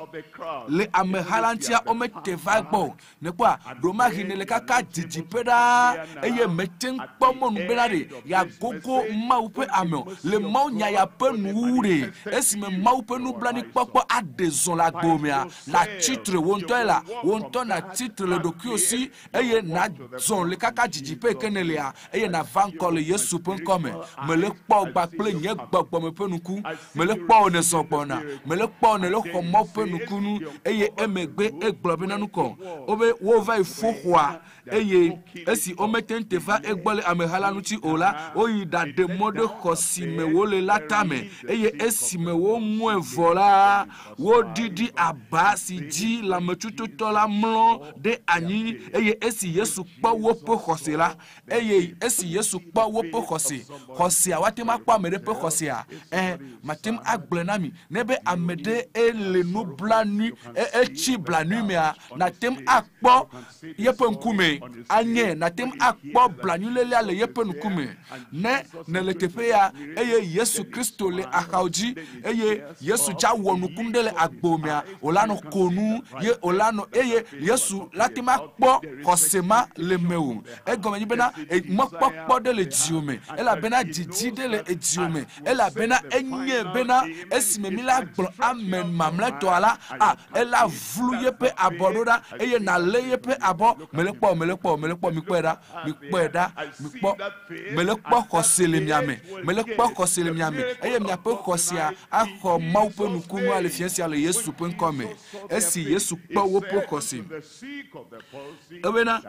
le ameha la ŋutia womete va egbɔ o. Nekpɔa, ɖomahi ne le kaka didiƒe ɖaa eye mete ŋu kpɔ mɔnu bena ɖe yeagogo Mawu ƒe ame o. Le Mawu nya ya ƒe nuwuwu ɖe, esime Mawu ƒe nublanuikpɔkpɔ aɖe zɔ le agbewò mea, natsi tre wò ŋutɔe la, wò ŋutɔ natsi tre le ɖokuiwò si eye nazɔ le kaka didiƒe yi ke nèlea eye nava ŋkɔ le Yesu ƒe ŋkɔ me. Mele kpɔ gba kple nye gbɔgbɔme ƒe nuku. Mele kpɔ wò nèzɔ gbɔna. Mele kpɔ wò nèle xɔ Mawu ƒe nukunu eye emegbe egblɔ bena nukɔ. Wobe wova yi fo xɔa eye esi womete ŋu te va egbɔ le ameha la ŋuti o la, woyi ɖaɖe mɔ ɖe xɔ si me wole la tame eye esime woŋɔe vɔ la, woɖiɖi aba si dzi lãmetututɔ la mlɔ ɖe anyi eye esi Yesu kpɔ woƒe xɔse la, eye esi Yesu kpɔ woƒe xɔse, xɔsea woate ŋu akpɔ ame ɖe ƒe xɔsea? Ɛ, mate ŋu agblɔe na mi ne be ame ɖe ele nublanui, etsi blanui mea, nate ŋu akpɔ yeƒe ŋkume anye, nate ŋu akpɔ blanuilélia le yeƒe ŋkume. Ne nèle teƒe ya eye Yesu Kristo le axawo dzi eye Yesu dza wɔ nukunu ɖe le agbo mea, wòla nɔ ko nu ye wòla nɔ eye Yesu la te ŋu akpɔ xɔse ma le mewò. Egɔme nye bena mɔkpɔkpɔ ɖe le dziwò me elabena dzidzi ɖe le edziwò me elabena enye bena esime mi la gblɔ amen mamlɛtɔa la, a ela vlu yeƒe abɔ ɖo ɖa eye nalé yeƒe abɔ. Mele kpɔ, mele kpɔ, mele kpɔ, mikpɔe ɖa, mikpɔe ɖa, mikpɔ. Mele kpɔ xɔse le mia me, mele kpɔ xɔse le mia me eye miaƒe xɔsea axɔ Mawu ƒe nukunua le fiẽ sia le Yesu ƒe ŋkɔ me. Esi Yesu kpɔ woƒe xɔse, ebena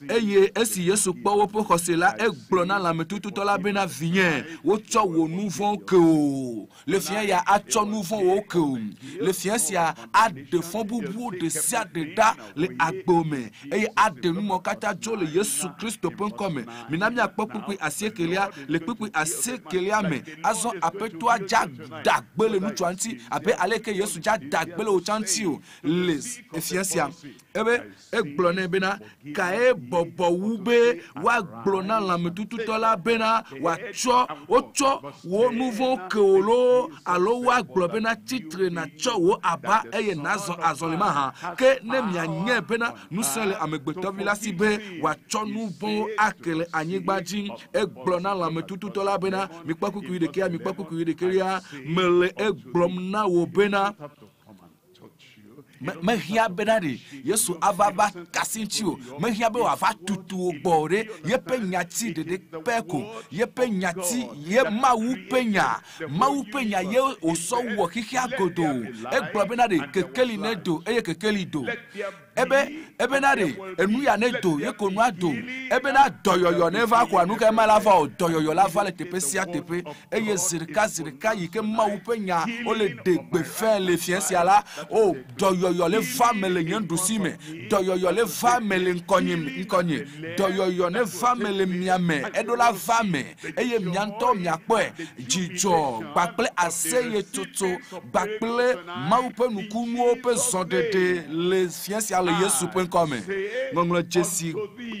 eye esi Yesu kpɔ woƒe xɔse la, egblɔ na lãmetututɔ la bena, vinye, wotsɔ wò nu vɔ̃wo ke wò. Le fiẽ ya atsɔ nu vɔ̃wo ke wò. Le fiẽ sia sia aɖe fɔ bubuwo ɖe sia ɖe ɖa le agbe me eye aɖe numɔ katã dzo le Yesu Kristo ƒe ŋkɔ me. Mina míakpɔ kpukpui asiekelia le kpukpui asiekelia me. Azɔ Aƒetɔa dza da gbe le ŋutsua ŋuti abe ale ke Yesu dza da gbe le wò tsã ŋuti o le efia sia. Ebe egblɔ nɛ bena kae bɔbɔ wu be woagblɔ na lãmetututɔ la bena wòatsɔ wotsɔ wò nu vɔ̃wo ke wò loo alo woagblɔ bena tsitre nàtsɔ wò aba eye nàzɔ azɔli mahã. Ke ne mianyae bena ŋusẽ le amegbetɔvi la si be wòatsɔ nu vɔ̃wo ake le anyigba dzi. Egblɔ na lãmetututɔ la bena mikpɔ kpukpui ɖekea, mikpɔ kpukpui ɖekelia, mele egblɔm na wò bena mehiã bena ɖe Yesu ava va kasi ŋuti o. Mehiã be wòava tutu wò gbɔ o ɖe. Yeƒe nyati ɖeɖe pɛ ko. Yeƒe nyati ye Mawu ƒe nya. Mawu ƒe nya ye wòsɔ wɔ xexea godoo. Egblɔ bena ɖe kekeli nedo eye kekeli do. Ebe ebena ɖe enu ya nedo ye ko nua do. Ebena dɔyɔyɔ neva koa nu ka ema la va o. Dɔyɔyɔ la va le teƒe sia teƒe eye zi ɖeka zi ɖeka yi ke Mawu ƒe nya wole ɖe gbe fɛ le fia sia la, o dɔyɔyɔ le va me le nye nuɖusi me, dɔyɔyɔ le va me le ŋkɔnye ŋkɔnye, dɔyɔyɔ ne va me le mia me, eɖo la va me eye mia ŋutɔ miakpɔe. Dzidzɔ kpakple aseyetsotso kpakple Mawu ƒe nukunuwo ƒe zɔɖeɖe le fia sia le Yesu ƒe ŋkɔ me. Ŋɔŋlɔ dzesi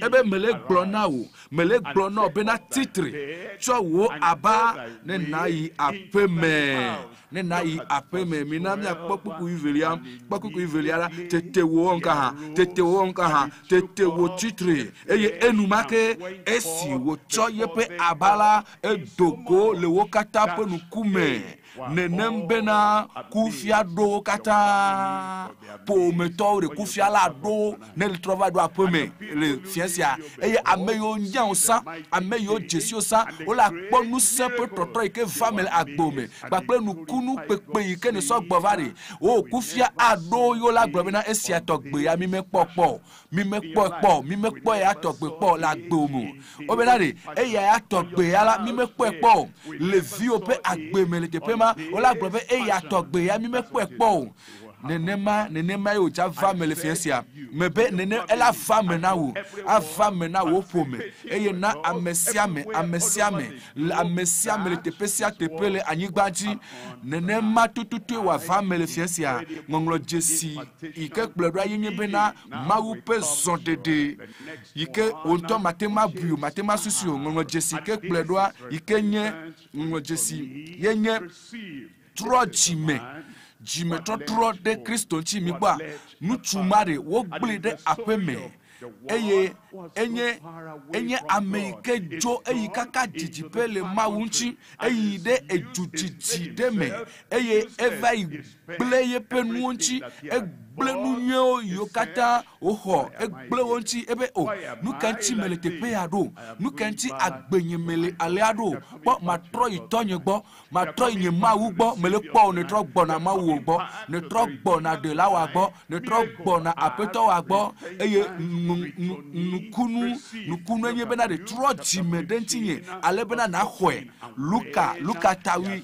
ebe mele gblɔ na wò, mele gblɔ na wò bena tsitre, tsɔ wò aba ne nàyi aƒe me. Ne nàyi aƒe me. Mina míakpɔ kpukpui velia, kpɔ kpukpui velia la, tete wò ŋka hã, tete wò ŋka hã, tete wò tsitre eye enumake esi wòtsɔ yeƒe aba la, edo go le wo katã ƒe ŋkume. Nenem bena kufia ɖo wo katã. Ƒometɔwo ɖe kufia la ɖo ne trɔ va ɖo aƒe me le fia sia eye ame yiwo nya wo sã, ame yiwo dzesi wo sã, wole akpɔ ŋusẽ ƒe tɔtrɔ yi ke va me le agbo me kpakple nukunu kpekpe yi ke ne sɔ gbɔ va ɖe. Wo kufia aɖo yiwo la gblɔ bena esia tɔgbe ya mi mekpɔ kpɔ o, mi mekpɔe kpɔ o, mi mekpɔ ya tɔgbe kpɔ o le agbo me o. Wobena ɖe eya ya tɔgbe ya la mi mekpɔe kpɔ o le viwo ƒe agbe me le teƒe ma, wola gblɔ be eya tɔgbe ya mi mekpɔe kpɔ o. Nenema nenema ye wòdza va me le fia sia me be nene ela va me na wò, ava me na wò ƒome eye na ame sia ame, ame sia ame, le ame sia ame le teƒe sia teƒe le anyigba dzi. Nenema tututue wòava me le fia sia. Ŋɔŋlɔ dzesi yi ke kplɔe ɖoa ye nye bena Mawu ƒe zɔɖeɖe yi ke wò ŋutɔ mate ŋu abui o, mate ŋu asusui o. Ŋɔŋlɔ dzesi yi ke kplɔe ɖoa yi ke nye ŋɔŋlɔ dzesi ye nye trɔ dzime. Dzimetɔtrɔ ɖe Kristo ŋuti mi kpɔa ŋutsu ma ɖe wogblẽ ɖe aƒe me eye enye enye ame yi ke dzo eyi kaka didiƒe le Mawu ŋuti eyi ɖe edu didi ɖe me eye eva yi gblẽ yeƒe nuwo ŋuti egblẽ nu nyuiwo yiwo katã woxɔ egblẽ wo ŋuti ebe o nu ka ŋuti mele teƒe ya ɖo nu ka ŋuti agbenye mele alea ɖo kpɔ matrɔ yi tɔnye gbɔ matrɔ yi nye Mawu gbɔ mele kpɔ o netrɔ gbɔna Mawu wò gbɔ netrɔ gbɔna ɖela wa gbɔ netrɔ gbɔna aƒetɔ wa gbɔ eye nukunu nukunu enye bena ɖe trɔ dzime ɖe ŋutinye ale bena naxɔe. Luka Luka tawi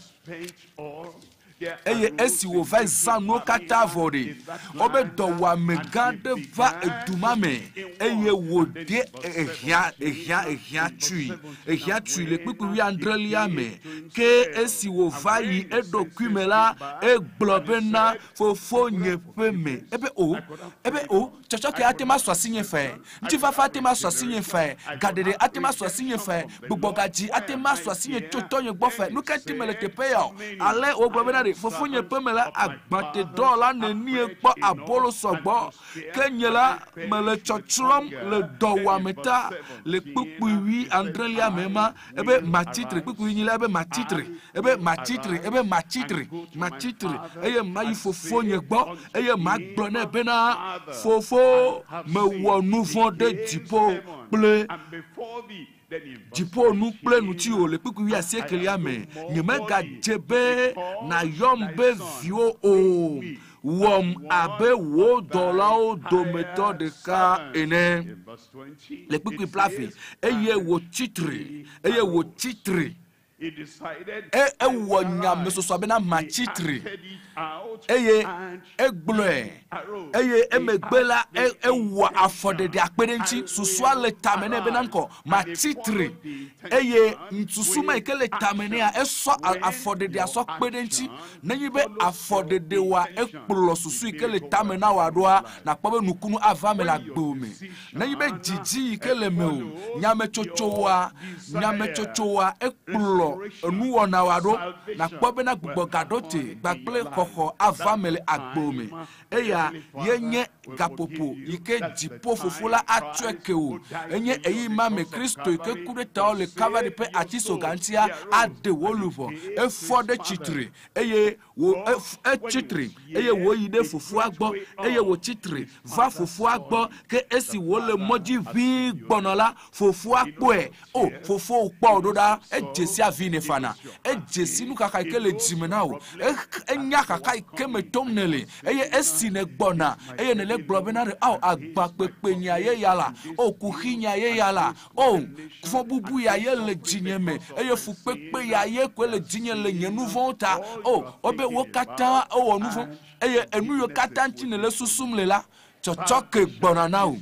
eye esi wòva zã nuwo katã vɔ ɖe wobe dɔwɔame gã ɖe va edu ma me eye wòde ehiã ehiã ehiã tui ehiã tui le kpukpui wuiadrelia me ke esi wòva yi eɖokui me la egblɔ bena fofonye ƒe me ebe o ebe o tsɔtsɔke ate ma sɔ asi nye fɛ ŋutifafa ate ma sɔ asi nye fɛ gaɖeɖe ate ma sɔ asi nye fɛ gbugbɔgadzi ate ma sɔ asi nye tso tɔnye gbɔ fɛ nu ka ŋuti mele teƒe ya o ale wogblɔ bena ɖe fofonye ƒe me la agbatedɔwɔla nenie kpɔ abolo sɔgbɔ ke nye la mele tsɔtsrɔ̃m le dɔwɔame ta le kpukpui wuiadrelia me ma ebe matsitre kpukpui nyi la ebe matsitre ebe matsitre ebe matsitre matsitre eye mayi fofonye gbɔ eye magblɔ nɛ bena fofo mewɔ nu vɔ̃ ɖe dziƒo kple dziƒo nu kple ŋutiwò le kpukpui wuiasiekelia me nyemegadze be nàyɔm be viwò o wɔm abe wò dɔlawo dometɔ ɖeka ene le kpukpui blaeve eye wòtsitre eye wòtsitre. E ewɔ nyamesoso bena matsi tre eye egblɔe eye emegbe la ewɔ afɔɖeɖe akpe ɖe ŋuti. Susua le tame nɛ bena ŋkɔ matsi tre eye susu ma yi ke le tame nɛa esɔ afɔɖeɖea sɔ kpe ɖe ŋuti. Nenye be afɔɖeɖe wa ekplɔ susu yi ke le tame na wòa ɖoa, nakpɔ be nukunu ava me le agbewo me. Nenye be dzidzi yi ke le me o, nyametsotso wa, nyametsotso wa ekplɔ enuwɔna wa ɖo, nakpɔ bena gbugbɔ gaɖo te gbagble xɔxɔ ava me le agbewo me. Eya ye nye gaƒoƒo yi ke dziƒo fofo la atsɔe ke o. Enye eyi ma me Kristo yi ke ku ɖe tawo le Kalvari ƒe atisoga ŋutia aɖe wò luʋɔ. Efɔ ɖe tsitre eye wò etsi tre eye wòyi ɖe fofoa gbɔ eye wòtsi tre va fofoa gbɔ ke esi wòle mɔdzi ʋĩi gbɔnɔ la, fofoa kpɔe. O, fofo kpɔ wò ɖo ɖa, edze si avi ne fana. Edze si nuxaxa yi ke le dzime na wò. Enya xaxa yi ke me tom nèle eye esi nègbɔna eye nèle gblɔ bena ɖe, ao, agba kpekpe nya ye ya la, o, kuxi nya ye ya la, o, fɔ bubu ya ye le dzinye me eye fukpekpe ya ye koe le dzinye le nye nu vɔ̃wo ta. O, wobe wo katã wowɔ nu vɔ̃ eye enu yiwo katã ŋuti nèle susum le la, tsɔtsɔ ke gbɔna na wò.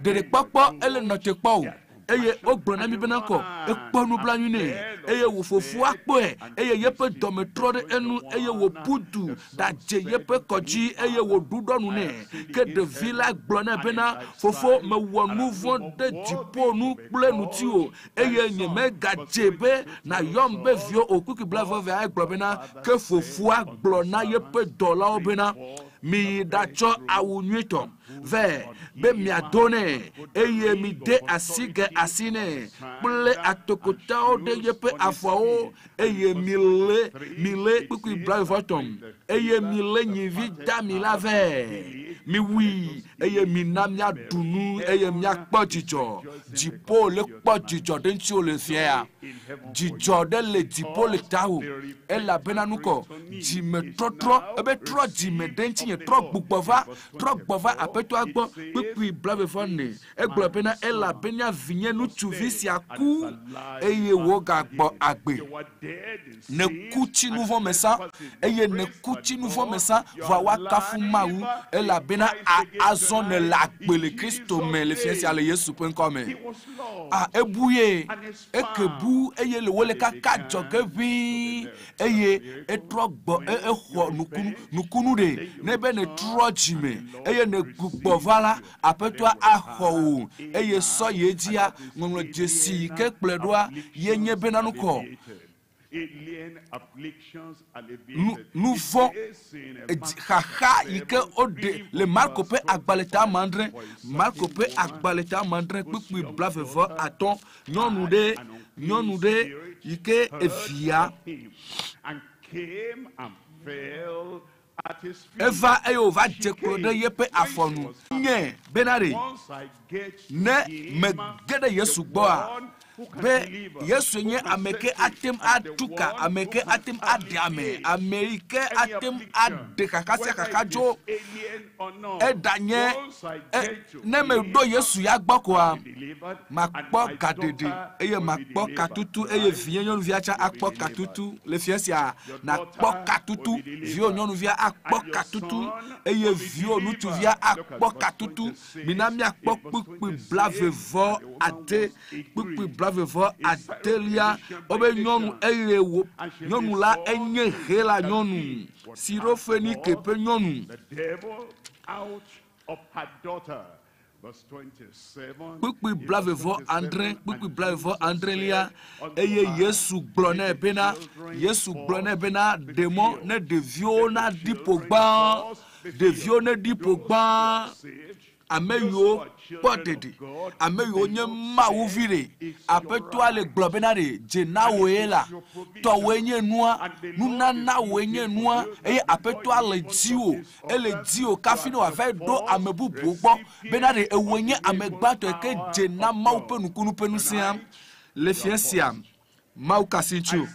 Ɖeɖekpɔkpɔ ele nɔte kpɔ o. Eye wogblɔ na mi bena kɔ, ekpɔ nublanui nɛ eye wò fofoa kpɔe eye yeƒe dɔme trɔ ɖe enu eye wòƒu du ɖadze yeƒe kɔdzi eye wòɖuɖɔ nu nɛ. Ke ɖevi la gblɔ nɛ bena, fofo, mewɔ nu vɔ̃ ɖe dziƒo nu kple ŋutiwò eye nyemegadze be nàyɔm be viwò o. Kpukpui blaeve egblɔ bena, ke fofoa gblɔ na yeƒe dɔlawo bena, miyi ɖatsɔ awu nyuitɔ vɛ be miado nɛ eye mide asi ge asi nɛ kple atokotawo ɖe yeƒe afɔwo eye mile mile kpukpui blaeve eye mile nyivi dami la vɛ miwui eye mina miaɖu nu eye miakpɔ dzidzɔ. Dziƒo le kpɔ dzidzɔ ɖe ŋutiwò le fia ya. Dzidzɔ ɖe le dziƒo le tawò elabena nukɔ dzimetɔtrɔ ebe trɔ dzime ɖe ŋutinye trɔ gbugbɔ va trɔ gbɔ va aƒetɔa gbɔ kpukpui blaeve ne egblɔ bena elabena vinye ŋutsuvi sia ku eye wògagbɔ agbe. Ne ku tsi nu vɔ̃ me sã eye ne ku tsi nu vɔ̃ me sã vɔa woakafu Mawu elabena azɔ ne le agbe le Kristo me le fia sia le Yesu ƒe ŋkɔ me. A ebu ye eke bu eye le wole kaka dzɔge ʋĩi eye etrɔ gbɔ exɔ nukunu nukunu ɖe ne be ne trɔ dzime eye ne gbugbɔ va la aƒetɔa axɔ wò eye sɔ ye dzia ŋɔŋlɔ dzesi yi ke kplɔe ɖoa ye nye bena nukɔ nu vɔ̃ xaxa yi ke woɖe le Marko ƒe agbalẽ ta adre Marko ƒe agbalẽ ta adre kpukpui 35 nyɔnu ɖe nyɔnu ɖe yi ke evia eva eye wòva dze klo ɖe yeƒe afɔ nu nye bena ɖe ne mege ɖe Yesu gbɔa be Yesu nye ame ke ate ŋu atu ka, ame ke ate ŋu aɖe ame, ame yi ke ate ŋu aɖe xaxa sia xaxa tso eɖanye ne meɖo Yesu ya gbɔ koa, makpɔ gaɖeɖe eye makpɔ katutu eye vinye nyɔnuvia tsã akpɔ katutu le fia sia nakpɔ katutu viwò nyɔnuvia akpɔ katutu eye viwò ŋutsuvia akpɔ katutu. Mina miakpɔ kpukpui 26 kpukpui 26 wobe nyɔnu eye wo nyɔnu la enye Hela nyɔnu Sirofenike ƒe nyɔnu. Kpukpui 26 kpukpui 26 eye Yesu gblɔ nɛ bena Yesu gblɔ nɛ bena ɖe mɔ ne ɖeviwo naɖi ƒo gbã ɖeviwo neɖi ƒo gbã ame yiwo kpɔ ɖeɖe ame yiwo nye Mawu vi ɖe aƒetɔa le gblɔ bena ɖe dze na wòe la tɔwòe nye nua nunana wòe nye nua eye aƒetɔa le dziwò ele dziwò kafi ne wòava ɖo ame bubuwo gbɔ bena ɖe ewòe nye ame gbãtɔ yi ke dze na Mawu ƒe nukunu ƒe ŋusẽa le fia sia Mawu kasi ŋuti o.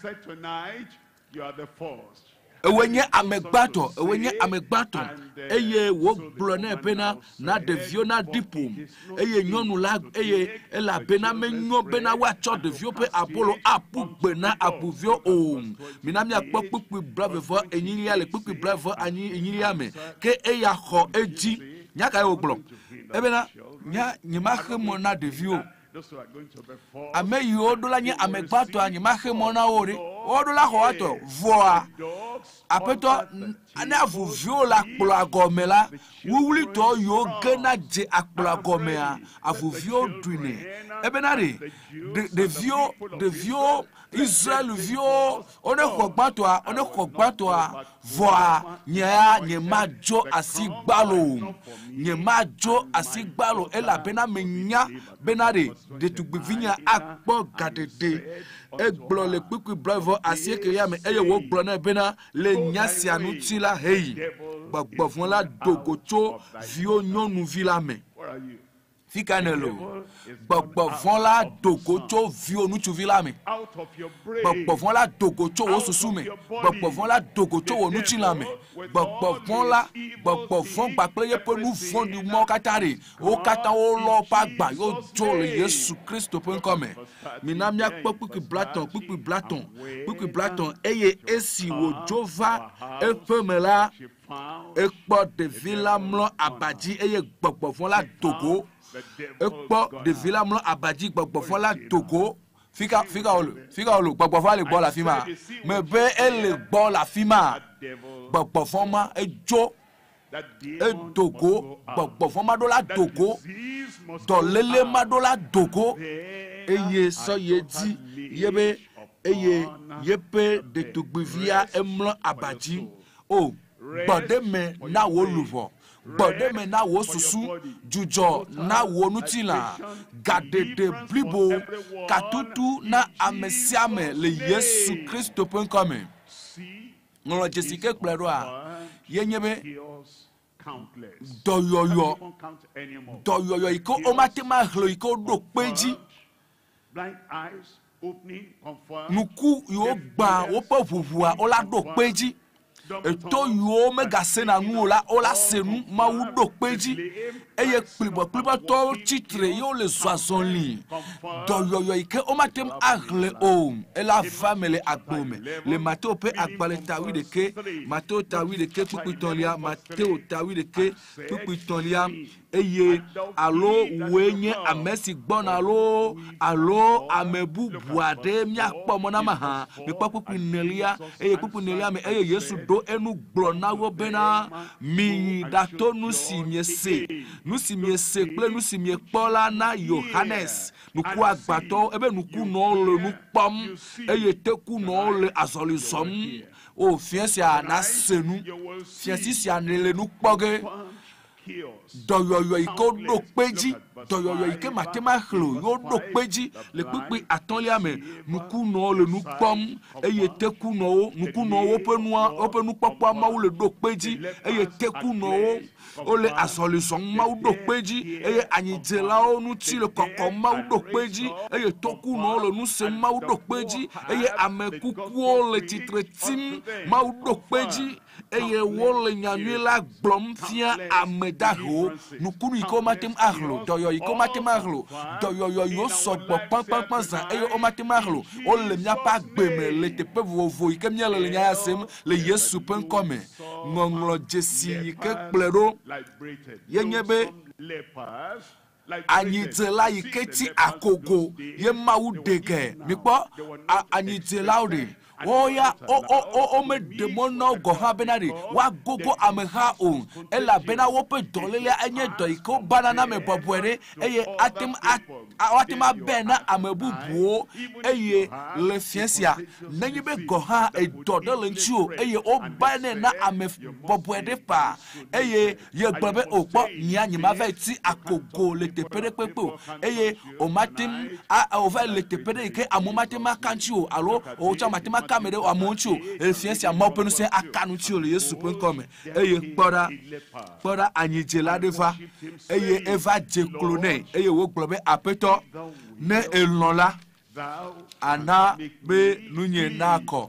Ewoe nye ame gbãtɔ, ewoe nye ame gbãtɔ. Eye wògblɔ nɛ bena, na ɖeviwo naɖi ƒom. Eye nyɔnu la, eye elabena menyo bena woatsɔ ɖeviwo ƒe abolo aƒu gbe na abuviwo o. Mina míakpɔ kpukpui blaeve enyilia le kpukpui blaeve anyi enyilia me. Ke eya xɔ edzi. Nya kae wògblɔ? Ebena, nya nyemaxe mɔ na ɖeviwo. Ame yiwo ɖo la nye ame gbãtɔa, nyemaxe mɔ na wo ɖe. Woɖo la xɔ woatɔ. Vɔa, aƒetɔ, ne avuviwo le akplɔa gɔme la, wuwlitɔ yiwo gena dze akplɔa gɔmea, avuviwo ɖuinɛ. Ebena ɖe, ɖeviwo, ɖeviwo, Israelviwo, wone xɔ gbãtɔa, wone xɔ gbãtɔa, vɔa, nye ya nyemadzo asi gbalo o. Nyemadzo asi gbalo elabena menya bena ɖe ɖetugbivinya akpɔ gaɖeɖe. Egblɔ le kpukpui blaeve asiekelia me eye wògblɔ nɛ bena le nya sia ŋuti la heyi. Gbɔgbɔ vɔ̃ la do go tso viwo nyɔnuvi la me. Fi ka ne le o? Gbɔgbɔ vɔ̃ la do go tso viwo ŋutsuvi la me. Gbɔgbɔ vɔ̃ la do go tso wò susu me. Gbɔgbɔ vɔ̃ la do go tso wò ŋutilã me. Gbɔgbɔ vɔ̃ la, gbɔgbɔ vɔ̃ kpakple yeƒe nu vɔ̃ɖi mɔwo katã ɖe. Wo katã wolɔ woƒe agba ye wodzo le Yesu Kristo ƒe ŋkɔ me. Mina míakpɔ kpukpui blatɔ̃, kpukpui blatɔ̃, kpukpui blatɔ̃ eye esi wòdzo va eƒe me la, ekpɔ ɖevi la mlɔ aba dzi eye gbɔgbɔ vɔ̃ la do go. Ekpɔ ɖevi la mlɔ aba dzi, gbɔgbɔ vɔ̃ la do go. Fika, fika wòle, fika wòle, gbɔgbɔ vɔ̃a le gbɔ le afi ma. Mebe ele gbɔ le afi ma. Gbɔgbɔ vɔ̃ ma edzo, edo go. Gbɔgbɔ vɔ̃ ma ɖo la do go. Dɔléle ma ɖo la do go. Eye sɔ ye dzi yebe eye yeƒe ɖetugbivia emlɔ aba dzi. O, gbɔ ɖe me na wò luʋɔ, gbɔ ɖe me na wò susu, dzudzɔ na wò ŋutilã, gaɖeɖe blibo, katutu na ame sia ame le Yesu Kristo ƒe ŋkɔ me. Ŋlɔ dzesi ke kplɔe ɖoa, ye nye be dɔyɔyɔ, dɔyɔyɔ yi ke womate ŋu ahlẽ yi ke woɖo kpe dzi. Nuku yiwo gbã woƒe ʋuʋua, wola ɖo kpe dzi. Eto yiwo megasena nu o la, wola se nu, Mawu ɖo kpe dzi. Eye kplibɔkplibɔtɔwo tsitre ye wole zɔ azɔli. Dɔyɔyɔ yi ke womate ŋu ahlẽ o, ela va me le agbo me. Le Mateo ƒe agbalẽ ta wuiɖeke, Mateo ta wuiɖeke kpukpui tɔ̃lia, Mateo ta wuiɖeke kpukpui tɔ̃lia, eye alo wòe nye ame si gbɔna loo alo ame bubu aɖe míakpɔ mɔ na mahã. Mikpɔ kpukpui nelia, eye kpukpui nelia me eye Yesu ɖo enu gblɔ na wo bena, miyi ɖato nu si miese, nu si miese kple nu si miekpɔ la na Yohanes. Nuku agbatɔwo, ebe nukunɔwo le nu kpɔm eye tekunɔwo le azɔli zɔm. O, fia sia nase nu, fia si sia le nu kpɔ ge. Dɔyɔyɔ yi ke woɖo kpe dzi, dɔyɔyɔ yi ke mate ŋu axlẽ o, ye woɖo kpe dzi le kpukpui atɔ̃lia me. Nukunɔwo le nu kpɔm eye tekunɔwo, nukunɔwo woƒe nua, woƒe nukpɔkpɔa Mawu le ɖo kpe dzi eye tekunɔwo wole azɔli zɔm Mawu ɖo kpe dzi eye anyidzelawo ŋuti le kɔkɔm Mawu ɖo kpe dzi eye tokunɔwo le nu sem Mawu ɖo kpe dzi eye ame kukuwo le tsitre tim Mawu ɖo kpe dzi eye wole nyanyui la gblɔm fia ame dahewo. Nukunu yi ke womate ŋu ahlẽ o, dɔyɔ yi ke womate ŋu ahlẽ o, dɔyɔyɔ yiwo sɔgbɔ kpãkpãkpã zã eye womate ŋu ahlẽ o, wole míaƒe agbe me le teƒe vovovo yi ke míele le nya ya sem le Yesu ƒe ŋkɔ me. Ŋɔŋlɔ dzesi yi ke kplɔe ɖo ye nye be anyidzela yi ke tsi akogo ye Mawu ɖe ge. Mikpɔ anyidzelawo ɖe. Woawo ya womeɖe mɔ na wo gɔ̃ hã bena ɖe woagogo ameha o, elabena woƒe dɔlélea enye dɔ yi ke wobana na ame bɔbɔe ɖe eye ate ŋu woate ŋu abɛ na ame bubuwo. Eye le fia sia, nenye be gɔ̃ hã edɔ ɖe le ŋutiwò eye wobanɛ na ame bɔbɔe ɖe faa eye yegblɔ be o kpɔ nyea nyemava yi tsi akogo le teƒe ɖe kpekpe o eye womate ŋu wova le teƒe ɖe yi ke amewo mate ŋu aka ŋuti o alo wotsɔ mate ŋu aka ame ɖe amewo ŋuti o. Le fia sia Mawu ƒe ŋusẽ aka ŋuti o le Yesu ƒe ŋkɔ me. Eye kpɔ ɖa, kpɔ ɖa anyidzela ɖe va eye eva dze klo nɛ eye wògblɔ be Aƒetɔ, ne elɔ̃ la, ana be nunye nakɔ.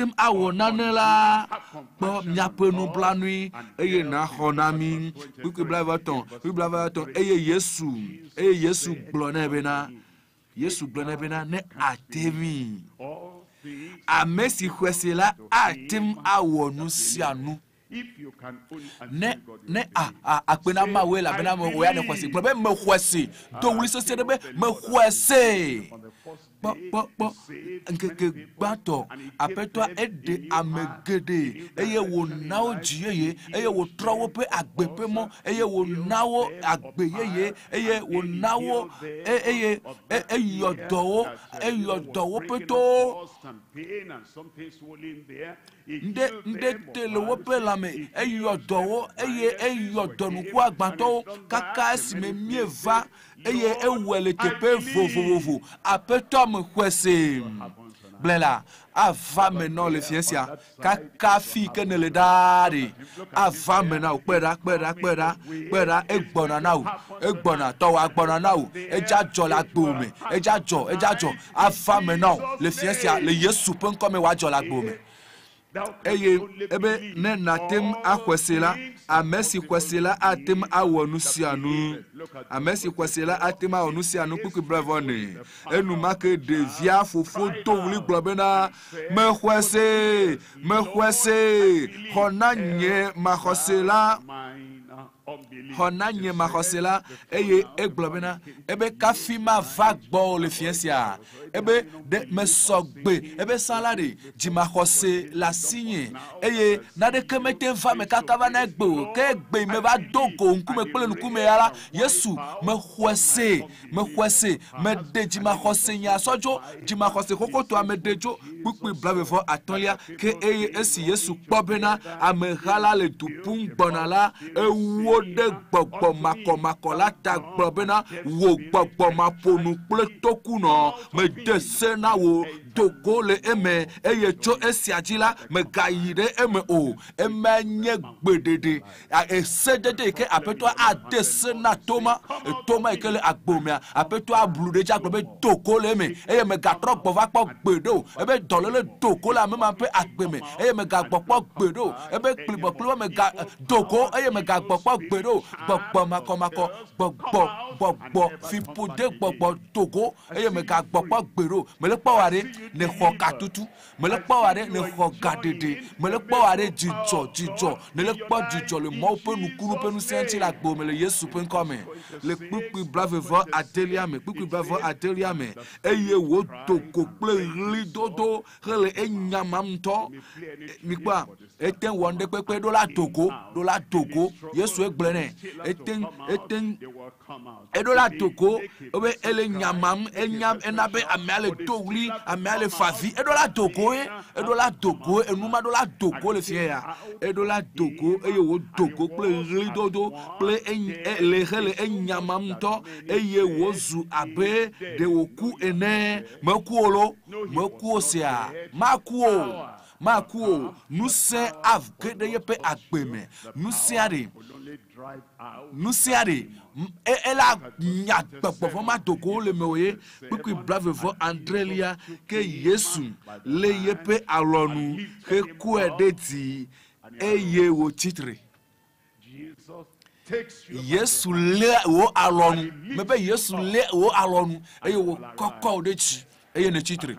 ate ŋu awɔ nane la, kpɔ míaƒe nublanui eye nàxɔ na mí. Kpukpui blaeve-etɔ̃, kpukpui blaeve-etɔ̃, eye Yesu, eye Yesu gblɔ nɛ bena, Yesu gblɔ nɛ bena, ne ate ŋui. Ame si xɔe se la ate ŋu awɔ nu sia nu. Ne ne a a akpe na Mawu elabena me wò ya nèxɔe se. Gblɔ be mexɔe se. Do ɣli sesĩe ɖe be mexɔe se. Kpɔ kpɔ kpɔ ŋkeke gbãtɔ aƒetɔa eɖe ame geɖe eye wòna wo dzi yeye eye wòtrɔ woƒe agbe ƒe mɔ eye wòna wo agbe yeye eye wòna wo eye eyɔ dɔ wo eyɔ dɔ wo ƒetowo ŋɖe ŋɖe te le woƒe lãme eyɔ dɔ wo eye eyɔ dɔ nuku agbatɔwo kaka esime mieva eye ewɔe le teƒe vovovovo aƒetɔ me xɔe se gblẽ la ava me nɔ le fia sia kaka fi ke ne le ɖaa ɖe ava me na wò kpɔe ɖa kpɔe ɖa kpɔe ɖa kpɔe ɖa egbɔna na wò egbɔna tɔwò agbɔna na wò edza dzɔ le agbo me edza dzɔ edza dzɔ ava me na wò le fia sia le Yesu ƒe ŋkɔ me wòadzɔ le agbo me eye ebe ne nate ŋu axɔe se la ame si xɔe se la ate ŋu awɔ nu sia nu ame si xɔe se la ate ŋu awɔ nu sia nu kpukpui blaeve ne enumake ɖevia fofo do ɣli gblɔ bena mexɔe se mexɔe se xɔ na nye maxɔse la xɔ na nye maxɔse la eye egblɔ bena ebe kafi ma va gbɔ le fia sia ebe ɖe mesɔ gbe ebe sã la ɖe dzimaxɔse le asinye eye naneke mete va me kaka va na egbe o ke egbe me va do go ŋkume kple ŋkume ya la Yesu mexɔe se mexɔe se meɖe dzimaxɔse nya sɔ dzo dzimaxɔse xoxotɔa meɖe dzo kpukpui blaeve atɔ̃lia ke eye esi Yesu kpɔ bena ameha la le du ƒum gbɔna la ewo ɖe gbɔgbɔ makɔmakɔ la ta gblɔ bena wò gbɔgbɔ maƒonu kple tokunɔ mede se na wò dogo le eme eye tso esia dzi la megayi ɖe eme o ema nye gbeɖeɖe esedede yi ke aƒetɔ ade se na toma etoma yi ke le agbomea aƒetɔ ablu ɖe dzi agblɔ be dogo le eme eye megatrɔ gbɔ va kpɔ gbeɖe o ebe dɔléle dogo le ame ma ƒe agbe me eye megagbɔ kpɔ gbeɖe o ebe kplibɔkplibɔ mega dogo eye megagbɔ kpɔ gbeɖe o gbɔgbɔ makɔmakɔ gbɔgbɔ gbɔgbɔ fiƒode gbɔgbɔ dogo eye megagbɔ kpɔ gbeɖe o mele kpɔ wa ɖe ne xɔ katutu mele kpɔ wa ɖe ne xɔ gaɖeɖe mele kpɔ wa ɖe dzidzɔ dzidzɔ ne le kpɔ dzidzɔ le Mawu ƒe nukunu ƒe ŋusẽ ŋuti le agbo me le Yesu ƒe ŋkɔ me le kpukpui blaeve adelia me kpukpui blaeve adelia me eye wòdo go kple ɣlidodo hele enyamam ŋutɔ mikpɔa ete wɔ ŋɖe kpekpe ɖo la dogo ɖo la dogo Yesu egblɔ nɛ ete ete eɖo la dogo ebe ele nyamam enya ena be amea le do ɣli amea le fa vi eɖo la dogo ye eɖo la dogo enuma ɖo la dogo le fia ya eɖo la dogo eye wòdo go kple ɣlidodo kple le hele enyamam ŋutɔ eye wòzu abe ɖe wòku ene meku o lo meku o sia maku o maku o ŋusẽ age ɖe yeƒe agbe me ŋusẽa ɖe ŋusẽa ɖe ela nya gbɔgbɔ ma dogo le me o ye kpukpui blaeve adrelia ke Yesu le yeƒe alɔnu hekɔe ɖe dzi eye wòtsi tre. Yesu lé wò alɔnu mebe Yesu lé wò alɔnu eye wòkɔkɔ wò ɖe dzi eye nètsi tre.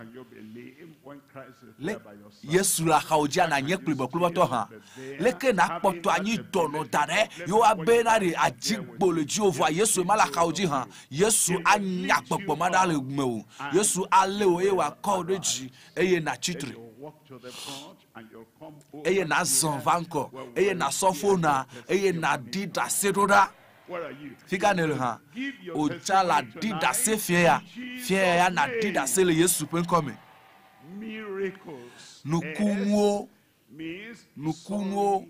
Le Yesu le axawo dzia nànye kplibɔkplibɔtɔ hã leke nakpɔtɔ anyi dɔnɔ da ɖe yewo abe na ɖe adzigbo le dziwò vɔa Yesu ma le axawo dzi hã Yesu anya gbɔgbɔ ma ɖa le mewò Yesu alé wò eye wòakɔ wò ɖe dzi eye nàtsi tre eye nàzɔ va ŋkɔ eye nàsɔ fona eye nàɖi ɖase ɖo ɖa fika ne le hã wòtsa la ɖi ɖase fia ya fia ya nàɖi ɖase le Yesu ƒe ŋkɔ me. Nukunuwo nukunuwo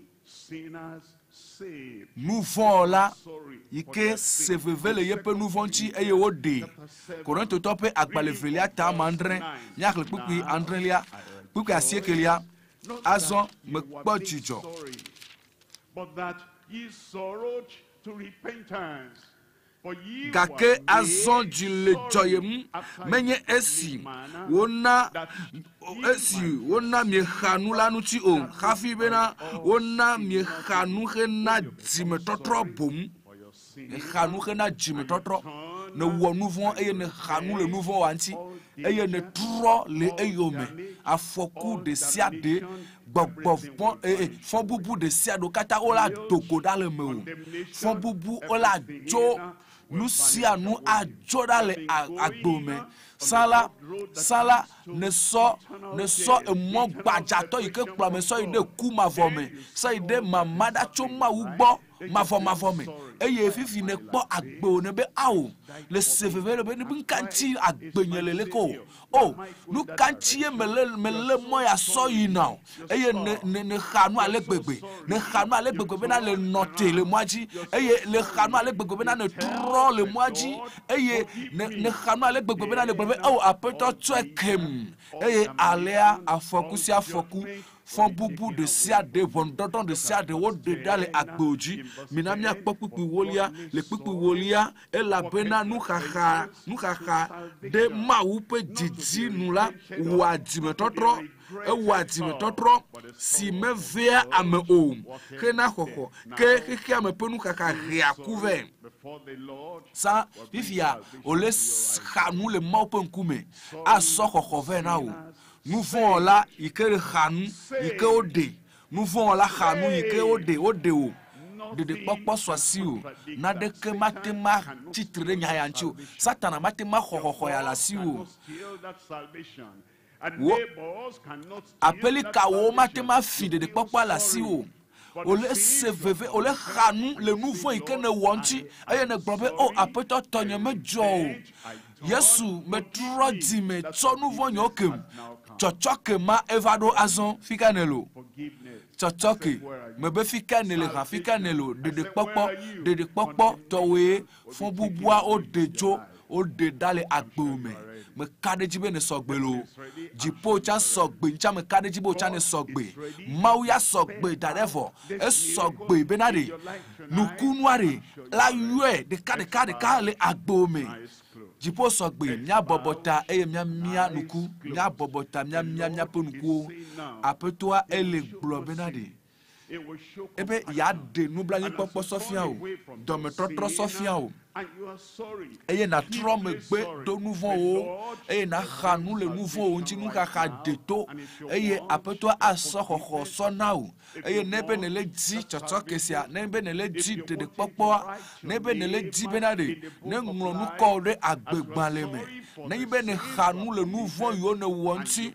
nuvɔ̃ yi ke se veve le yeƒe nuvɔ̃ ŋuti eye woɖe Korintotɔ ƒe agbalẽ velia ta ame adre míaxlẽ kpukpui adrelia kpukpui asiekelia azɔ mekpɔ dzidzɔ. Gake azɔ dzi le dzɔyem menye esi wona esi wona miexa nu la ŋuti o hafi bena wona miexa nu hena dzimetɔtrɔ boŋ exa nu hena dzimetɔtrɔ newɔ nu vɔ̃ eye nexa nu le nu vɔ̃ wa ŋuti eye netrɔ le eyome afɔku ɖe sia ɖe gbɔgbɔ vɔ̃ fɔbubu ɖe sia ɖe katã wola do go ɖa le mewò fɔbubu wola dzo nu sia nu adzo ɖa le agbo me. Sã la, sã la, nesɔ, nesɔ emɔ gbadzatɔ yi ke kplɔ ame sɔ yi ɖe ku mavɔ me, sɔ yi ɖe mama ɖa tso Mawu gbɔ mavɔmavɔ me. Eye fifi nekpɔ agbe wo ne be ao, le se veve le be ne be nuka ŋuti agbe nye le leke o. O, nuka ŋuti ye mele mele mɔ ya sɔ yina o. Eye ne ne nexa nu ale gbegbe, nexa nu ale gbegbe bena le nɔ te le mɔa dzi. Eye le xa nu ale gbegbe bena ne trɔ le mɔa dzi. Eye ne nexa nu ale gbegbe bena ne gblɔ be ao aƒetɔ tsɔe kem. Eye alea afɔku sia afɔku, fɔbubu ɖe sia ɖe, ʋɔnudɔdrɔ̃ ɖe sia ɖe woɖe ɖa le agbewo dzi. Mina míakpɔ kpukpui wolia. Le kpukpui wolia, elabena nuxaxa, nuxaxa ɖe Mawu ƒe didi nu la wɔa dzimetɔtrɔ. Ewɔa dzimetɔtrɔ si mevea ame o hena xɔxɔ, ke xexeame ƒe nuxaxa hea ku vɛ. Sa fifia wòle xa nu le Mawu ƒe ŋkume asɔ xɔxɔ vɛ na wò. Nuvɔ̃wɔla yi ke xa nu yi ke woɖe, nuvɔ̃wɔla xa nu yi ke woɖe, woɖe wò. Ɖeɖekpɔkpɔ su asiwò. Naneke mate ŋu atsi tre ɖe nya ya ŋuti o. Satana mate ŋu axɔ xɔxɔ ya le asiwò o. Wo aƒelikawo mate ŋu afi ɖeɖekpɔkpɔa le asiwò o. Wòle se veve, wòle xa nu le nu vɔ̃ yi ke nèwɔ ŋuti eye nègblɔ be, O Aƒetɔ, tɔnye medzɔ o. Yesu, metrɔ dzime tsɔ nu vɔ̃ nyewo kem. Tsɔtsɔke ma eva ɖo azɔ. Fi ka nèle o? Tsɔtsɔke. Mebe fi ka nèle hã, fi ka nèle o? Ɖeɖekpɔkpɔ, ɖeɖekpɔkpɔ tɔwòe fɔbubua woɖe tso, woɖe ɖa le agbewò me. Meka ɖe edzi be nèsɔ gbe loo. Dziƒo tsã sɔ gbe ŋutsa meka ɖe edzi be wò tsã nèsɔ gbe. Mawu ya sɔ gbe da ɖe vɔ. Esɔ gbe bena ɖe nukunua ɖe la yɔe ɖeka ɖeka ɖeka le agbewò me. Dziƒo sɔ gbe, míabɔbɔ ta eye míamia nuku, míabɔbɔ ta míamia míaƒe nukuwo. Aƒetɔa ele gblɔ bena ɖe ebe yeaɖe nublanuikpɔkpɔ sɔ fia wò, dɔmetɔtrɔ sɔ fia wò, eye nàtrɔ megbe do nu vɔ̃wo, eye nàxa nu le nu vɔ̃wo ŋuti, nuxaxa deto, eye Aƒetɔa asɔ xɔxɔ sɔ na wò. Eye ne be nèle di tsɔtsɔke sia, ne be nèle di ɖeɖekpɔkpɔa, ne be nèle di bena ɖe neŋlɔ nu kɔ wò ɖe agbegbalẽ me, nenye be nèxa nu le nu vɔ̃ yiwo nèwɔ ŋuti,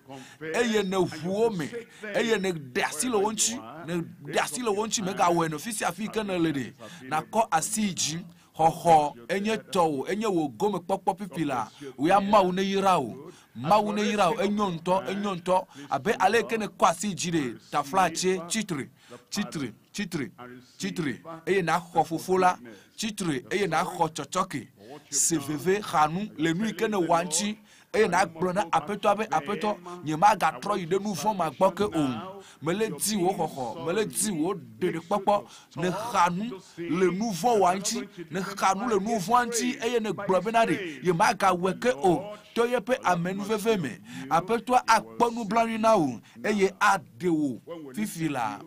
eye nèʋu wo me, eye nèɖe asi le wo ŋuti, nèɖe asi le wo ŋuti, mègawɔe nɔ fi sia fi yi ke nèle ɖe, nàkɔ asi yi dzi. Xɔxɔ enye tɔwò, enye wò gomekpɔkpɔ pipi la. Wò ya Mawu neyra wò. Mawu neyra wò. Enyo ŋutɔ, enyo ŋutɔ. Abe ale yi ke nèkɔ asi yi dzi ɖe, taflatse, tsi tre, tsi tre, tsi tre, tsi tre, eye nàxɔ Fofo la. Tsi tre eye nàxɔ tsɔtsɔke. Se veve, xa nu le nu yi ke nèwɔa ŋuti. Eye nàgblɔ na Aƒetɔa be, Aƒetɔ, nyemagatrɔ yi ɖe nu vɔ̃ ma gbɔ ke o. Mele di wò xɔxɔ, mele di wò ɖeɖekpɔkpɔ. Nèxa nu le nu vɔ̃ wɔa ŋuti, nèxa nu le nu vɔ̃a ŋuti eye nègblɔ bena ɖe yemagawɔe ke o. To yeƒe amenuveve me, Aƒetɔa akpɔ nublanui na wò eye aɖe wò fifi laa.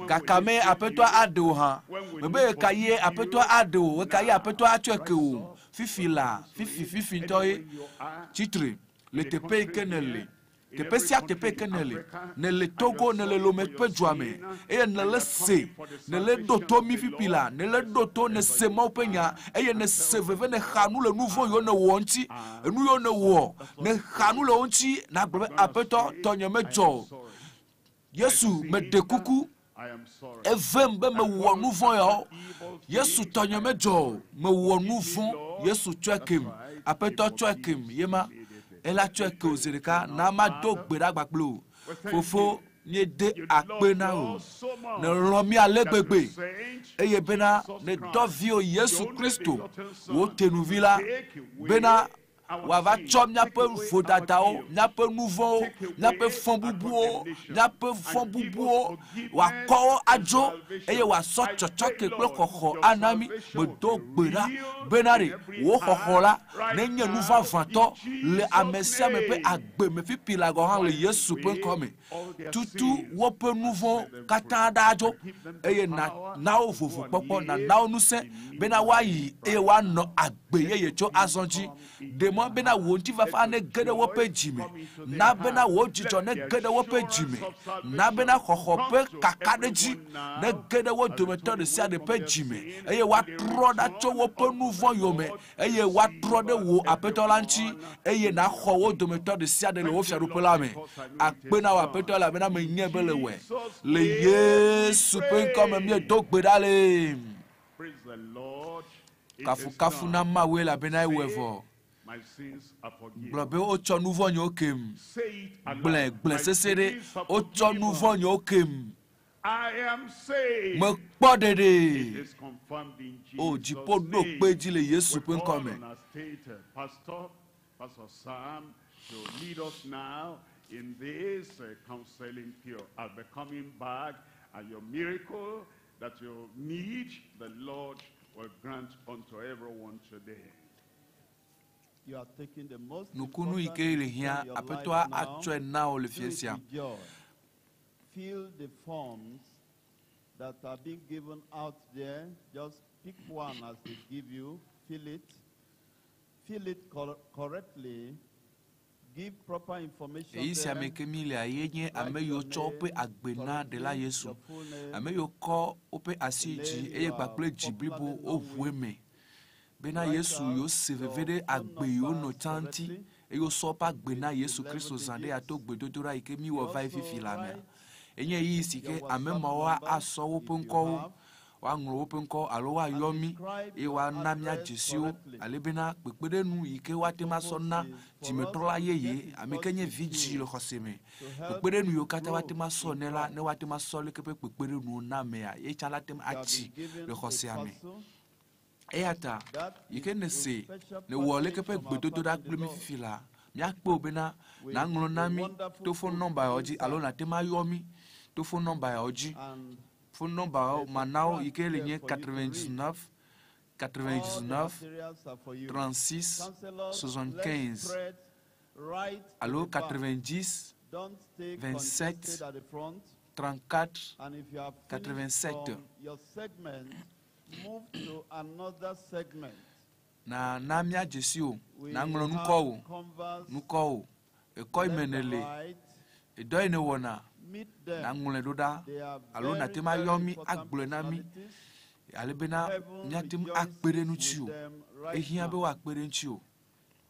Gakame Aƒetɔa aɖe wò hã. Mebe ɣekaɣie Aƒetɔa aɖe wò, ɣekaɣie Aƒetɔa atsɔe ke wò. Fifi laa, fifi, fifi ŋutɔ ye. Tsi tre le teƒe yi ke nèle. Teƒe sia teƒe yi ke nèle. Nèle Togo, nèle Lome ƒe dua me eye nèle se, nèle ɖo to mí fifi laa, nèle ɖo to, nèse Mawu ƒe nya eye nèse veve, nèxa nu le nu vɔ̃ yiwo nèwɔ ŋuti, enu yiwo nèwɔ, nèxa nu le wo ŋuti, nàgblɔ be, Aƒetɔ, tɔnye medzɔ o. Yesu, meɖe kuku, evem be mewɔ nu vɔ̃ yawo. Yesu tɔnye medzɔ o, mewɔ nu vɔ̃. Yesu tsɔe kem. Aƒetɔ tsɔe kem ye ma. Ela tsɔe ke wò zi ɖeka. Na mado gbe ɖa kpakple wò. Fofo, míede akpe na wò. Nèlɔ̃ mí ale gbegbe eye bena nèdɔ viwò Yesu Kristo, wò tenuvi la, bena wòava tsɔ míaƒe vodadawo, míaƒe nu vɔ̃wo, míaƒe fɔbubuwo, míaƒe fɔbubuwo, wòakɔ wo adzo eye wòasɔ tsɔtsɔke kple xɔxɔ ana mí. Medo gbe ɖa bena ɖe wò xɔxɔ la nenye nu vavãtɔ le ame sia ame ƒe agbe me fifi laa gɔ̃ hã le Yesu ƒe ŋkɔ me. Tutu woƒe nu vɔ̃wo katã ɖa adzo eye nàna wo vovokpɔkpɔ, nàna wo ŋusẽ bena woayi eye woanɔ agbe yeye tso azɔ dzi. Ɖe mɔ. mɔ bena wò ŋutifafa ne ge ɖe woƒe dzime. Na bena wò dzidzɔ ne ge ɖe woƒe dzime. Na bena xɔxɔ ƒe kakaɖedzi ne ge ɖe wo dometɔ ɖe sia ɖe ƒe dzime eye woatrɔ ɖa tso woƒe nu vɔ̃ yome eye woatrɔ ɖe wò aƒetɔ la ŋuti eye naxɔ wo dometɔ ɖe sia ɖe le wo fiaɖuƒe la me. Akpe na wò aƒetɔ elabena menye be le wɔe. Le Yesu ƒe ŋkɔ me míedo gbe ɖa le. Praise the Lord. It is Kafukafu na done. Mawu elabena ewɔe vɔ. My sins are forgiven. Gblɔ be wotsɔ nu vɔ̃ nyewo kem. Say it aloud. Gblɔe gblɔe My sese ɖe. sins are Wotsɔ nu forgiven. vɔ̃ nyewo kem. I am saved. Mekpɔ ɖeɖe. It is confirmed in O Jesus' dziƒo ɖo name. kpe dzi le Yesu We ƒe call ŋkɔ me. on our state pastor, Pastor Sam, to lead us now in this counseling cure. I'll be coming back, and your miracle that you need, the Lord will grant unto everyone today. You are taking the most Nukunu yi important ke le decision hiã in your aƒetɔa life now. atsɔe na wò le Do fie it sia. with joy. Fill the forms that are being given out there. Just pick one as they give you. Fill it. Fill it correctly. Give proper information Eyi sia there. me ke mi lea ye nye Write ame your yiwo tsɔ woƒe name agbe na ɖela correctly, Yesu. your full name, Ame yiwo kɔ woƒe asi the dzi name eye you are kpakple dzi blibo popularly known woʋu with. eme. Bena Write Yesu out yiwo se your veve ɖe phone agbe yiwo nɔ numbers tsã ŋuti correctly. eye wosɔ woƒe agbe na With Yesu 11 Kristo zã ɖe digits. ato gbedodoɖa yi ke míwɔ va yi Also fifi la mea. write Enye ɣeyiɣi si ke your ame WhatsApp mawoa number asɔ woƒe if you ŋkɔwo, have. woaŋlɔ woƒe ŋkɔwo alo woayɔ And mí describe eye your woana mía address dzesiwo correctly. ale bena kpekpeɖeŋu yi ke woate ŋu asɔ na Purpose is for us dzimetrɔla to get yeye in ame ke touch nye with vidzi you le xɔse me. to help Kpekpeɖeŋu you yiwo katã grow woate ŋu asɔ in ne la Christ. ne woate ŋu asɔ leke ƒe kpekpeɖeŋuwo na amea ye tsã la te ŋu You have atsi been given le a xɔsea me. parcel. Eya ta That yi is ke a nèse special nèwɔ leke package ƒe from our gbedodoɖa Father in kple the mí Lord fifi la míakpe wò bena with nàŋlɔ na a mí wonderful to phone book nɔmba yawo dzi alo inside. nàte ŋu ayɔ mí to phone nɔmba yawo dzi. And Phone nɔmba yawo there's a mana wo yi tract ke le there nye for you to read. 99 All the 99 materials are for you. 36 Counselors, let's 75 spread right to alo the back. 90 Don't stay 27 congested at the front. 34 And if you have finished 87. from your segment, move to another segment. Na na mía dzesi o We naŋlɔ have nukɔwo converse nukɔwo ekɔ yi me left and ne le right. edɔ yi ne wɔna Meet them. naŋlɔe ɖo ɖa They are alo very, nàte ŋu very ayɔ mí important agblɔe na mí personalities. ale bena Heaven míate ŋu akpe ɖe rejoices ŋuti with o. them right Ehiã be now. woakpe ɖe ŋuti o.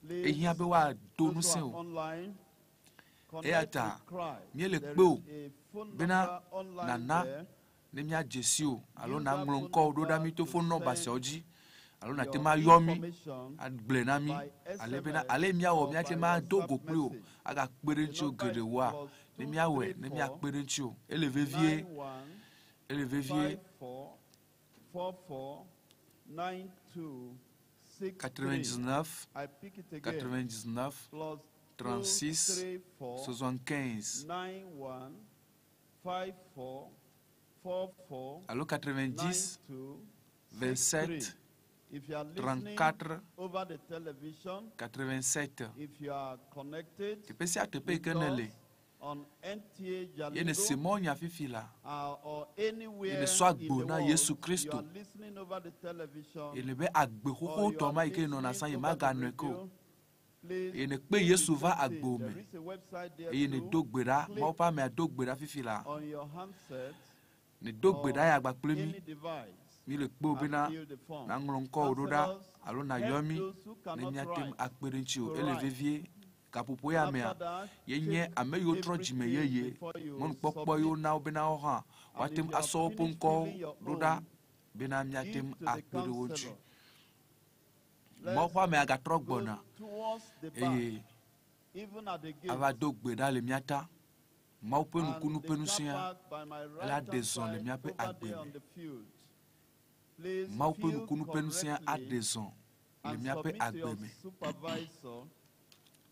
Please, Ehiã be woado those who ŋusẽ are o. online, Eya connect ta with Christ. míele There kpe o is a phone bena number online nana there. ne míadze si o alo Use that naŋlɔ phone ŋkɔwo ɖo ɖa number mí to to phone nɔmba send siawo dzi alo nàte your ŋu ayɔ mí information agblɔe na mí by ale bena SMS ale míawɔ or míate by ŋu ado WhatsApp go kpli o message. agakpe ɖe The ŋuti o number is geɖe woa plus ne 2 míawɔe 3 ne 4 míakpe ɖe ŋuti o. Ele vevie 9 1 ele vevie 5 4 4 4 9 2 6 3. 99 I pick it again. 99 Plus 2 36 3 4 75 9 1 5 4 4 4 alo 9 90 2 6 3. 27 If you are listening 34 over the television, 87. if you are connected Teƒe sia teƒe yi with ke nèle us on NTA ye nèse Jalingo mɔ nya fifi la or ye anywhere nèsɔ in agbo the na world, Yesu you Kristo are listening over the television ye le be agbe or xoxotɔ you are ma yi ke nɔna sã listening ye over the maganɔe ke o. radio, please Eye nèkpe do the Yesu va same thing. agbo There me is a website there eye too. nèdo gbe ɖa Click Mawu ƒe amea do gbe ɖa fifi la on your handset nèdo gbe or ɖa ya kpakple mí any device míle kpe wò and bena fill the form. nàŋlɔ ŋkɔwò ɖo ɖa Counselors, alo nàyɔ help mí those who ne cannot míate ŋu write akpe ɖe ŋuti o. to Ele write. vevie gaƒoƒo ya And mea after that, ye nye take ame yiwo trɔ dzime everything yeye before you mɔnukpɔkpɔ yiwo submit. na wo bena woawo hã And woate if ŋu you have asɔ woƒe finished ŋkɔwo filling your ɖo ɖa own, bena míate give ŋu to the akpe ɖe wo ŋuti. counselor. Mawu Let's ƒe amea gatrɔ go gbɔna towards the back, eye even at the ava gate do gbe ɖa le mía ta. Mawu ƒe and nukunu the ƒe car ŋusẽa park by my ela right ɖe hand zɔ le side míaƒe over agbe there me. on the field. Please Mawu ƒe fill nukunu ƒe ŋusẽa correctly aɖe zɔ le and míaƒe submit to agbe your me. supervisor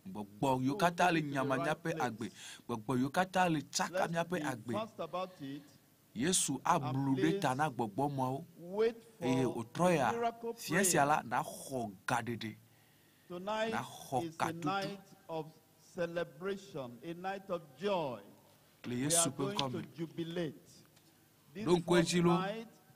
Gbɔgbɔ yiwo who will katã take le you to the nyama right míaƒe place. agbe, gbɔgbɔ yiwo katã le tsaka Let's míaƒe be agbe. fast about it Yesu and ablu ɖe ta please na gbɔgbɔ mawo wait eye for wòtrɔ the ya miracle fia sia prayer. la naxɔ gaɖeɖe, Tonight naxɔ is a katutu night of celebration, a night of joy. le We Yesu are ƒe going ŋkɔ to me. jubilate. This Ɖo ŋku first edzi lo, night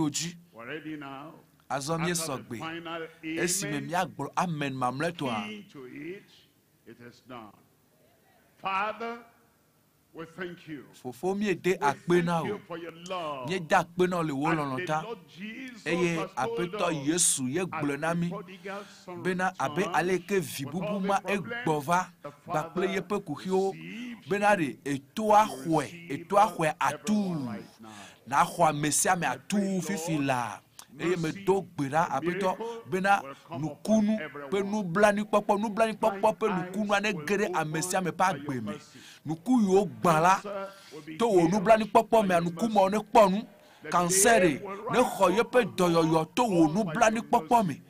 ɖokuiwo dzi. We're ready now. Azɔ After míesɔ the gbe. final Esime amen, míagblɔ amen mamlɛtɔa. key to it, it is done. Father, we thank you. Fofo míede akpe na Thank wò. you for your love. Míede akpe na wò le wò And lɔlɔ̃ the ta. Lord Jesus Eye has told Aƒetɔ us, Yesu ye gblɔe na as the mí prodigal son bena abe returned, aleke vi with all bubu the ma problems, egbɔ va the kpakple Father yeƒe kuxiwo bena ɖe etoa xɔe etoa xɔe atuu naxɔ ame sia ame atuu fifi laa. Eye medo gbe ɖa aƒetɔ bena nukunu ƒe nublanuikpɔkpɔ nublanuikpɔkpɔ ƒe nukunua ne ge ɖe ame sia ame ƒe agbe me. Nuku yiwo gbã la to wò nublanuikpɔkpɔ mea nukumɔwo ne kpɔ nu. Kansere ne xɔ yeƒe dɔyɔyɔ to wò nublanuikpɔkpɔ me.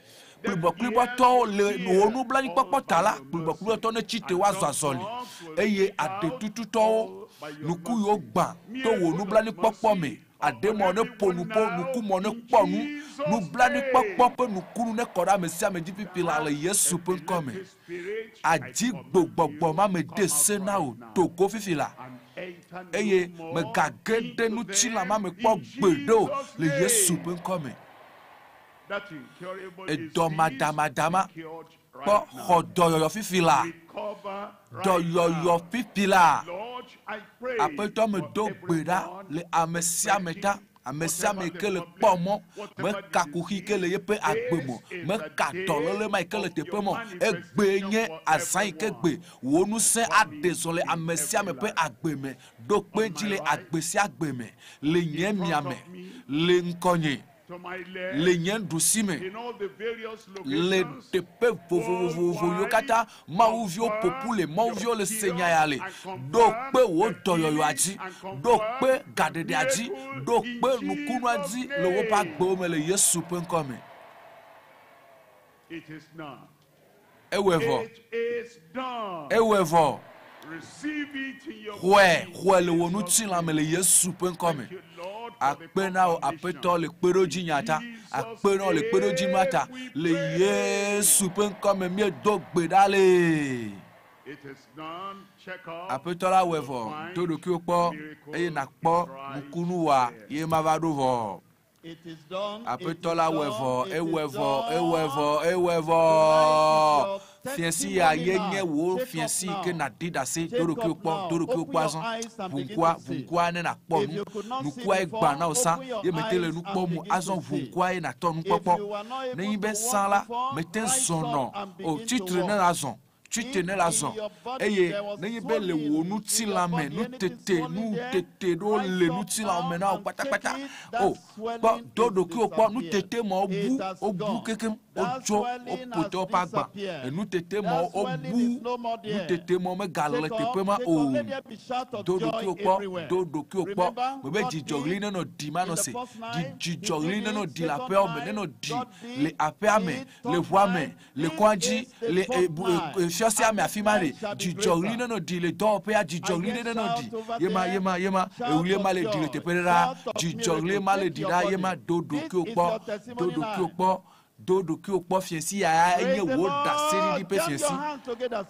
Kplibɔkplibɔtɔwo le wò nublanuikpɔkpɔ ta la, kplibɔkplibɔtɔwo ne tsi te woazɔ azɔli eye aɖetututɔwo nuku yiwo gbã to wò nublanuikpɔkpɔ me. Aɖemɔ ne ƒo nu ƒo, nukumɔ ne kpɔ nu, nublanuikpɔkpɔ ƒe nukunu ne kɔ ɖe ame sia ame dzi fifi la le Yesu ƒe ŋkɔ me. Adzi gbogbɔgbɔ ma me de se na wò do go fifi la eye megage ɖe ŋutilã ma me kpɔ gbeɖe o le Yesu ƒe ŋkɔ me. Edɔ madamadama kpɔ xɔ dɔyɔyɔ fifi la. Dɔyɔyɔ fifi la. Aƒetɔ me do gbe ɖa le ame sia ame ta. Ame sia ame ke le kpɔ mɔ meka kuxi ke le yeƒe agbe me meka dɔléle ma yi ke le teƒe mɔ egbe nye azã yi ke gbe wò ŋusẽ aɖe zɔ le ame sia ame ƒe agbe me ɖo kpe dzi le agbe sia agbe me le nye miame le ŋkɔnye le nye ɖusi me le teƒe vovovovovo yiwo katã mawuviwo ƒoƒu le mawuviwo le se nya ya le ɖo kpe wò dɔyɔyɔa dzi ɖo kpe gaɖeɖea dzi ɖo kpe nukunua dzi le woƒe agbewo me le Yesu ƒe ŋkɔ me. Ewɔe vɔ. Ewɔe vɔ. Xɔe xɔe le wò ŋutilã me le Yesu ƒe ŋkɔ me. Akpe na wò aƒetɔ le kpeɖodzi nya ta. Akpe na wò le kpeɖodzi nua ta. Le Yesu ƒe ŋkɔ me míedo gbe ɖa le. Aƒetɔ la wɔe vɔ. Do ɖokuiwò kpɔ eye nàkpɔ nukunu wa ye mava ɖo vɔ. Aƒetɔ la wɔe vɔ, ewɔe vɔ, ewɔe vɔ, ewɔe vɔ. Fiẽsi ya ye nye wò fiẽsi yi ke nàɖi ɖase do ɖokuiwò kpɔ, do ɖokuiwò kpɔ azɔ. Ʋu ŋkua, ʋu ŋkua ne nàkpɔ nu. Nukua ye gbã na wò sã ye mete le nu kpɔm o. Azɔ ʋu ŋkua ye nàtɔ nukpɔkpɔ. Nenye be sã la, mete zɔnɔ o. Tsitre ne la zɔ. Tsitre ne la zɔ eye nenye be le wò ŋutilã me nutete nutete ɖewo le ŋutilã me na wò kpatakpata o kpɔ do ɖokuiwò kpɔ nutete ma wobu wobu kekem wotso woƒo te woƒe agba enutete ma wobu nutete ma megale teƒe ma o do ɖokuiwò kpɔ do ɖokuiwò kpɔ mebe dzidzɔɣli nenɔ ɖi manɔ se dzidzɔɣli nenɔ ɖi le aƒeawo me nenɔ ɖi le aƒea me le ʋua me le kɔa dzi le fiɔsia me afi ma ɖe dzidzɔɣli nenɔ ɖi le dɔwɔƒea dzidzɔɣli nenɔ ɖi yema yema yema eɣlie ma le ɖi le teƒe ɖe ɖa dzidzɔɣli ma le ɖi ɖa yema do ɖokuiwò kpɔ do ɖokuiwò kpɔ do ɖokuiwò kpɔ fiẽsi ya enye wò ɖaseɖiɖi ƒe fiẽsi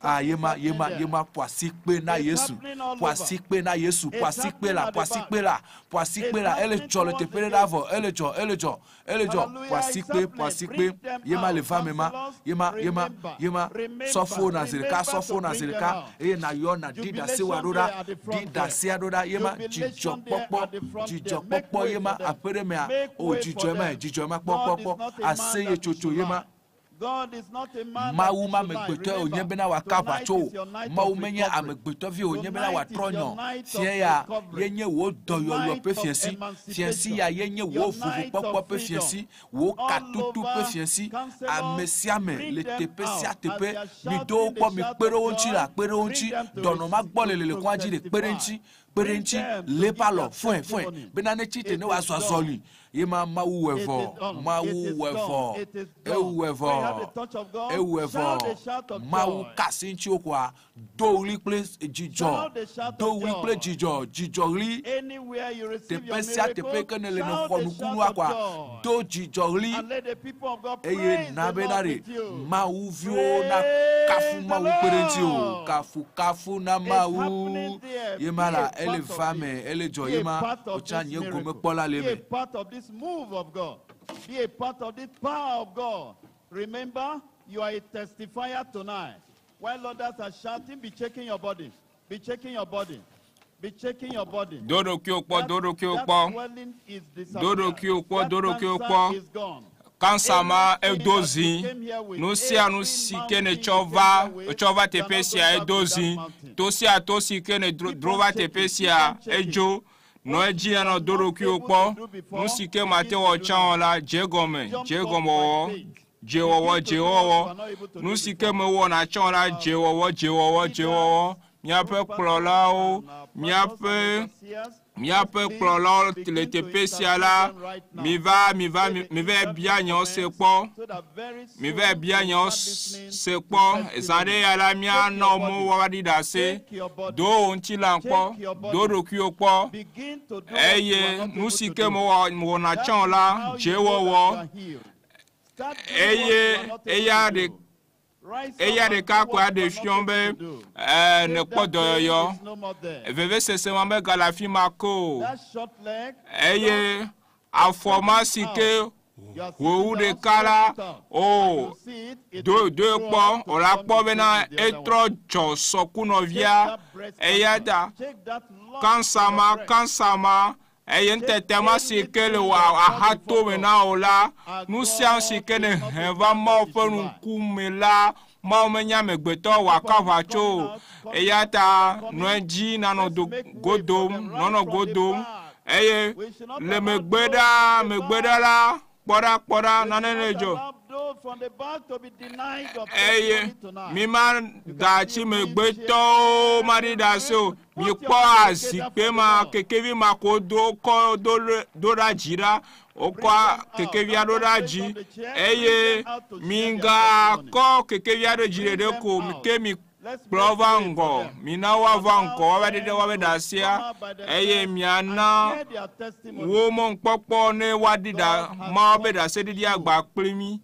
a yema yema yema ƒo asi kpe na Yesu ƒo asi kpe na Yesu ƒo asi kpe la ƒo asi kpe la ƒo asi kpe la ele dzɔ le teƒe ɖe ɖa vɔ ele dzɔ ele dzɔ ele dzɔ ƒo asi kpe ƒo asi kpe yema le va me ma yema yema yema sɔfo na zi ɖeka sɔfo na zi ɖeka eye nayɔ nàɖi ɖase wa ɖo ɖa ɖi ɖasea ɖo ɖa yema dzidzɔkpɔkpɔ dzidzɔkpɔkpɔ yema aƒe ɖe mea o dzidzɔ ma dzidzɔ ma kpɔkpɔkpɔ aseye tsotso yema. Mawu ma amegbetɔ wònye bena wòaka aʋatso o. Mawu menye amegbetɔvi wònye bena wòatrɔ nyɔ. Fia ya ye nye wò dɔyɔyɔ ƒe fiẽsi. Fiẽsi ya ye nye wò vovokpɔkpɔ ƒe fiẽsi. Wò katutu ƒe fiẽsi. Ame sia ame le teƒe sia teƒe. Mido wo kpɔ, mikpe ɖe wo ŋuti la, kpe ɖe wo ŋuti. Dɔnɔ ma gbɔ le le kɔa dzi le kpe ɖe ŋuti. Kpe ɖe ŋuti. Lé eƒe alɔ, fɔe, fɔe. Bena ne tsi te ne wòazɔ azɔli. Yema Mawu wɔe vɔ. Mawu wɔe vɔ. Ewɔe vɔ. Ewɔe vɔ. Mawu ka asi ŋuti wo koa do ɣli kple dzidzɔ. Do ɣli kple dzidzɔ. Dzidzɔɣli. Teƒe sia teƒe ke ne le ne xɔ nukunua koa do dzidzɔɣli eye na bena ɖe Mawuviwo na kafu Mawu kpe ɖe ŋuti o. Kafu kafu na Mawu. Yema la ele va me ele dzɔ yema wòtsã nye gomekpɔla le Be a eme. part of this move of God. Be a part of this power of God. Remember, you are a testifier tonight. While others are shouting, be checking your body. Be checking your body. Be checking your body. Do ɖokuiwò kpɔ, do ɖokuiwò That kpɔ. swelling is Do disappeared. ɖokuiwò kpɔ, That do ɖokuiwò cancer kpɔ. is gone. Kansa ma edo zi. Nu sia nu si ke netsɔ va etsɔ va teƒe sia edo zi. To sia to si ke ne dro dro va teƒe sia edzo. Nɔ edzi nanɔ do ɖokuiwò kpɔ. Nu si ke mate wɔ tsã o la, dze egɔme, dze egɔmewɔwɔ, dzewɔwɔ, dzewɔwɔ. Nu si ke mewɔna tsã o la, dzewɔwɔ, dzewɔwɔ, dzewɔwɔ. Míaƒe kplɔlawo, míaƒe míaƒe kplɔlawo le teƒe sia la, miva, miva, miva bia nyawo se kpɔ. Miva bia nyawo se kpɔ. Zã ɖe ya la, míanɔ mo woava ɖi ɖase. Do wò ŋutilã kpɔ, do ɖokuiwò kpɔ. Eye nu si ke mewɔna tsã o la, dzewɔwɔ. Eye eya ɖe eya ɖeka koe aɖe fiɔ be ɛɛ nekpɔ dɔyɔyɔ. Vevesese ma megale afi ma ke o. Eye afɔ ma si ke ʋuwu ɖeka la, o do doe kpɔ, o la kpɔ bena etrɔ dzɔ sɔkunɔvia. Eya ta kansa ma, kansa ma, eye ŋutete ma si ke le wò ahatome na wò la, nu sia nu si ke ne he va Mawu ƒe ŋkume la, Mawu menye amegbetɔ wòaka aʋa tso o. Eya ta nɔ edzi nanɔ do godom, nɔnɔ godom. Eye le megbe ɖaa, megbe ɖa la, kpɔ ɖa, kpɔ ɖa, nane le dzɔ. Eye mi ma da atsi megbetɔwo maɖi ɖase o. Mikpɔ azikpe ma, kekevi ma ko do kɔ do do ɖa dzi ɖa. Wokɔ kekevia ɖo ɖa dzi eye migakɔ kekevia ɖo dzi ɖeɖe ko ke mi kplɔ va ŋgɔ. Mina woava ŋgɔ woava ɖe ɖe woava ɖe asia eye miana wo mɔnukpɔkpɔ ne woaɖi ɖa Mawu be ɖaseɖiɖi agba kpli mí.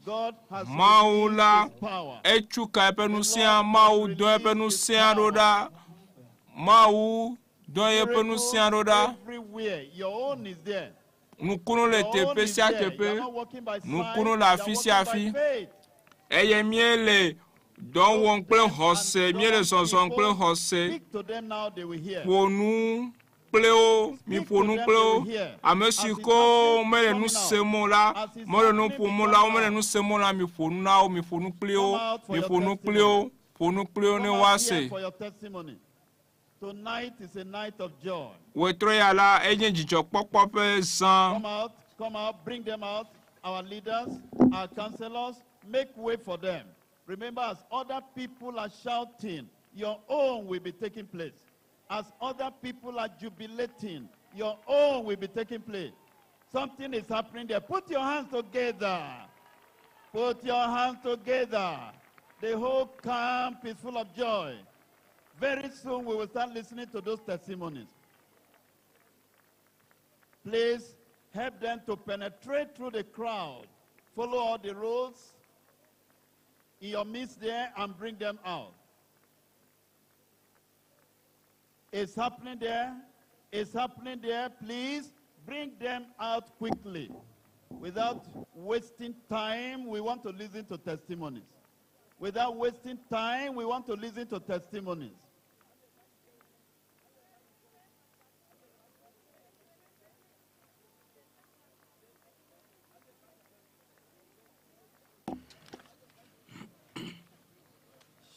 Mawu la etsu ka eƒe ŋusẽa, Mawu dɔ eƒe ŋusẽa ɖo ɖa. Mawu dɔ eƒe ŋusẽa ɖo ɖa. Nukunu le teƒe sia teƒe. Nukunu le afi sia afi. Eye míele dɔ wɔm kple xɔse, míele zɔzɔm kple xɔse. Ƒo nu kple wo, miƒo nu kple wo. Ame si ko mele nu sem o la, mele nu ƒom o la, womele nu sem o la, miƒo nu na wo, miƒo nu kpli wo, miƒo nu kpli wo, ƒo nu kpli wo ne woase. Tonight is a night of joy. Wetrɔ ya la, enye dzidzɔkpɔkpɔ ƒe zã. Come out, come out, bring them out. Our leaders, our counselors, make way for them. Remember, as other people are shouting, your own will be taking place. As other people are jubilating, your own will be taking place. Something is happening there. Put your hands together. Put your hands together. The whole camp is full of joy. Very soon we will start listening to those testimonies. Please help them to penetrate through the crowd. Follow all the rules in your midst there and bring them out. It's happening there. It's happening there. Please bring them out quickly. Without wasting time, we want to listen to testimonies. Without wasting time, we want to listen to testimonies.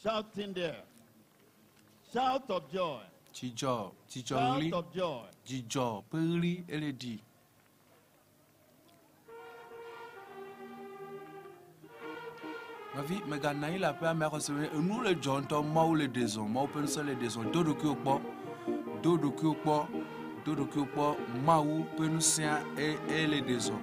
Shouting there. Shout of joy. Dzidzɔ, dzidzɔ Shout ɣli. of joy. Dzidzɔ ƒe ɣli ele ɖi. Nɔvi, mèganɔ anyi le aƒea me axɔ se be enu le dzɔ ŋutɔ, Mawu le ɖe zɔ, Mawu ƒe ŋusẽ le ɖe zɔ. Do ɖokuiwò kpɔ, do ɖokuiwò kpɔ, do ɖokuiwò kpɔ. Mawu ƒe ŋusẽa e ele ɖe zɔ.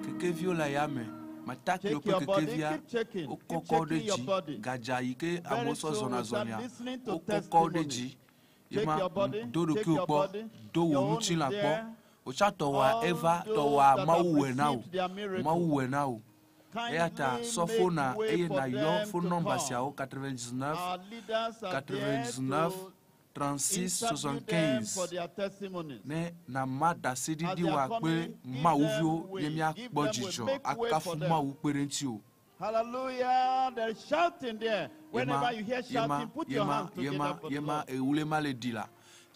Kekeviwo le ayame. Matakliwo Check ƒe your body. kekevia Keep checking. Keep wokɔkɔ ɖe checking your dzi. body. Gadza yi ke Very amewo sɔ soon zɔna we'll start zɔnia, listening to wokɔkɔ ɖe testimonies. dzi. Check Yema your body. do Check ɖokuiwò your kpɔ, body. do wò Your own is ŋutilã kpɔ. there. Wòtsã tɔwòa All eva, those tɔwòa that Mawu have wɔe na wò. received their miracle, Mawu wɔe na wò. Eya ta kindly sɔ make fona way eye for nàyɔ them phone to nɔmba come. siawo 99 Our leaders are there 99 to 36 Interview them for 75 their testimonies. ne nama ɖaseɖiɖi As they are wa kple coming, give mawuviwo them way, ye give míakpɔ them way, dzidzɔ make way for akafu them. mawu kpe ɖe ŋuti o. Hallelujah. There's shouting there. Yema Whenever you hear yema shouting, put your yema hands together yema for the yema Lord. ewule ma le ɖi la God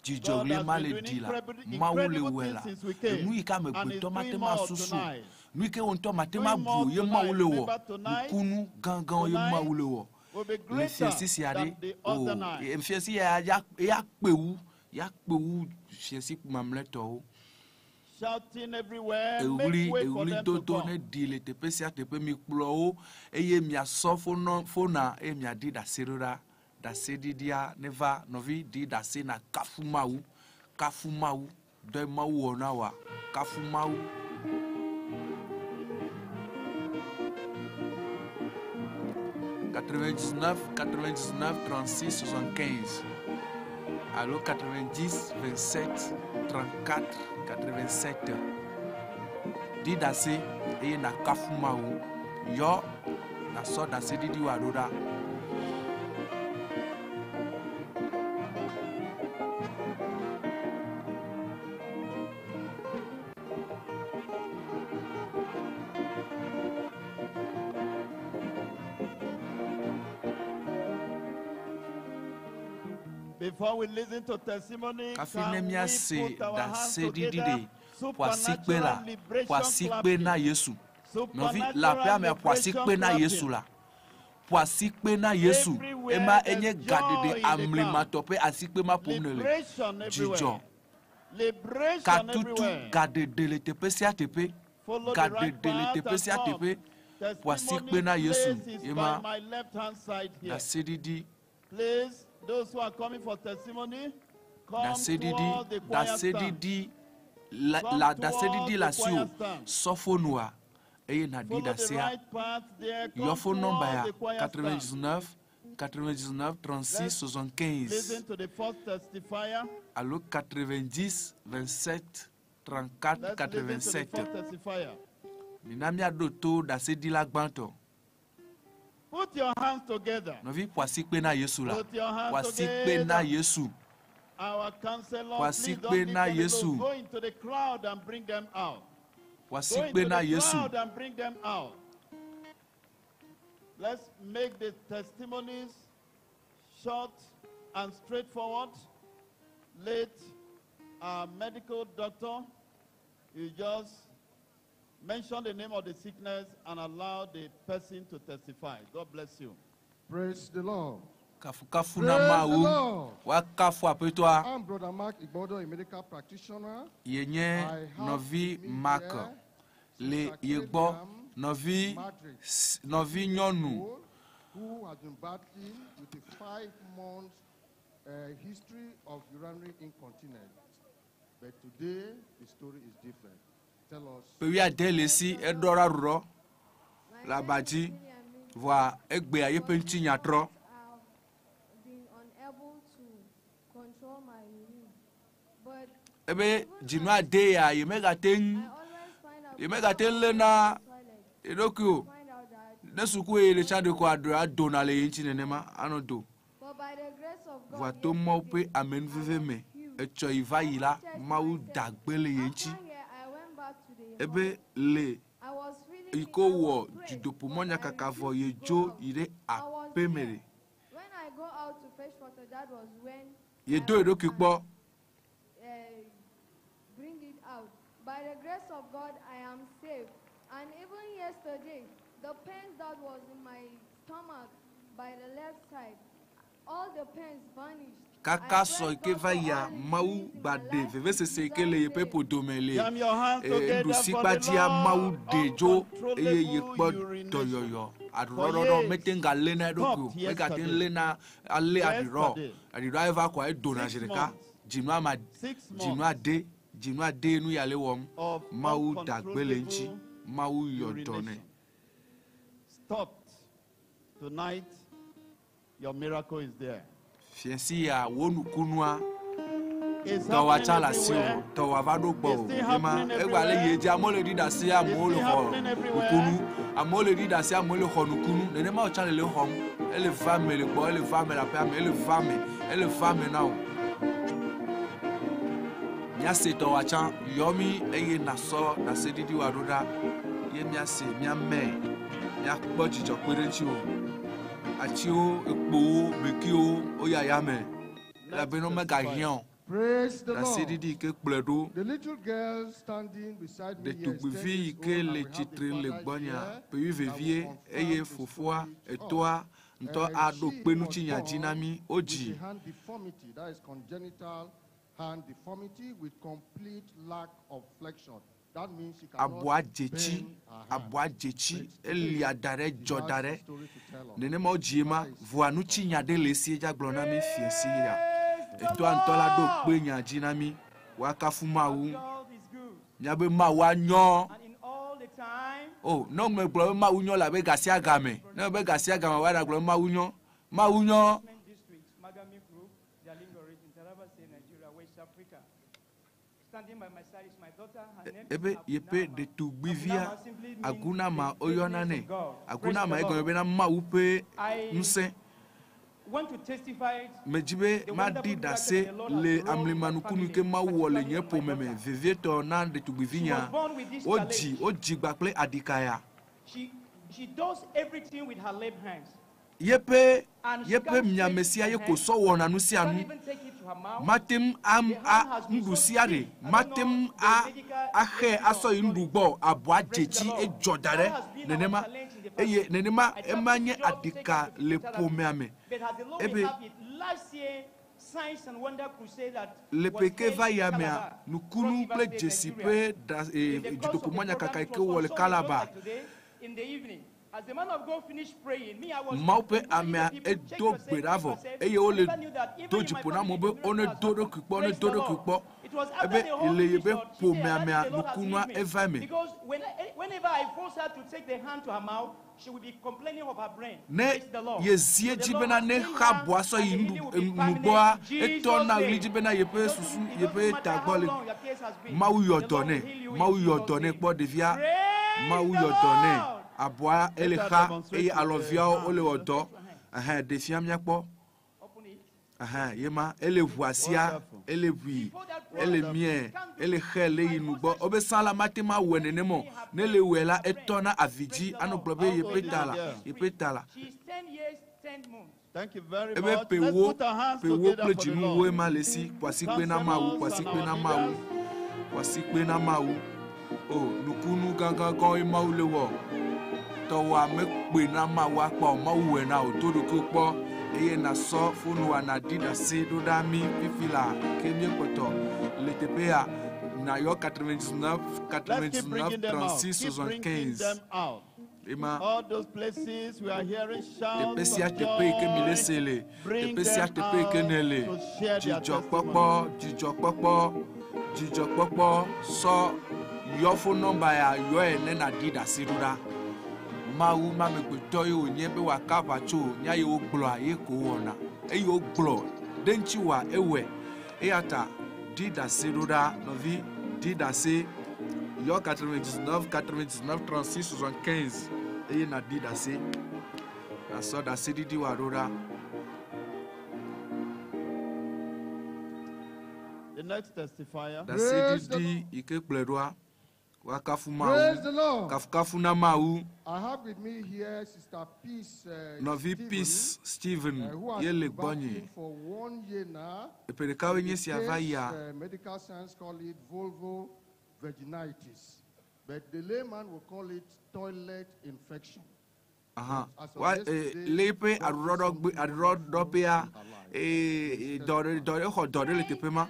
dzidzɔɣli has ma been le doing ɖi la incredible, mawu le incredible wɔe things la since we came. enu yi ke And he's amegbetɔ mate doing ma more susu tonight. nu yi ke wo ŋutɔ mate Doing ma bu more o ye mawu tonight. le wɔ Remember tonight, nukunu gãgãwo ye tonight mawu le wɔ will be le greater fiasi sia than ɖe the o other night. fiasi ya ya ya kpe wu ya kpe wu fiasi mamlɛtɔwo Shouting everywhere. ewuli Make way for ewuli them to dodo ne come. ɖi le teƒe sia teƒe mi kplɔ wo eye miasɔ fonɔ fona eye miaɖi ɖase ɖo ɖa ɖaseɖiɖia ne va nɔvi ɖi ɖase na kafu mawu kafu mawu dɔ mawu wɔ na wa kafu mawu. Quatre-vingt-dix-neuf, 99, 36, 75. Allo 90, 27, 34, 87. Ɖi ɖase eye nakafu mawu. Yɔ nasɔ ɖaseɖiɖi wa ɖo ɖa. Before we listen to testimony, Kafi ne can we míase put our hands ɖaseɖiɖi together? ɖe ƒo asikpe la Supernatural ƒo liberation asikpe na clapping. Yesu. Nɔvi le aƒea Supernatural mea ƒo asikpe liberation na Yesu clapping. la. Ƒo asikpe na Yesu. Everywhere Ema there's enye joy gaɖeɖe in the amlimatɔ ƒe asikpe ma ƒom ne le. Liberation Dzidzɔ. everywhere. Liberation Katutu everywhere. gaɖeɖe le teƒe sia teƒe. Follow the right Gaɖeɖe le path teƒe and sia come. teƒe. Ƒo asikpe Testimony na Yesu. place is by Ema my left hand side here. ɖaseɖiɖi Please, those who are coming for testimony, come ɖaseɖiɖi towards the choir stand. ɖaseɖiɖi la Come la towards ɖaseɖiɖi the le asiwò choir stand. sɔfonua eye nàɖi Follow the ɖasea. right path there. Come Yɔ phone number towards ya the choir stand. 99 99 36 Let's 75 Listen to the first testifier. alo 90 27 34 Let's listen to the 87. first testifier. Mina míaɖo to ɖaseɖila gbãtɔ. Put your hands together. Nɔvi ƒo asikpe na Yesu la. Put your hands Ƒo asikpe na together. Yesu. Our counselor, Ƒo please asikpe don't leave na them Yesu. alone. Go into the crowd and bring them out. Ƒo Go asikpe into na the Yesu. crowd and bring them out. Let's make the testimonies short and straightforward. Let our medical doctor, you just mention the name of the sickness and allow the person to testify. God bless you. Praise the Lord. Kafukafu na Praise the Mawu. Lord. Woakafu Aƒetɔa. I'm Brother Mark Igbodo, a medical practitioner. Yenye I have nɔvi with me Mark here le Sister ye gbɔ. Keliam Nɔvi Madrid, s- nɔvi nyɔnu who has been battling with a 5-month history of urinary incontinence. But today, the story is different. Tell us. ƒe wuiade le esi eɖɔ ɖa ɖuɖɔ le aba dzi vɔa egbea yeƒe ŋutinya trɔ. I've been unable to control my urine. But Ebe dzinu ade ya yemegate ŋu yemegate ŋu léna eɖokui o. Ne suku ye le tsã ɖe ko aɖo adona le ye ŋuti nenema anɔ do. but by the grace of God, Vɔa to Mawu ƒe amenuveve me etsɔ yi va yi la Mawu da gbe le ye ŋuti. here I went back to the Ebe le I was feeling yi ke wɔ dudoƒomɔnyakaka vɔ ye dzo yi ɖe aƒe me ɖe. when I go out to fetch water, that was when Ye do eɖokui kpɔ bring it out. By the grace of God, I am saved. And even yesterday, the pains that was in my stomach by the left side, all the pains vanished. kaka sɔ yi ke va yia Mawu gba ɖe vevesese yi ke le yeƒe ƒodome le Jam your hands eh, together for the nuɖusikpadzia Mawu Lord. ɖe dzo eye yekpɔ Uncontrollable dɔyɔyɔ. For Aɖuɖɔɖɔɖɔ years, mete ŋu galéna eɖokui o. stopped Megate ŋu yesterday. léna alé aɖuɖɔ. Yesterday. Aɖuɖɔa eva koa edona Six zi ɖeka. months. Dzinua ma Six dzinua months de dzinua de nu ya le wɔm. of Mawu da gbe le ŋuti. uncontrollable Mawu yɔ dɔ nɛ. urination. Stopped. Tonight, your miracle is there. Fiɛsi ya wo nukunua It's tɔwa tsa happening le asi o everywhere. tɔwa va ɖo gbɔ It's o still ema happening egba le everywhere. yie dzi amewo le ɖi ɖe asi amewo le It's still xɔ happening everywhere. nukunu amewo le ɖi ɖe asi amewo le xɔ nukunu nenema wòtsa le le xɔm ele va me le gbɔ ele va me le aƒea me ele va me ele va me na wo. Míase tɔwòa tsã yɔ mí eye nasɔ ɖaseɖiɖi wa ɖo ɖa ye míase míamɛ míakpɔ dzidzɔ kpe ɖe ŋuti o. Atiwo, ekpowo, bekiwo woya yame elabena womegahiã o. Praise the Lord. Ɖaseɖiɖi yi ke kplɔe ɖo. The little girl standing beside me here is 10 Ɖetugbivi yi years ke old, and le we have the tsitre le father gbɔnyea here ƒe that will vevie confirm eye the fofoa story to etoa us. ŋutɔ And aɖo she kpe was ŋutinya dzi na born mí. with Wodzi a hand deformity, that is congenital hand deformity with complete lack of flexion. That means she cannot aboa dzetsi bend her hand. aboa dzetsi elia da ɖe She dzɔ has da a ɖe story to tell us. nenema wodzi ma voa ŋutinya ɖe le esi dza gblɔ na mí fiasi ya etoa ŋutɔ la ɖo kpe nya dzi na mí woakafu Mawu míabe Mawu anyɔ o ne megblɔ be Mawu nyɔ le abe gasia game ne be gasia game woaɖa gblɔ be Mawu nyɔ Mawu nyɔ District, Magami Group, Jalingo Region, Taraba State, Nigeria, West Africa. Standing by my side is my daughter. Her name is ebe yeƒe ɖetugbivia Agunama simply means agunama the woyɔna greatness nɛ of God. Praise agunama the egɔme Lord. bena Mawu ƒe I ŋusẽ want to testify medzi be the maɖi wonderful miracle ɖase that the Lord has le wrought in my amlimanukunu family, ke Mawu wɔ le particularly nye on my ƒome me daughter. vevietɔ na ɖetugbivinya She was born with this wodzi challenge. wodzi gba kple aɖikaya She does everything with her left hands. yeƒe And she yeƒe can't miame take sia her ye ko hand. sɔ wɔna nu sia Can't nu even take it to her mouth. mate ŋu am The hand a has been so nuɖu sia ɖe thick. I don't mate know ŋu the a medical axe asɔ yi nuɖu gbɔ aboa dzetsi edzɔ da ɖe That has been our nenema challenge in the family. eye nenema I ema tried nye to just take her aɖika to le physiotherapy. ƒomea me But as the Lord will ebe have it, last year, Signs and Wonder Crusade that le was ƒe ke held va in yia mea Calabar, nukunu Cross River kple State, dzesi Nigeria. ƒe ɖa In the course of the dutoƒomɔnyakaka program, yi it ke was wɔ on le Sunday, just Calabar like today, in the evening. As the man of God finished praying, me, I was Mawu ƒe encouraging the amea people, check edo yourself, gbe check ɖa vɔ yourself. eye I wole never knew that even do in my dziƒo na amewo family, be the wone miracle has do happened. ɖokui kpɔ ne Praise do the ɖokui Lord. kpɔ It was after ebe the whole le finished, yeƒe Lord, she said, ƒomea "Daddy, mea the Lord has nukunua healed me." eva eme Because whenever I force her to take the hand to her mouth, she will be complaining of her brain. ne Praise the Lord. yezi So edzi the Lord bena has ne healed xa her, aboa sɔ and yi the nuɖu healing will be permanent nugbɔa in Jesus' etɔ na ɣli name. dzi bena yeƒe It susu doesn't yeƒe matter tagbɔ how le long your case has been. Mawu yɔ The dɔ Lord nɛ will heal you in Mawu yɔ Jesus' dɔ nɛ name. kpɔ ɖevia Mawu Praise yɔ the dɔ nɛ Lord. aboa ele Let us xa demonstrate eye with the alɔviawo wole wɔ hand. dɔ ɛhɛn ɖevia míakpɔ Open it. ɛhɛn yema ele ʋu asia Wonderful. ele ʋui Before that ele prayer, mie can't do ele xe le yi nugbɔ wobe sã la mate ma wɔe nenema o ne le wɔe la etɔna avi dzi anɔ gblɔ be How yeƒe old is ta the la girl? yeƒe ta la She is 10 years, 10 months. Thank you very ebe much. Let's ƒewo put our hands ƒewo together kple for the dzinuwoe Lord. ma le si ƒoasikpe na Mawu Counselors and ƒoasikpe our na Mawu leaders, ƒoasikpe na Mawu o nukunu gãgãgãwoe Mawu le wɔ tɔwɔa mekpe na Mawu akpa o Mawu wɔe na o do ɖokuiwò kpɔ eye nasɔ fonua nàɖi ɖase ɖo ɖa mí fifi la ke míekpɔtɔ le teƒe ya nayɔ 99 let's keep 99 bringing them out. 36 Keep bringing 75 them out. ema All those places we are hearing teƒe shouts sia of teƒe yi ke mi le joy. se le Bring teƒe sia them teƒe yi ke ne le out to share their dzidzɔkpɔkpɔ testimony. dzidzɔkpɔkpɔ dzidzɔkpɔkpɔ sɔ yɔ fo nɔmba ya yɔe ne nàɖi ɖase ɖo ɖa Mawu ma amegbetɔ ye wònye be wòaka aʋa tso o nya yi wogblɔa ye ko wɔna eye wogblɔ ɖe ŋuti wòa ewɔe eya ta ɖi ɖase ɖo ɖa nɔvi ɖi ɖase yɔ 99 99 36 75 eye nàɖi ɖase nasɔ ɖaseɖiɖi wòa ɖo ɖa. The next testifier. Praise the ɖaseɖiɖi yi ke kplɔe ɖoa woakafu Praise Mawu the Lord. kafukafu na Mawu I have with me here Sister Peace nɔvi Stephen, Peace Stephen who has ye le been gbɔnye battling for 1 year now. eƒe ɖekawoe with nye the sia va case, yia medical science call it vulvo vaginitis, but the layman will call it toilet infection. Aha. As of Wa yesterday, le eƒe God did aɖuɖɔɖɔgbe something wonderful aɖuɖɔɖɔƒea in her life. ee dɔ ɖe dɔ ɖe xɔ dɔ ɖe le teƒe ma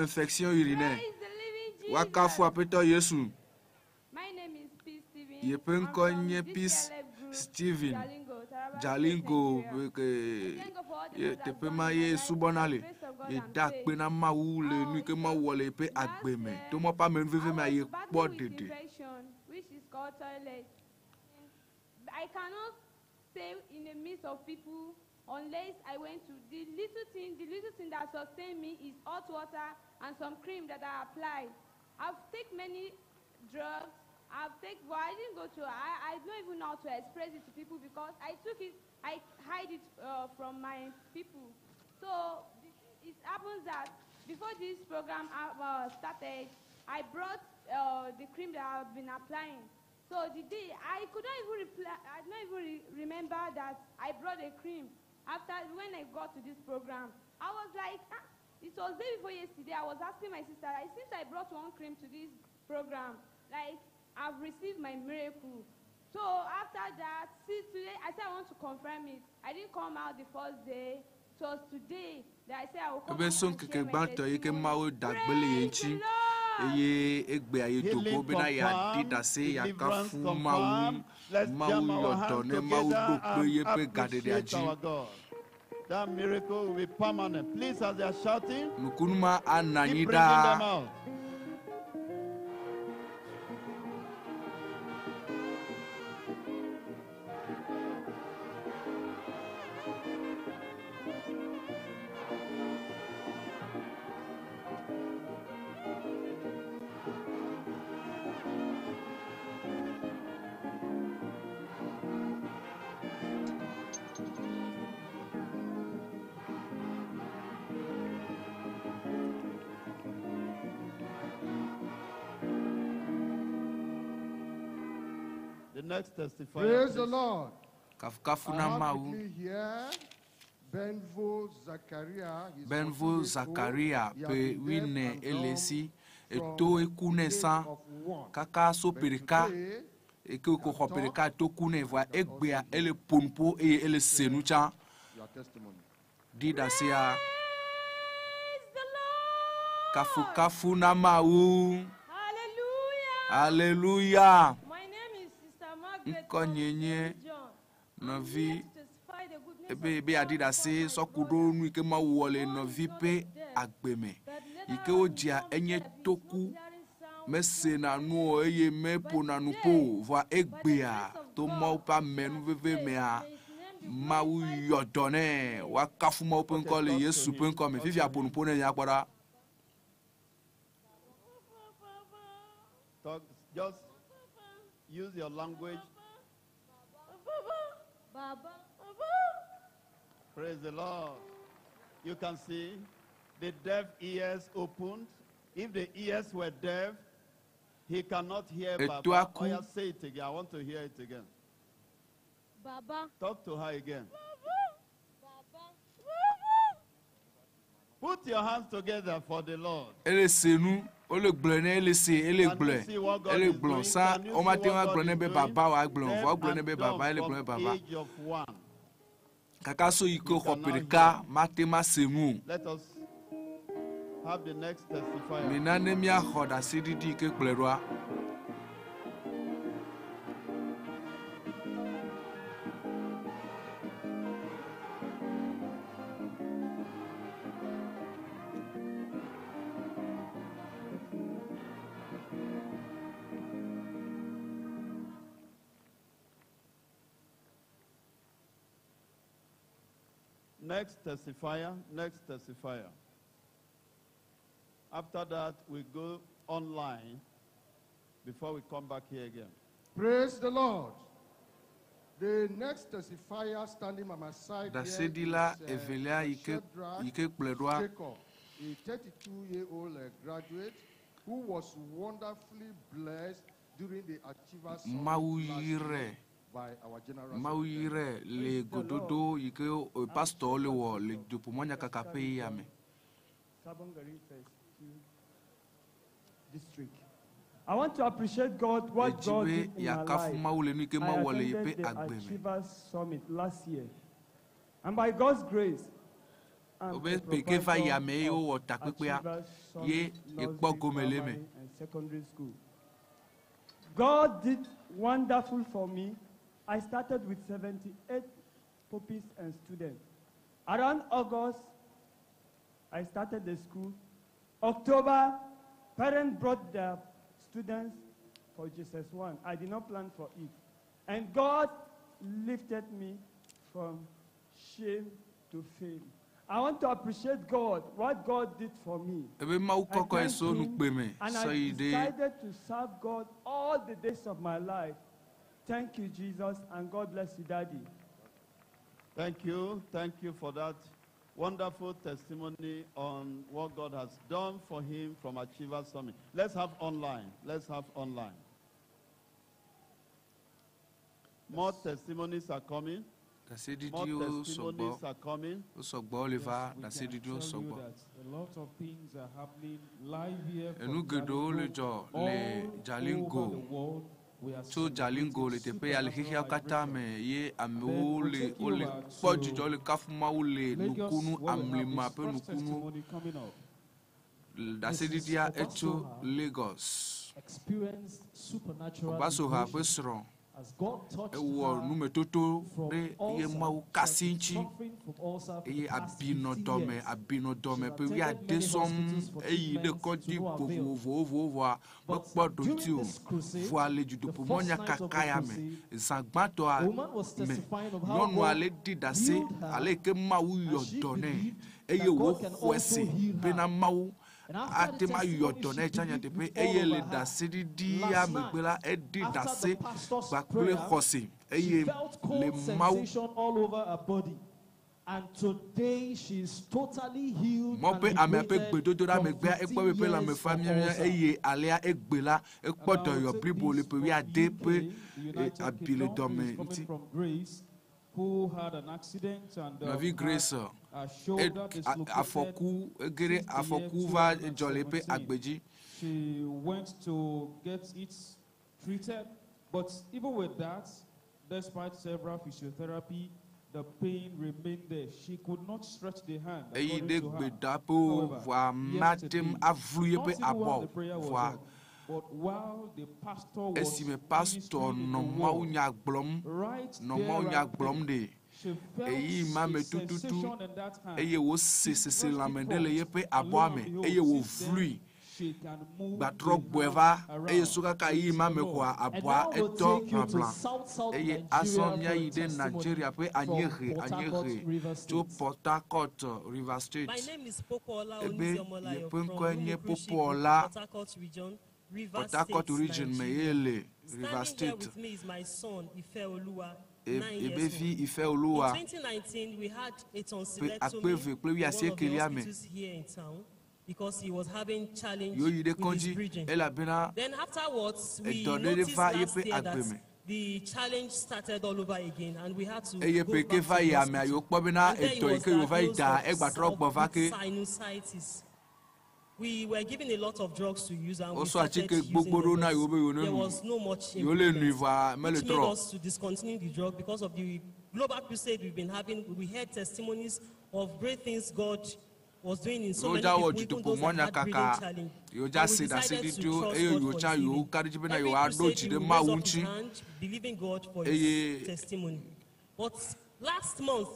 infection urinaire Praise the living woakafu Jesus. aƒetɔ Yesu My name is Peace Stephen. yeƒe I'm ŋkɔ from nye Peace DCLF Group, Stephen Jalingo, Taraba State, Jalingo Nigeria. ke I thank God for all the ye Lord has teƒe done ma in my ye life. subɔna By the le grace of God, ye I'm da saved. akpe na Mawu le nu yi Oh, ke it Mawu was wɔ le yeƒe last agbe me year, to mɔ ƒe amenuveve I mea was ye kpɔ battling with ɖeɖe. infection, which is called toilet. I cannot stay in the midst of people unless I went to the little thing that sustained me is hot water and some cream that I apply. I've taken many drugs. I've taken, but I didn't go to, I don't even know how to express it to people because I took it, I hide it from my people. So it happens that Before this program started, I brought the cream that I've been applying. So the day, I could not even reply, I did not even remember that I brought a cream. After, when I got to this program, I was like, it was day before yesterday, I was asking my sister, it seems I brought one cream to this program. Like, I've received my miracle. So after that, see today, I said I want to confirm it. I didn't come out the first day. It was today that I said I will come ebe out so and ŋkeke share my gbãtɔ yi ke testimony. Mawu da gbe le ye ŋuti eye egbea ye dogo bena yeaɖi ɖase yeakafu Mawu. Let's Mawu jam our yɔ dɔ hands ne Mawu together ɖo kpe and yeƒe gaɖeɖea appreciate dzi. our God. That miracle will be permanent. Please, as they are shouting, Nukunu ma anɔ anyi keep bringing them ɖaa. out. The next testifier. Praise the please. Lord. Kafukafu I na have Mawu. with me here Benvo Zakaria. He's Benvo 14 years old. Zakaria He has ƒe been deaf wuiene and ele dumb si from eto eku ne age sã of one. kaka so But ƒe ɖeka today, eke wòxɔ ƒe ɖeka to ku nɛ vɔa egbea ele ƒo nuƒo eye ele se nu tsã. Your testimony. Ɖi ɖasea. Kafukafu na Mawu. Hallelujah. My name is Sister Margaret Ŋkɔnye nye John. nɔvi Testify the goodness ebe ebe yeaɖi ɖase sɔku ɖo nu yi ke Mawu wɔ le nɔvi ƒe agbe me yi ke wodzia enye toku mesena nu o eye meƒona nu ƒo o vɔa egbea to Mawu ƒe amenuveve mea Mawu yɔ dɔ nɛ woakafu Mawu ƒe ŋkɔ le Yesu ƒe ŋkɔ me fifia ƒo nu ƒo ne miakpɔ ɖa. Talk, just use your language. Baba. Praise the Lord. You can see the deaf ears opened. If the ears were deaf, he cannot hear Baba. Etoaku. Oh, yeah, say it again. I want to hear it again. Baba. Talk to her again. Put your hands together for the Lord. Ele se nu wole gblɔe ne ele se ele Can you gblɔe see what God ele is gblɔ doing? sa Can you see womate ŋu what agblɔ God ne is be doing? baba wòagblɔ o Deaf vɔ wogblɔ ne and be dumb baba ele gblɔ from be baba age of one. kaka so yi ke xɔ can ƒe now ɖeka mate ma se nu o. Let us have the next testifier. Mina ne míaxɔ ɖaseɖiɖi yi ke kplɔe ɖoa. Next testifier, next testifier. After that, we go online before we come back here again. Praise the Lord. The next testifier standing by my side here is Ɖaseɖila evelia yi ke Shadrach yi ke kplɔe ɖoa. Jacob, a 32-year-old graduate who was wonderfully blessed during the Achievers Summit Mawu last year yrɛ by our general Mawu secretary. yrɛ le gododo yi ke eh, pasitɔwo le wɔ le dzoƒomɔnyakaka ƒe ya me. Sabongari Phase 2 District. I want to appreciate God, what Edzi God be did in my yeakafu life. Mawu le nu yi ke I Mawu wɔ le attended yeƒe the agbe me. Achievers Summit last year. And by God's grace, I'm Wobe a ƒe ke va proprietor yia me ye of wowɔ takpekpea Achievers ye Summit yekpɔ Nursery, gome le eme. Primary and Secondary School. God did wonderful for me. I started with 78 pupils and students. Around August, I started the school. October, parents brought their students for Jesus 1. I did not plan for it. And God lifted me from shame to fame. I want to appreciate God, what God did for me. Ebe Mawu I kɔkɔ thank so him, nukpe me and sɔ I yi ɖe decided to serve God all the days of my life. Thank you, Jesus, and God bless you, Daddy. Thank you. Thank you for that Wonderful testimony on what God has done for him from Achiever Summit. Let's have online. Let's have online. More testimonies are coming. More Ɖaseɖiɖiwo sɔgbɔ. testimonies are coming. Wo sɔgbɔ wole va We can ɖaseɖiɖiwo tell you sɔgbɔ. that a lot of things are happening live here Enu from geɖewo le Jalingo, dzɔ all le Jalingo. over the world. We are Tso Jalingo le celebrating teƒe ya le xexea katã supernatural me ye amewo Then we'll le take you wole over kpɔ to dzidzɔ le kafu Mawu le Lagos, nukunu where we have amlima this ƒe first nukunu. testimony coming up. Ɖaseɖiɖia Mrs. etso Obasoha Lagos. Experienced supernatural Obasoha ƒe liberation srɔ̃ as God touched ewɔ her numetoto from ɖe ye ulcer. Mawu She has kasi been ŋuti suffering from ulcer for eye the past abinɔ 15 dɔme years. abinɔ dɔme She ƒe has wuiade attended many sɔŋ hospitals for eyi ɖe treatment kɔdzi to no avail. vovovovovoa But mekpɔ ɖo during ŋuti o this crusade, vɔa le the dutoƒo first mɔnya night of the kaka ya me crusade, zã gbãtɔa a woman was me testifying of how nyɔnua God le ɖi ɖase healed her, ale yi ke Mawu and yɔ she dɔ nɛ believed eye that God can wòxɔe also se heal her. bena Mawu And after ate the ma yɔ testimony, dɔ she nɛ tsã believed nyateƒe with all eye of le her heart. ɖaseɖiɖia Last megbe night, la eɖi after ɖase the pastor's kpakple prayer, xɔse she eye felt le cold Mawu sensation all over her body. And today she is totally healed mɔ and be amea ƒe liberated gbedodoɖa from megbea 15 ekpɔ be ƒe lãme years fa of miamia ulcer. eye alea egbe la ekpɔ And I will dɔyɔ take blibo le this ƒe from wuiade UK, ƒe the eh, United abi le Kingdom, dɔme who is coming ŋuti. from Grace, who had an accident and Nɔvi had Grace her e shoulder a- dislocated afɔku ege ɖe since the year afɔku va dzɔ le eƒe 2017. agbe dzi. She went to get it treated, but even with that, despite several physiotherapy, the pain remained there. She could not stretch the hand, Eyi according ɖe to her. gbedaƒewo However, vɔa mate ŋu yesterday, avlu not yeƒe even abɔ while o the prayer was vɔa on, but while the pastor was esime pastor ministering nɔ in the Mawu word, nya gblɔm right nɔ there Mawu nya and gblɔm then, ɖe she felt eyi ma me a tututu sensation in that hand. eye wòse She pressed seselãme it ɖe le hot, yeƒe and lo abɔa and me behold, eye since then, wòvlui she can move gbatrɔ the gbɔe hand va eye around. so kaka yi Praise ma the me Lord. koa And abɔa now we'll etɔ take you to blabla South South eye Nigeria azɔ for a míayi ɖe testimony Nigeria ƒe from anyiehe Port Harcourt, anyiehe Rivers tso State. Port Harcourt River State My name is Popola ebe Oniziomolayo yeƒe from ŋkɔe nye Rumukushi Group, Popola Port Harcourt region, Rivers Port Harcourt State, region me Nigeria. ye le River Standing here State with me is my son, Ifeoluwa, E- 9 years ebe vi old. Ifeoluwa In 2019, we had a ƒe tonsillectomy akpe eve kple in one of the wuiasiekelia me hospitals here in town because he was having challenge yewo yi ɖe with his kɔdzi breathing. elabena Then afterwards, we edɔ ɖe ɖe noticed va last yeƒe year agbe that me the challenge started all over again and we had to eye go ƒe ke back va to yi the amea hospital. yewo kpɔ bena And there he edɔ yi was ke yewo va yi diagnosed da of egbatrɔ gbɔ va with ke sinusitis. We were given a lot of drugs to use and we wosɔ started atike using gbogbo them, ɖewo na but yewo be yewo ne there nu was no much yewo le nui improvement, vɔa mele which made trɔ us to discontinue the drug because of the global crusade we've been having. We heard testimonies of great things God was doing in so many yewo dza wɔ people, even dutoƒo those that mɔnya had breathing kaka challenge. yewo dza And we se decided to ɖaseɖiɖiwo trust eye God yewo for tsã his yewo healing. ka ɖe dzi bena Every yewoaɖo crusade, dzi he ɖe would raise Mawu up his ŋuti hand, believing God for eye his testimony. But last month,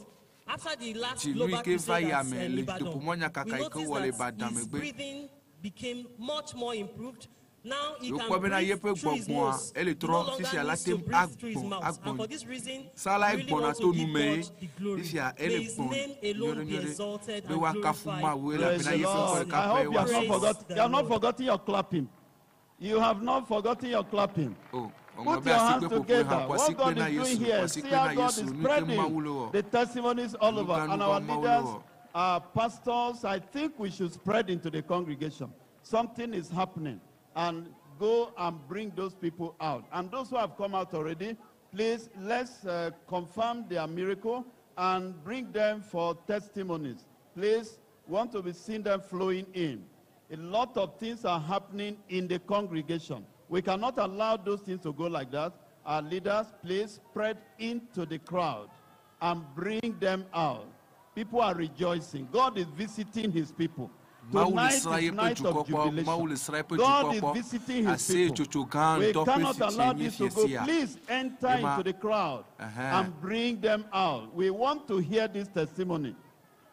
after the last dzi nu yi global ke va crusade yi at ame le Ibadan, dutoƒo mɔnya we kaka yi ke noticed wɔ le that Ibadan his megbe breathing became much more improved. Now he yewo can kpɔ bena breathe yeƒe through his gbɔgbɔa nose. ele He no trɔ longer fifia la needs te to ŋu breathe through his agbɔn mouth. And agbɔn for this reason, sala we really egbɔna want to to give nu me ye God the glory. fifia May ele his gbɔn name alone be nyɔɖe nyɔɖe exalted be and woakafu glorified. Mawu Praise elabena the yeƒe ŋkɔ Lord. ɖeka I pɛ hope you have not woasi. forgotten. You have not forgotten your clapping. You have not forgotten your clapping. O Put ɔŋlɔ be your hands asikpe ƒoƒoe hã together. ƒo What asikpe God na is doing Yesu here, ƒo see asikpe how na God Yesu is nu yi ke Mawu spreading le wɔ the testimonies all over. nuka And our nuka Mawu le leaders, wɔ. our pastors, I think we should spread into the congregation. Something is happening. And go and bring those people out. And those who have come out already, please let's confirm their miracle and bring them for testimonies. Please, want to be seeing them flowing in. A lot of things are happening in the congregation. We cannot allow those things to go like that. Our leaders, please spread into the crowd and bring them out. People are rejoicing. God is visiting his people. Mawu le Tonight sra is yeƒe night of dukɔkpɔ jubilation. Mawu le sra yeƒe God is dukɔkpɔ visiting his aseye people. tsotso gã We ŋutɔ ƒe cannot fifi allow nye this to go. fiesia Please enter Ema into the crowd ɛhɛn. and bring them out. We want to hear this testimony.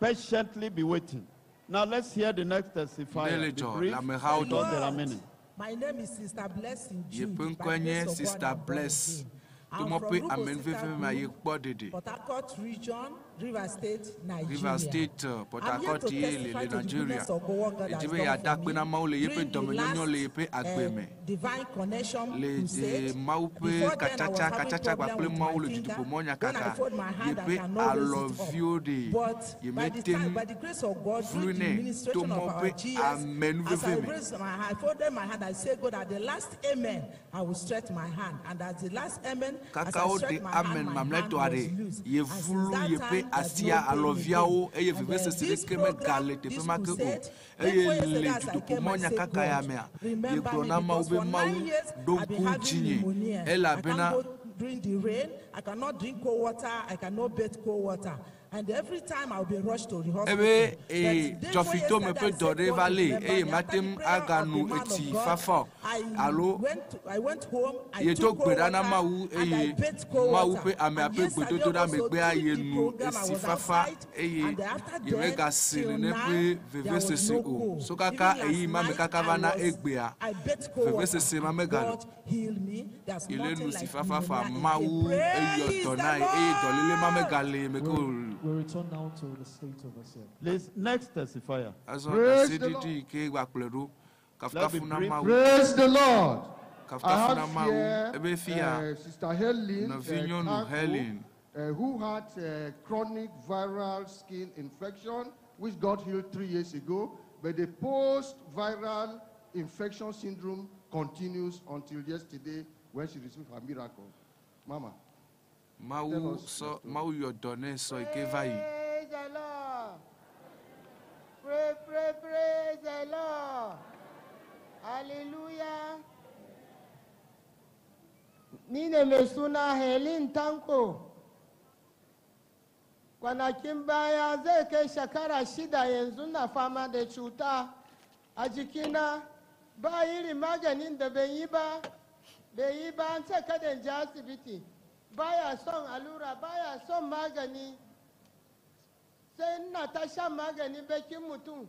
Patiently be waiting. Now let's hear the next testifier. Ndele Be dzɔ brief, le amehawo because there are dome. many. My name is Sister Blessing Jude. Yeƒe By ŋkɔe the nye grace of God, Sister I'm born Bless. again. I'm Tomɔ from ƒe Rugosita amenuveve ma ye Group, kpɔ ɖeɖe. Port Harcourt region, River State, Nigeria. River State, Port I'm here Harcourt to ye le testify le to the Nigeria. goodness of God, what God has Edzi be done yeada for akpe me na Mawu le yeƒe during the dɔmenyonyo le last yeƒe agbe me. divine connection Le crusade. de Mawu ƒe Before then, I was katsatsa having katsatsa problem kpakple with Mawu my le finger. dutoƒomɔ When I nyakaka fold my hand, I yeƒe cannot raise it up. alɔviwo ɖe But by the yemete time, ŋu by the grace of God, flui through the nɛ to administration mɔ of our ƒe GS, as I amenuveve me. raised my hand, I folded my hand, I say, God, at the last amen, I will stretch my hand. And at the last amen, as Kaka I woɖe stretched my hand, amen my hand mamlɛtɔa was ɖe loose. And since yevlu that yeƒe time, there's asia no pain alɔviawo again. eye And vevesese this ɖeke megale program, teƒe this ma ke o. crusade, day Eye before le yesterday, as I came, dutoƒomɔ I said, nyakaka ya God, mea, remember yegblɔ me na Mawu because be for Mawu 9 years, ɖo I've been ŋku having dzinye pneumonia. I elabena can't go drink the rain. I cannot drink cold water. I cannot bathe cold water. And every time I'll be rushed to the hospital. ebe But ee day before dzɔfitome yesterday, ƒe I dɔ said, ɖe God, va lée remember eye me. mate After the ŋu prayer of the aganu man of etsi God, fafa o I alo went, to, I went home, I yedo took gbe cold ɖa na water, Mawu and I eye bathed cold Mawu water. ƒe amea And ƒe yesterday gbedodoɖa also, megbea during ye the nu program, I esi was fafa outside, eye and after then, yemegase till nene now, ƒe there was vevesese no o. cold. So kaka Even last eyi ma me night, kaka I va na was, egbea I bathed cold water, vevesese ma and megale God healed me. There's yele nothing nu si like fafa fa pneumonia again. Mawu eyɔ Praise dɔ the na ye eye dɔléle ma Lord. megale ye me ke o. We return now to the state overseer. Please, next testifier. Azɔ Praise the ɖaseɖiɖi yi ke gbakplɔe ɖo Let's be kafukafu na brief. Mawu. Praise the Lord. I Kafukafu na have Mawu. here Ebe fia Sister Helen nɔvinyɔnu Tanko, Helen who had chronic viral skin infection, which got healed 3 years ago, but the post-viral infection syndrome continues until yesterday when she received her miracle. Mama. Tell Mawu us sɔ your story. Mawu yɔ dɔ nɛ sɔ yi ke va yi. Praise the Lord. Pray, pray, praise the Lord. Hallelujah. Ni ne mai suna Helen Tanko. Kwanakin baya zai kai shekara 6 yanzu na fama da cuta a jikina ba irin maganin da bai yi ba, bai yi ba an ce kada in je asibiti. Baya son allura, baya son magani. Sai ina ta shan magani bakin mutum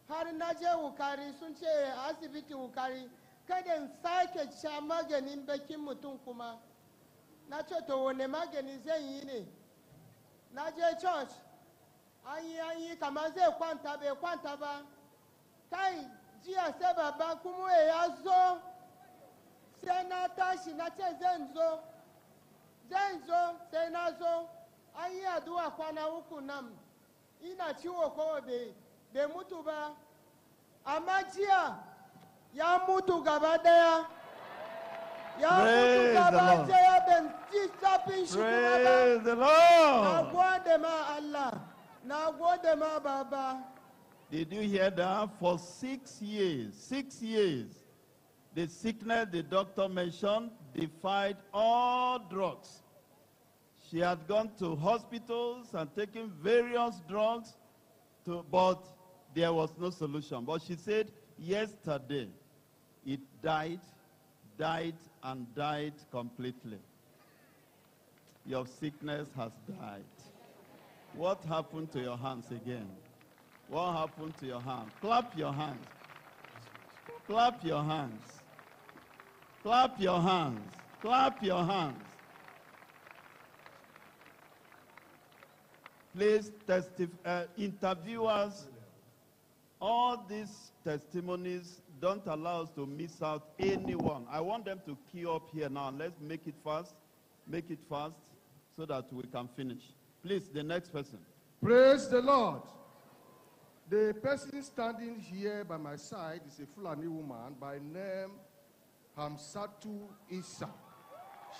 har na je Wukari sun ce asibiti Wukari kada in sake sha maganin bakin mutum kuma. Na ce to wane magani zan yi ne? Na je church an yi an yi kamar zai kwanta bai kwanta ba. Kai jiya sai babban kuma ya zo sai na tashi na ce zan zo zan zo sai na zo an yi addu'a kwana 3 nan ina ciwo kowa bai mutu ba amma jiya ya mutu gaba daya ya mutu Praise the gaba Lord. daya ban ji zafin shi kuma ba. Praise the Lord. Na gode ma Allah, na gode ma Baba. Did you hear that? For 6 years, 6 years, the sickness the doctor mentioned defied all drugs. She had gone to hospitals and taken various drugs, but there was no solution. But she said yesterday, it died, died, and died completely. Your sickness has died. What happened to your hands again? What happened to your hand? Clap your hands. Clap your hands. Clap your hands. Clap your hands. Please, interviewers, all these testimonies don't allow us to miss out anyone. I want them to queue up here now. Let's make it fast. Make it fast so that we can finish. Please, the next person. Praise the Lord. The person standing here by my side is a Fulani woman by name Hamsatu Issa.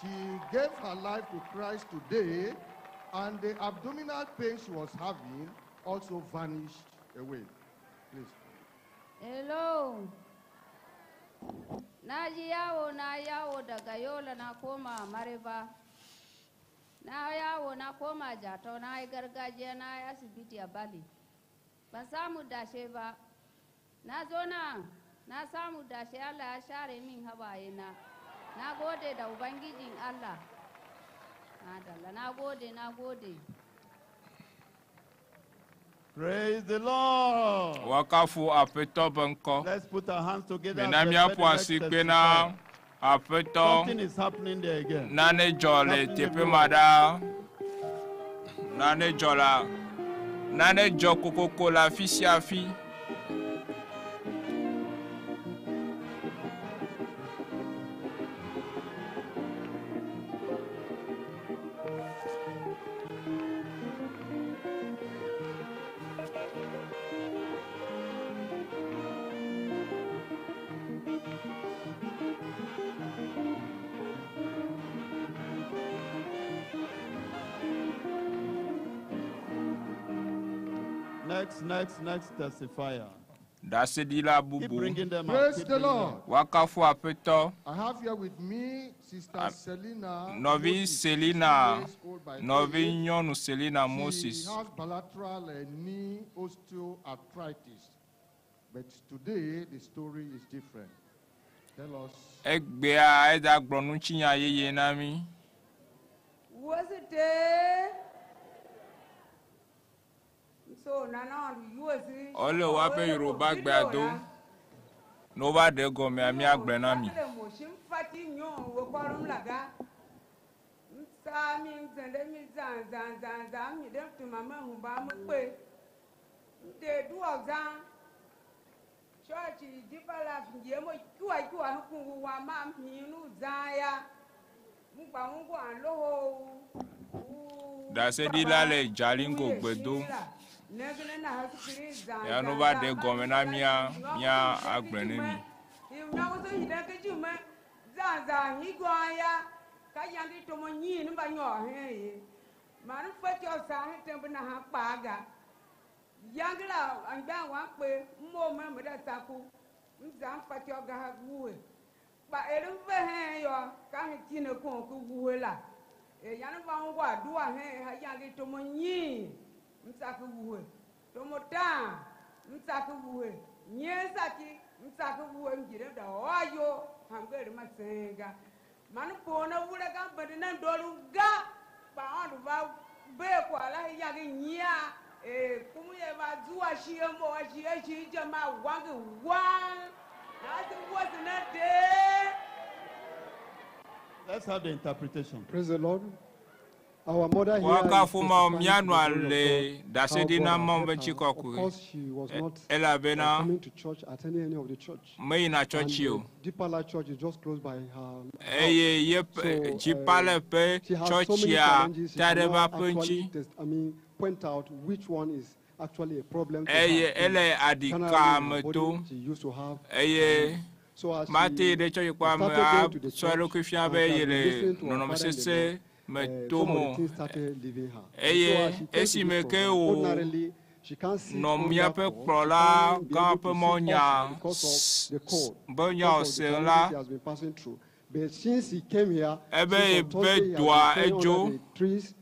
She gave her life to Christ today, and the abdominal pain she was having also vanished away. Please. Hello. Na ji yawo na yawo daga Yola na koma Mareba. Na yawo na koma Jato na yi gargajiya na yi asibiti a Bali. Ban samu dashe ba. Na zo nan na samu dashe Allah ya share min hawaye na. Na gode da Ubangijin Allah. Madalla, na gode, na gode. Praise the Lord. Woakafu Aƒetɔ be ŋkɔ. Let's put our hands together. Mina and míaƒo respect the asi next kpe na testifier. Aƒetɔ. Something is happening there again. Nane dzɔ le Happening teƒe ma everywhere. ɖaa. Nane dzɔ la nane dzɔ kokoko le afi sia afi. Next, next, next testifier. Ɖaseɖila Keep bubu. bringing them out. Praise Keep the bringing Lord. them. Woakafu Aƒetɔ. I have here with me Sister Selina. Nɔvi Moses, Selina, 60 years old by nɔvi age. nyɔnu Selina She Moses. has bilateral knee osteoarthritis. But today the story is different. Tell us. Egbea eda gblɔ ŋutinya yeye na mí. Wosite. So nana yuosi. Wole woaƒe Yoruba gbea dom. Ne wova ɖe egɔmea, míagblɔe na mi. Mo fati nyo wo kɔrɔm la ga. Nsa mi zɛn mi zan zan zan zan mi ɖe tuma me hu ba me kpe. Nde duɔ zan. Chɔɔchi dipa la ye mo kuwa kuwa kun wa ma mi nu zan ya. Ŋgba ŋgɔ alo Ɖaseɖila le Jalingo gbe dom. Ya ne wova ɖe egɔme na mía, mía agblɔe ne mi. Tomo msaki wuhe nyesaki msaki wuhe mjire da wayo hangere masenga manu pona wura ga bende na dolu ga ba ondu ba be ko ala ya gi nya e kumu ye ba zuwa shi mo wa shi shi jama wangi wa na ti wo na de. Let's have the interpretation. Praise the Lord. Our mother here is Woakafu Mawu testifying to míanɔ the glory of ale God, ɖaseɖi how na God Mawu has ƒe helped her. Of ŋutikɔkɔe. course, she was not Elabena coming to church, attending any of the church. meyina And tsɔtsi the o. Deeper Life Church is just close by her house. Eye yeƒe So, dzipale ƒe she has so many tsɔtsia challenges. She ta ɖe eƒe cannot aƒe actually ŋuti. test, I mean, point out which one is actually a problem to Eye her. ele Generally, aɖika in her me body, tom. she used to have Eye So as mate she ɖe tsɔtsikpɔa me started going to the asɔ church eɖokui fia and be she has ye been le listening to her nɔnɔme father in the sesẽ Lord, me some tom of o. the things started leaving her. And so Eye as she came to this esime ke program, wo ordinarily, she can't sit nɔ under míaƒe cold. She kplɔla can't be gã able ƒe to sit mɔnya up because of the cold, be because nya of the wòse challenges la, she has been passing through. But since he came here, ebe since on ebe Thursday, he has doa been praying under edzo. the trees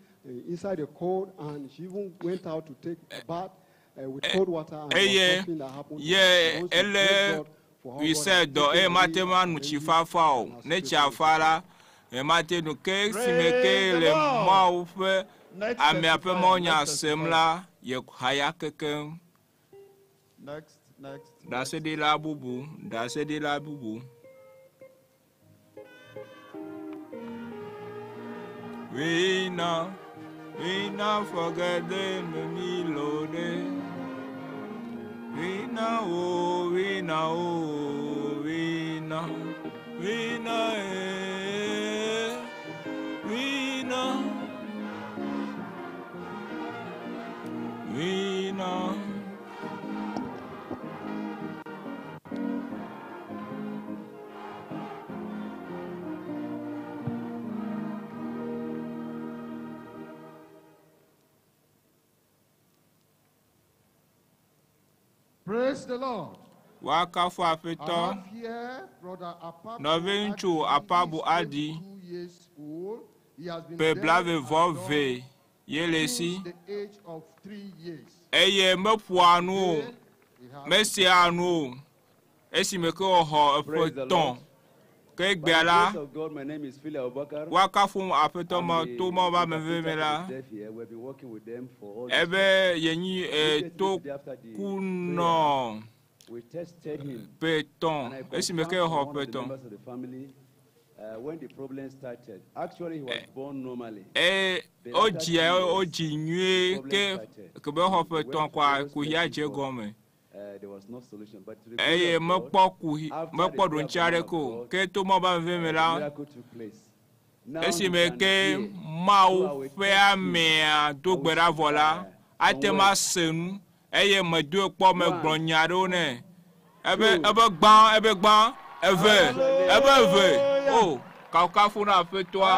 inside the cold, and she even went out to take a bath with cold water, and there was eye nothing that happened to her. ye She wants to ele praise God for how God wisɛ has dɔ taken eye away mate ŋu anu tsi fafa o. Ne tsia fa la, ye mate nu ke esime ke Praise the le Lord. Mawu ƒe Next amea ƒe testifier. mɔnya Next sem testifier. la, ye haya kekeŋ. Next, next. Ɖaseɖila bubu, ɖaseɖila bubu. We now, we now forget the melody. We now, oh, we now, oh, we now, we now, eh, we now, we now. Praise the Lord. Woakafu I Aƒetɔ. have here Brother Apabu Nɔviŋutsu Adi. Apabu He is Adi. 22 years old. He has been Ƒe deaf blaeve and vɔ dumb ve ye le esi. since the age of 3 years. Eye meƒoa nu o, mesea nu o. Esime ke wòxɔ eƒe Praise the tɔ̃. Lord. Ke By egbea the la, grace of God, my name is Philip Abubakar. woakafu Aƒetɔ I'm ma the to Mawu ƒe ame veve interpreter me to la, the deaf here. We've been working with them for all this ebe time. yenyi Immediately to today after the kunɔ prayer, we tested him. ƒe tɔ̃ And I esime ke confirmed wòxɔ from one ƒe of the tɔ̃. members of the family When the problem started, actually he was born normally. Eye But wodzi after 2 years, wodzi nyuie the problem ke started. ke be xɔ ƒe He went tɔ̃ to kɔa various kuxia places, dze but, gɔme. There was no solution. But to the glory Eye of God, mekpɔ kuxi after mekpɔ the prayer of ɖoŋtsi the man aɖeke of o. God, Ke to mɔ be ame me the la, miracle took place. Now he esime can ke hear. So I Mawu will ƒe text him. amea do I gbe will ɖa vɔ la, ate some ŋu words. ase nu eye medoe kpɔ megblɔ One, nya aɖewo nɛ. Ebe two, ebe gbã ebe gbã eve ebe eve o kafukafu na aƒetɔa.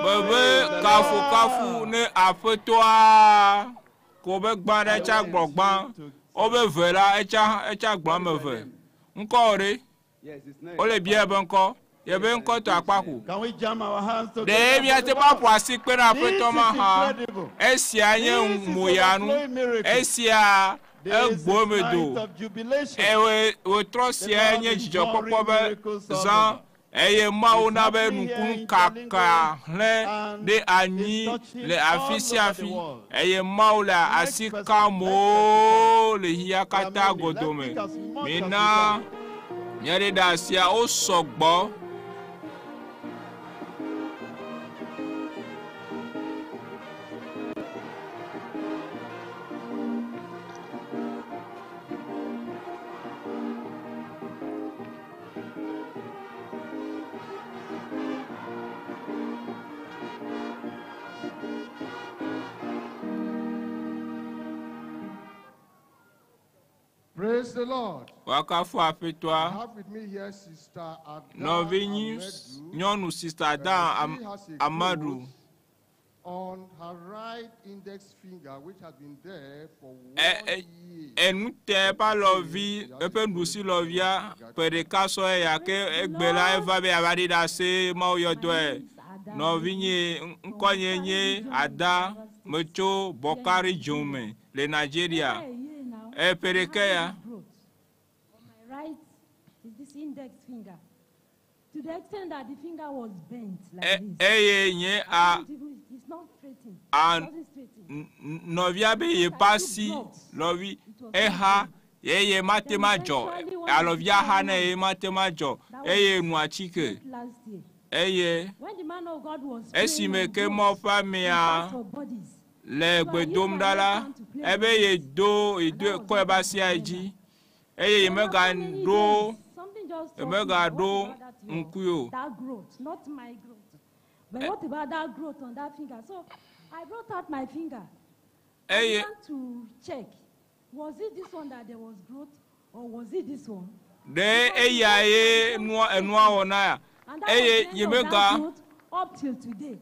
Bebe praise the kafukafu Lord. ne aƒetɔa. Ko be gbã ɖe I etsa gblɔ want gbã. you to Wobe ve la etsa etsa gblɔ What ame is your eve. name? Ŋkɔ wo ɖe? Yes, his name is Wole bia Akpaku. ebe ŋkɔ. Yebe Yes, ŋkɔ tɔ and his Akpaku. name. Can we jam our hands Ɖe together for míate the ŋu aƒo Lord? asi kpe ɖe aƒetɔ This ma is hã. incredible. Esia nye This is moyanu. overflowing miracle. Esia This is egbo me night do. of jubilation. Ewe wetrɔ The sia Lord nye is dzidzɔkpɔkpɔ pouring be miracles all zã over. eye Mawu It's na be happening here nukunu in kaka Jalingo hlẽ and ɖe it's anyi touching le all afi over sia the afi world. eye Mawu le Next asi person, kam next wo testifier. le xexea There are katã many. Let's godome. pick as much as we Mina can. míaɖe ɖe asia wo sɔgbɔ. Praise the Lord. Woakafu I aƒetɔa. have with me here Sister Ada Nɔvinyi Ahmedu. nyɔnu Sista Da She Am has a Amadu. growth on her right index finger, which has been there for E one e year. enu te eƒe alɔvi eƒe nuɖusi lɔvia ƒe ɖeka sɔ eya ke egbe la eva be yeava ɖi ɖase Mawu yɔdɔe. Nɔvinye ŋkɔnye nye Ada metso Bɔkari Dzome le Nigeria. Eƒe ɖeke ya. growth on my right is this index finger. To the extent that the finger was bent like E this. eye nye I a couldn't even, it's not straightened. a It wasn't straightened. nɔvia be yeƒe asi lɔvi exa eye mate ma dzɔ alɔvia xa ne eye mate ma dzɔ eye nua tsike Last year, eye when the man of God was praying esime on ke growth, Mawu ƒe he amea asked for bodies. le So I gbe used dom my ɖa left la hand to play ebe with it. yedo And that yedo was kɔ eƒe what I asia remember. dzi eye Then after many yemega days, ɖo something just struck me. yemega What ɖo about that your ŋkui o. that growth? Not my growth. But what about that growth on that finger? So I brought out my finger. I Eye began to check. Was it this one that there was growth or was it this one? ɖe eya ye nua enua wɔ na ya And that eye was the end of yemega that growth up till today.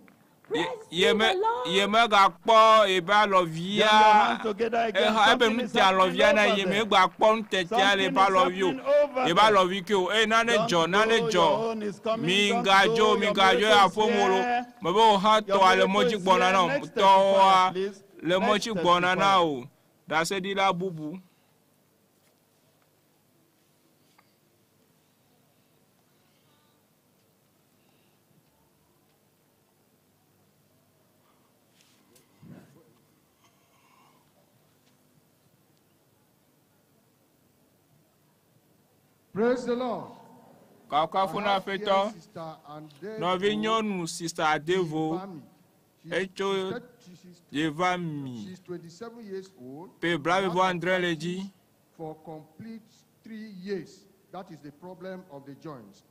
ye Praise be yeme the Lord. yemegakpɔ ebe Jam your alɔvia hands together again. exa ebe Something is nute happening alɔvia na over there. yemegakpɔ nutetea le Something ebe is alɔvi o happening over ebe there. alɔvi ke o eye nane Don't dzɔ nane go, your dzɔ own is coming. mi Don't gadzo go, mi your gadzo miracle is aƒemolo here. mebe wo hã Your tɔa le miracle mɔdzi is gbɔna here. na o Next tɔwoa testifier, please. le Next mɔdzi gbɔna na testifier. o ɖaseɖila bubu. Praise the Lord. Kafukafu I na have here aƒetɔ. Sister Andevo Nɔvinyɔnu Sista Adevo Yevami. She's, etso she's, thir- she's, Yevami she's 27 years old. ƒe She blaeve has vɔ adre le dzi. arthritis for complete 3 years. That is the problem of the joints.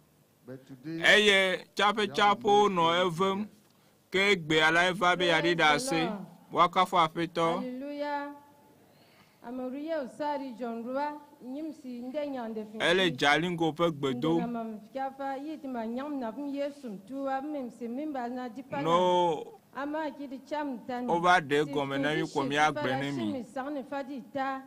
But today, Eye we have a tsaƒetsaƒewo nɔ miracle evem here. ke egbea la eva be yeaɖi Praise the ɖase. Lord. Woakafu aƒetɔ. Hallelujah. Amoriye usari John Rua nyimsi nde nyande Ele finfi. Jalingo ƒe gbe Nde dom. na mam fiafa yiti ma nyam na fun Yesu tuwa mimsi mimba na dipana. No Ama kidi cham tani. wova ɖe Ti egɔme na fi mí ko shi míagblɔe fara ne mi. shimi sagni fadi ta.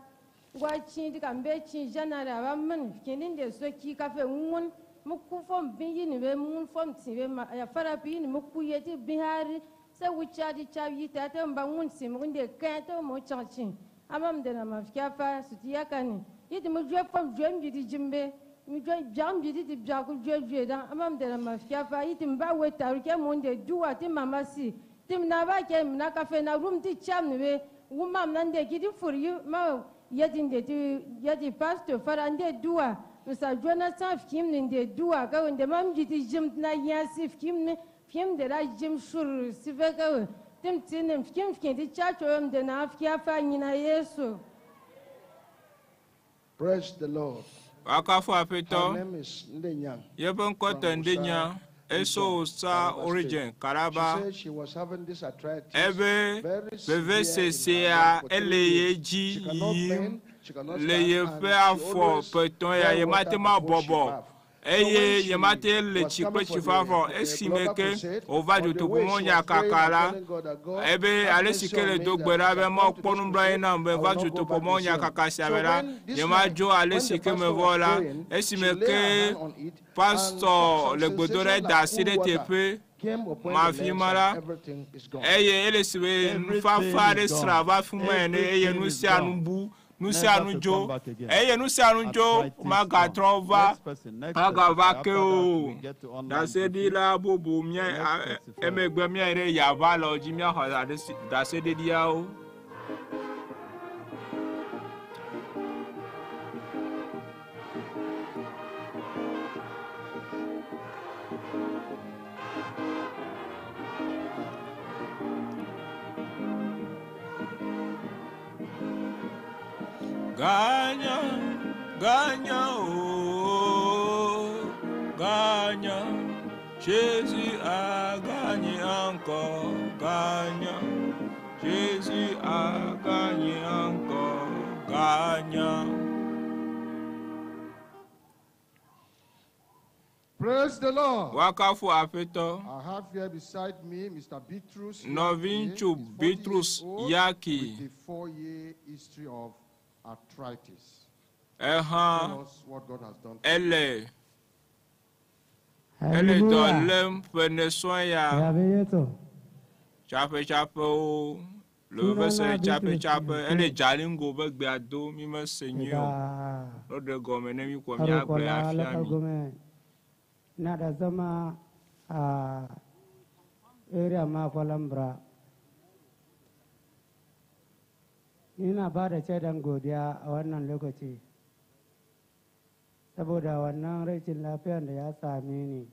Ngwa chi di ka mbe chi janara ba min kini de so ki ka fe ngun mu ku fom bin yini be mun fom ti be ma ya fara bi yini mu ku ye ti bin hari se wucha di cha yi ta te mba ngun si mu de kan te mo chan chi ama m de na ma fia fa su ti ya kani yiti mu jwe fom jwe mi di jimbe mi jwe biam bi di di bia ku jwe jwe dan ama m de na ma fia fa yiti mba we taru ke mo de duwa ti mama si ti na ba ke na ka fe na rum ti cham ni be wumam na nde kidi furi ma yeti nde ti yeti pastor fara nde duwa Mr. Jonathan fkim ni de duwa ka wende mam jiti jim na yasi fkim ni fkim de la jim shur sife ka we tim tinin fkim fkim ti chacho yom de na fkia fa nyina Yesu. Praise the Lord. Woakafu Her Aƒetɔ. name is Ndenyang. Yeƒe ŋkɔ te from Ndenya, Osa eso region, Osa Taraba origin, State. Karaba. She said she was having this arthritis Ebe very severe in her vevesesea leg for ele 3 ye days. dzi She cannot yim bend, she cannot le stand, yeƒe and she afɔ always ƒetɔ̃ ya boil yemate water ŋu before she abɔbɔ bath. So eye when she yemate le was tsi coming kple for tsifafɔ the esime global ke crusade, wòva on the way she dutoƒomɔnya was praying kaka and la telling God that God ebe have ale si mercy ke on le me do that gbe ɖa as be I come Mawu to kpɔ this nublanui crusade, nam be I va will not go back the dutoƒomɔnya same. kaka sia So me la when this night, nyemadzo ale when si the ke pastor mevɔ was la praying, she esime laid her ke hand on it and pastɔ some le gbedoɖe sensation da like asi cool ɖe water teƒe came upon ma the fi legs ma and la everything is gone. eye ele si be nufafa aɖe Everything is sra gone. va fi ma ene eye Everything nu is sia nu gone. bu nu sia Never nu to dzo come back again. eye nu sia nu dzo Arthritis gone. magatrɔ va Next person, next magava testifier. ke After that, o we get to online briefly. ɖaseɖila bubu mía Next testifier. emegbe míayi ɖe yava lɔ dzi míaxɔ ɖaseɖiɖiawo. Gagnant, gagnant, oh, gagnant. Jésus a gagné encore, gagnant. Jésus a gagné encore, gagnant. Praise the Lord. Woakafu Aƒetɔ. I have here beside me Mr. Bitrus Yaki. Nɔviŋutsu He's 40 years Bitrus old Yaki. with a 4-year history of arthritis. Ehã Tell us what God has done. for you. ele ele dɔ Hallelujah. lém ƒe ne sɔe ya. Yabe Tsaƒetsaƒewo le vevese Sunana Bitrus tsaƒetsaƒe ele dzalingo be gbea do mi mese nyuie o. daga No ɖe gɔme ne mi kɔ míagblɔe Arokola afia local mi. government na da zama a area Makwalambra. Ina ba da shaidan godiya a wannan lokaci saboda wannan rashin lafiyan da ya same ni.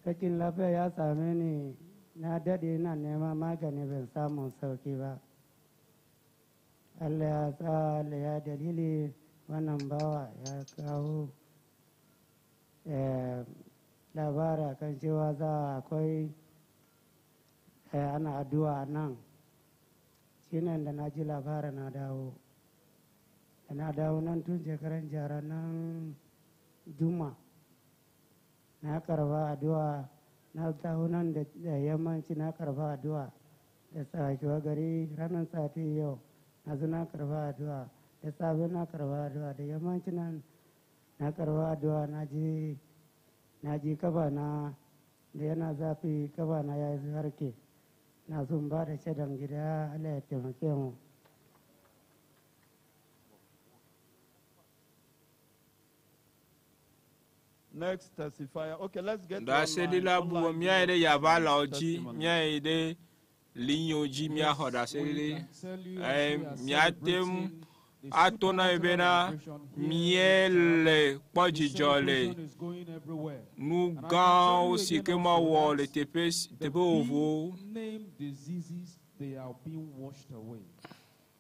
Rashin lafiya ya same ni na daɗe ina neman magani ban samun sauki ba. Allah ya sa Allah ya dalili wannan bawa ya kawo labari akan cewa za akwai ana addu'a a nan. Shine da na ji labarin na dawo. Da na dawo nan tun shekaran jiya nan Juma. Na karba addu'a, na dawo nan da yammanci na karba addu'a. Da safiya gari ranar sati yau na zo na karba addu'a. Da safe na karba addu'a, da yammanci nan na karba addu'a na ji na ji kafa na da yana zafi kafa na ya warke. Na so in ba da shaidan gida Allah ya taimake mu. Next testifier. Okay, let's get to online. Ɖaseɖila bubu Online míayi ɖe give us yava lɔ dzi testimony. míayi ɖe linyiwo dzi míaxɔ ɖaseɖiɖi. Míate ŋu ato na mi bena míele kpɔ dzidzɔ le Celebration is going everywhere. nu And I can tell gãwo you si again ke also mewɔ le that teƒe the teƒe vovovowo. big name diseases, they are being washed away.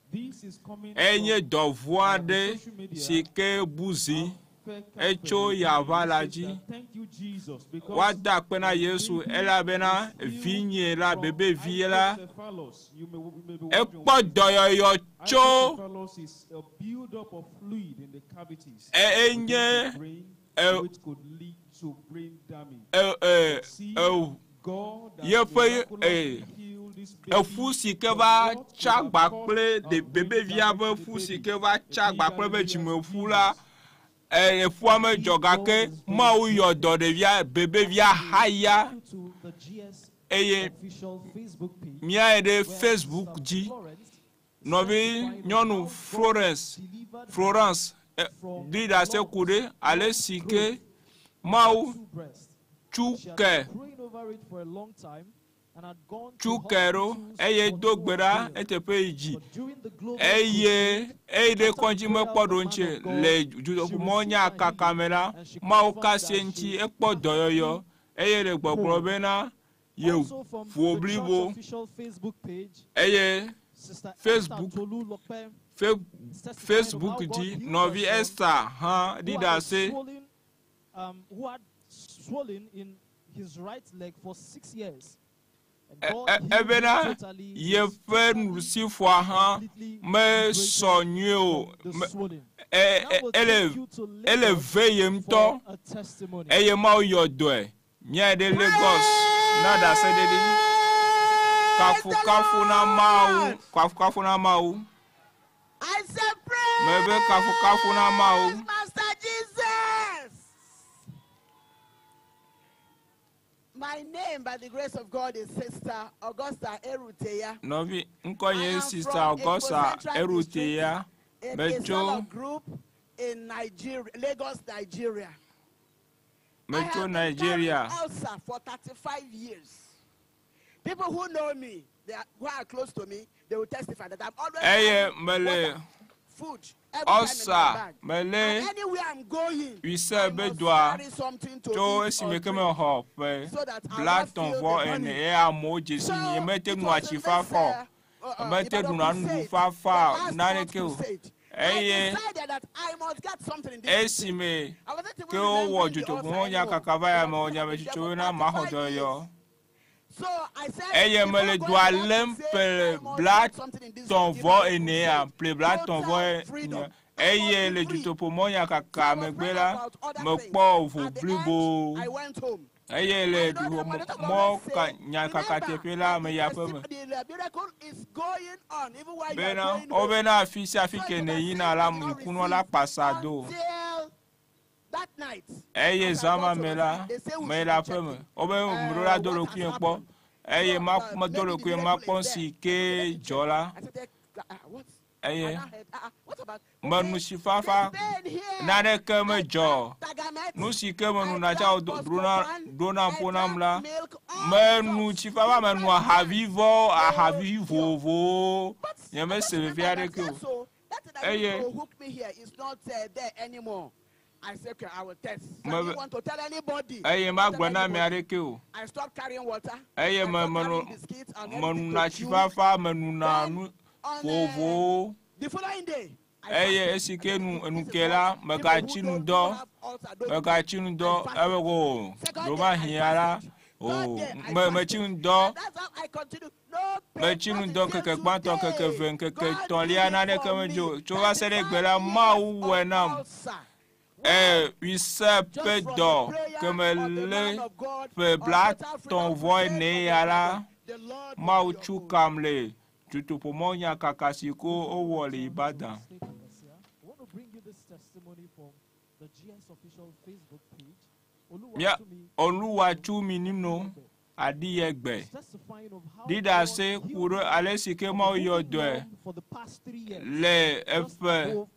This is coming Enye from dɔvɔ̃ the aɖe social media. si ke bu zi etso yava la dzi. Thank you, Jesus, because Woada akpe na Yesu elabena vinye la bebevie la hydrocephalus, you may be wondering ekpɔ what is dɔyɔyɔ tso Hydrocephalus is a build-up of fluid in the cavities enye within the brain, e which could lead to brain damage. e e See, e God has yeƒe miraculously healed this baby efu si ke va tsa agba kple ɖe bebevia ƒe fu si ke va tsa agba kple eƒe dzimeƒu la efua medzɔ gake Mawu yɔ dɔ ɖevia bebevia haya To the GS eye official Facebook page míayi ɖe where Facebook Sister dzi. Florence Nɔvi nyɔnu Florence Florence ɖi ɖase ku ɖe ale si ke Mawu two breasts. tsu She had ke been praying over it for a long time. and had gone tsu to ke ɖo hospitals eye for do no gbe ɖa avail. eteƒe yi dzi But during the global eye crusade, eyi ɖe after the kɔdzi prayer mekpɔ of ɖo the man ŋuti of God, le she dutoƒomɔ received nya her kaka healing me la and she mawu confirmed kasie that ŋuti she is ekpɔ dɔyɔyɔ perfectly eye le gbɔgblɔ whole. bena ye Also from ʋuo the church blibo official Facebook page, eye Sister Esther Facebook Tolu Lokpe Fe- is testifying of Facebook how God dzi healed her nɔvi son Esther hã ɖi who had a ɖase swollen, who had swollen in his right leg for 6 years. And God healed him ebena totally. He is yeƒe totally nuɖusifɔa and hã completely mesɔ liberated nyuie o from the Me- swollen. e- Now e- we'll ele take you to ele Lagos ve ye for ŋutɔ a testimony. eye mawu yɔ dɔe míayi ɖe Lagos na ɖase ɖeɖi Praise the kafukafu na mawu Lord. kafukafu na mawu I said, praise mebe kafukafu na mawu Master Jesus. My name, by the grace of God, is Sister Augusta Eruteya. nɔvi ŋkɔ I nye am Sister from Ekpo Augusta Central District Eruteya in metso Isolo Group in Nigeria, Lagos, Nigeria. I metso have been carrying Nigeria ulcer for 35 years. People who know me, they are, who are close to me, they will testify that I'm always eye carrying mele water, food, every time in my ulcer bag. mele And anywhere I'm going, I Wise be must dɔa carry something to tso eat esime or ke drink mexɔ ƒe so that I'll bla not tɔ̃ feel vɔ the ene money. eye amewo dze si So nye mete it nua was tsi in this fafa o mete Ibadan ɖuna nuɖuɖu crusade, the fafa o last month naneke o crusade. I eye decided that I must get something in this crusade. esime I wasn't even ke wowɔ remembering the ulcer dzotoƒomɔ nya anymore kaka va ya because me wɔ it has been there nyametsotso for bena maxɔ 35 years. dɔyɔyɔ So I said, eye before mele going dɔa to that lém crusade, ƒe I must bla get something in this tɔ̃ vɔ Ibadan ene ya crusade. ple bla tɔ̃ Total vɔ freedom. ene I must eye be le free. dzotoƒomɔ nya So I kaka was megbe praying la about other things. mekpɔ ʋu At the end, blibo I went home. eye I le know the moderator will duƒomɔ always ka say, nya kaka remember teƒe la that meyi the, aƒe me the miracle is going on even while you are bena going home. wobena afi sia afi So ke it was ne as yina if la I did not ŋkunɔ la receive kpasa do until that night. eye As I zã ma got to me my la they say we meyi should le be aƒe me checking wobe meɖo la do what has ɖokuinye kpɔ happened. eye So ma medo maybe the ɖokuinye miracle makpɔ is there. si I said, ke let me dzɔ check. la I said, what? I eye now heard, what about, menu okay, si this fafa pain here, naneke I medzɔ drank Tagamet, nu si ke I menuna tsa drank ɖona Buscopan, ɖona I ƒo nam drank la milk, all menu sorts, tsi fafa menu different brands, ahavivɔ no ahavi cure. vovovowo But nye I mese just veve remember that, aɖeke yes, o so that thing that used eye to hook me here is not there anymore. I said, okay, I will test. So I mebe didn't want to tell anybody. eye Not tell magblɔ na ame anybody. aɖeke o I stopped carrying water. eye I me stopped menu carrying biscuits and everything menuna to tsi chew. fafa menuna Then nu on vovovowo the following day, I eye fasted. esi I ke said, nu this enu is ke what la people who megatsi nu don't dɔ who have ulcer don't do. megatsi nu I dɔ fasted. ebe ko Second ɖo day, ma I hiã la fasted. o Third day, I me metsi fasted. nu dɔ And that's how I continue. No pain, metsi nu nothing dɔ till keke gbãtɔ keke today. ve ŋkeke God did tɔ̃lia it naneke for medzo me. tso va se ɖe gbe la 35 years mawu wɔe of nam ulcer. eye wise Just ƒe from the dɔ prayer ke of the melé man of God ƒe on bla Total tɔ̃ Freedom vɔ Crusade ene from ya la Ibadan, the Lord will mawu be your tsu own. kam le dutoƒomɔ nya kaka si ko wowɔ le Turn to Ibadan. Mistake Akasia. I want to bring you this testimony from the GS official Facebook page. Mía Oluwatumi Oluwatumi nino Adiegbe Adiyegbe is testifying of how ɖi God ɖase ku healed ɖe him ale si ke of Mawu yɔ moving dɔe numb for the past 3 years le just eƒe above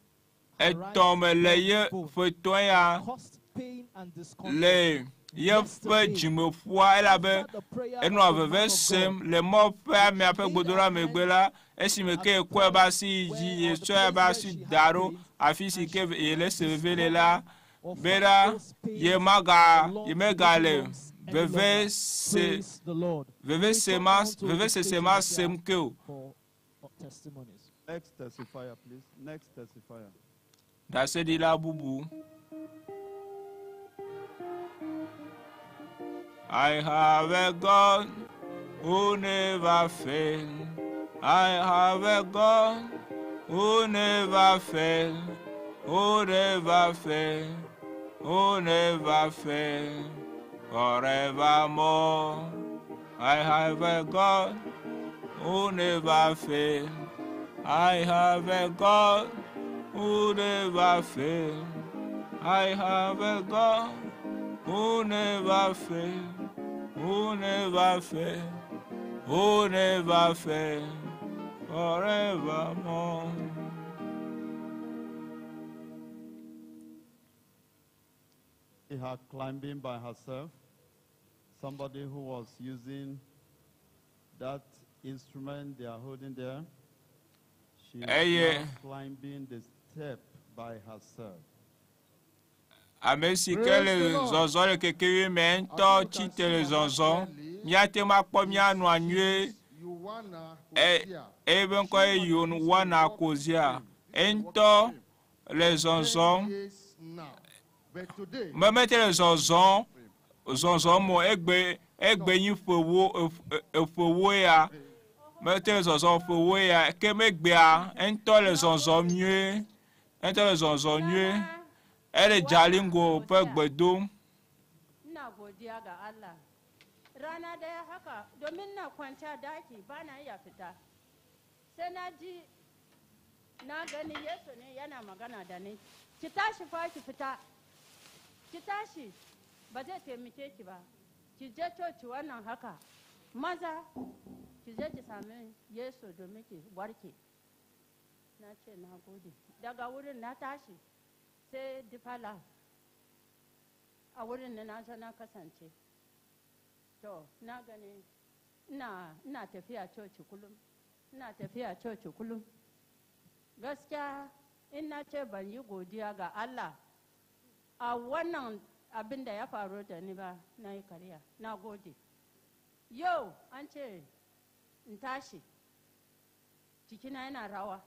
her etɔ̃ right me le pelvic ye bone ƒe tɔ̃ and ya caused pain and discomfort. le yeƒe Yesterday, dzimeƒua elabe after the prayer enɔa of the veve man of sem God, le mɔ ƒe which amea ƒe laid her gbedoɖa megbe hands la esime at ke the ekɔ eƒe point asi yi dzi where or the yetsɔ place eƒe where asi she da had ɖo pains, afi si and ke she yele couldn't se veve le discover la or find bena those pains yemaga or lumps, yemegale little lumps any veve longer. se Praise the Lord. veve We se turn ma now to veve the sese stage ma Messiah sem ke o for testimonies. Next testifier, please. Next testifier. ɖaseɖila bubu. I have a God who never fail. I have a God who never fail. Who never fail. Who never fail. Forevermore. I have a God who never fail. I have a God who never fail. I have a God who never fail, who never fail, who never fail, forevermore. See her climbing by herself. Somebody who was using That instrument they are holding there, she is Eye now climbing the step by herself. Ame si ke le zɔzɔ le kekevi me ŋutɔ tsite le zɔzɔm. Míate ŋu akpɔ mía nɔa nyuie. E eye be ŋkɔ ye Yohana Kozia. Eŋutɔ le zɔzɔm. Memete le zɔzɔm zɔzɔm o egbe egbe nyi ƒewo eƒewo ya. Mete le zɔzɔm ƒewo ya ke megbea eŋutɔ le zɔzɔm nyuie. Eŋutɔ le zɔzɔm nyuie. Ele Jalingo ƒe gbe dom. Ina godiya ga Allah. Rana daya haka domin na kwanta daki ba na iya fita. Sai na ji na gani Yesu ne yana magana da ni. Ki tashi fa ki fita. Ki tashi ba zai taimake ki ba. Ki je coci wannan haka. Maza ki je ki sami Yesu domin ki warke. Na ce na gode. Daga wurin na tashi sai Difala. A wurin da na zo na kasance. To, na gani ina, ina tafiya coci kullum. Ina tafiya coci kullum. Gaskiya in na ce ban yi godiya ga Allah a wannan abin da ya faru da ni ba na yi karya. Na gode. Yau an ce in tashi, jikina yana rawa.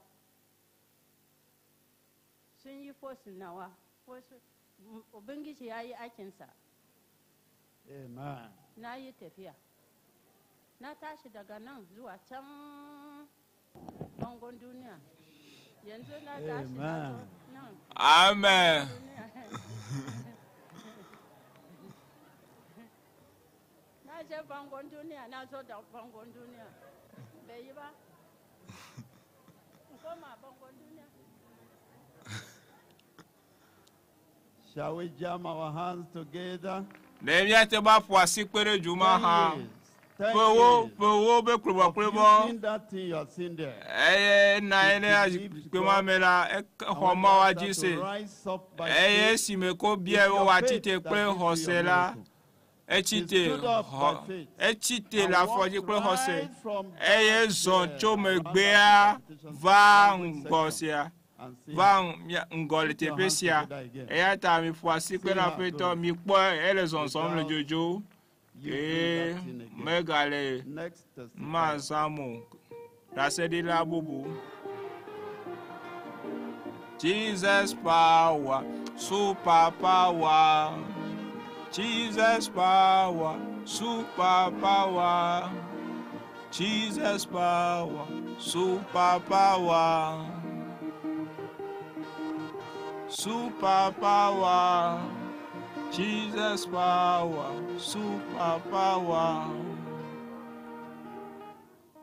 Sun yi fosin nawa, fosin, Ubangiji ya yi aikinsa. Amen. Na yi tafiya. Na tashi daga nan zuwa can bangon duniya. Yanzu na tashi na zo Amen. nan. Amen. Na je bangon duniya, na zo da bangon duniya. Bai yi ba. In koma bangon duniya. Shall we jam our hands together? Ne míate ŋu aƒo asi kpe ɖe du ma hã. Ten Ƒewo years. ƒewo be kplɔbɔkplɔbɔ. Using that thing you have seen there. Eye na anyi ɖe zikpui ma me la, exɔ Mawua dzi se. Eye esime ko bia be wòatsi te kple xɔse la, etsi te xɔ etsi te le afɔ dzi kple xɔse. Eye zɔ tso megbea va ŋgɔ sia va mia- ŋgɔ le teƒe sia. Eya ta miƒo asi kpe na Aƒetɔ, mikpɔe ele zɔzɔm le dzodzo. Ke megale mazam o. Ɖaseɖila bubu. Jesus power, super power. Jesus power, super power. Jesus power, super power. Super power. Jesus power, super power.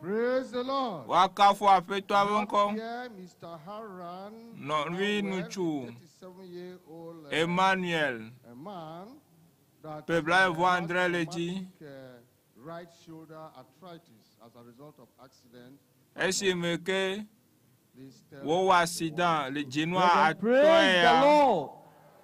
Praise the Lord. Woakafu Aƒetɔa ƒe ŋkɔ. Here, Mr. Haran, Nɔvi ŋutsu 37-year-old Emmanuel a man that ƒe blaeve had andre le dzi. traumatic, right shoulder arthritis as a result of accident. Esime ke Please tell wowɔ accident le dzinua Brethren, atɔe praise the ya Lord.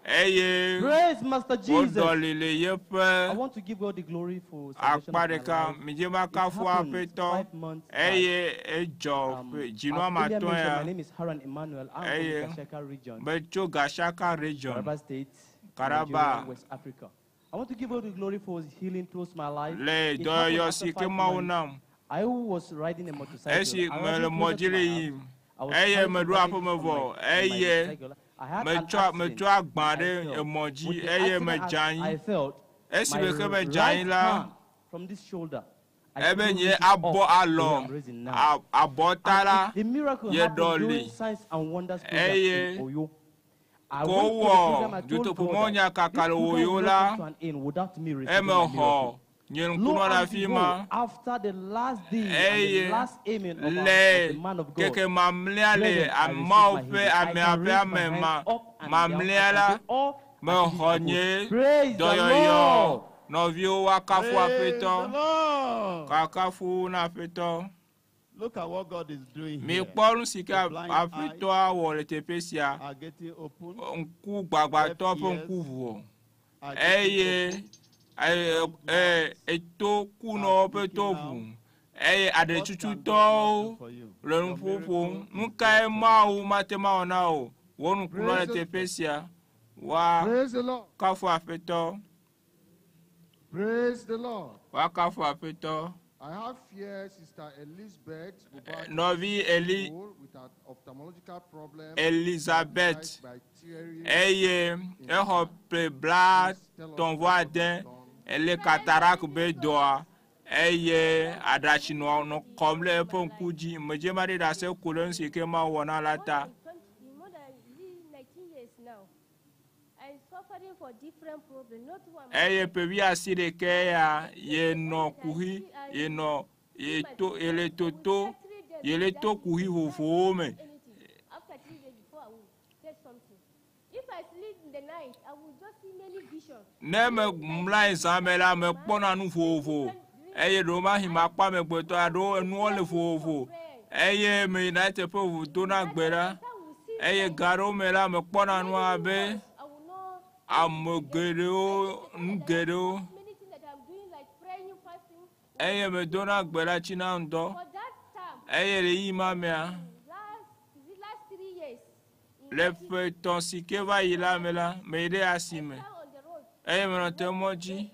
eye Praise Master Jesus. wodɔli le I yeƒe want to give God the glory for salvation akpa of my ɖeka. life. Midze ma It kafu happened Aƒetɔ 5 months back. eye edzɔ ƒe dzinua As ma earlier atɔe mentioned, ya my name is Haran Emmanuel. I'm eye from the Gashaka region, metso Gashaka region, Taraba State, Taraba. Nigeria, West Africa. I want to give God the glory for His healing towards my life. Le It happened dɔyɔyɔ after si ke 5 Mawu months. nam. I was riding a motorcycle. Esi I mele wasn't mɔ closer dzi to le my house. yiyim I was eye trying to meɖo manage aƒeme on vɔ my eye motorcycle. I had an metsɔ accident metsɔ agba and I ɖe fell. emɔ dzi With the eye accident, medze anyi. I felt Esime my ke medze right anyi la, hand from this shoulder. I ebe couldn't nye raise it abɔ up the way alɔ I'm raising now. a- abɔta And la the miracle ye happened ɖɔli during Signs and Wonders program eye in Oyo. I ko went to the wɔ program, I told God dutoƒomɔnya that kaka this le program Oyo will la, not come to an end without me receiving eme my xɔ miracle. nye Lo ŋkunɔ le and afi ma behold, after the last day and eye the last amen of, our, le of the man of God, keke mamlɛa le brethren, I received ameawo my ƒe healing. I amea can ƒe raise my ame hands ma up and down. I mamlɛa can la do all mexɔ nye Praise the dɔyɔyɔ. Lord. Nɔviwo woakafu Praise the Aƒetɔ. Lord. Kakafu na Aƒetɔ. Look at what God is doing here. Mikpɔ nu si ke The blind Aƒetɔa wɔ le teƒe sia. are getting open. Ŋku gbagbãtɔ ƒe Deaf ŋku ʋu. are getting Eye ɛ- ɛ- eto kunɔwo ƒe to ʋu. Eye What can God aɖetsututɔwo not do for you? le Your nuƒo miracle ƒom. Nu is kae here Mawu mate ŋu awɔ na wò? Wò nukunua le Praise the- teƒe sia. Woa Praise the Lord. kafu Aƒetɔ. Praise the Lord. Woakafu Aƒetɔ. I have here Sister Elizabeth Bubati Nɔvi Eli with an ophthalmological problem Elizabeth characterized by tearing eye exɔ ƒe 38 ele katarak be dɔa eye aɖatsi nɔ nɔ kɔm ɖe eƒe ŋku dzi. Medze ma ɖe ɖase ku ɖe nu si ke Mawu wɔ na la ta. More than 19 years now. I'm suffering for different problems, not one. Eye ƒe 81 ya yenɔ kuxi yenɔ yeto yele toto yele to kuxi vovovowo me. After 3 days before I will get something. If I sleep in the night, I will just see many visions. Ne me mlɔ anyi zã me la, mekpɔna nu vovovo eye ɖewo mahi makpɔ amegbetɔ aɖewo enuwo le vovovo eye meyina ɖe teƒe vovo dona gbe ɖa eye ga ɖewo me la mekpɔna nu abe ame geɖewo nu geɖewo Many things that I'm doing, like praying, fasting. eye medona gbe ɖa tsina ŋdɔ For that time, eye le ɣeyiɣi ma mea last, is it last 3 years, le ƒe etɔ̃ si ke va yi la me la meyi ɖe asime eye menɔ te mɔ dzi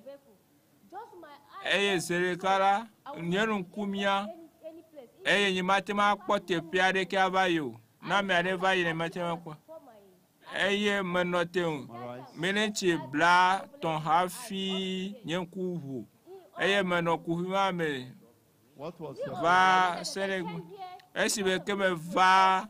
just my eyes eye zi ɖeka la nye ŋku mia eye nyemate ŋu akpɔ teƒe aɖeke ava yi o ne ame aɖe va yi nyemate ŋu akpɔ eye menɔ te ŋu miniti 30 hafi nye ŋku ʋu eye menɔ kuxi ma me What was your va se ɖe esime ke meva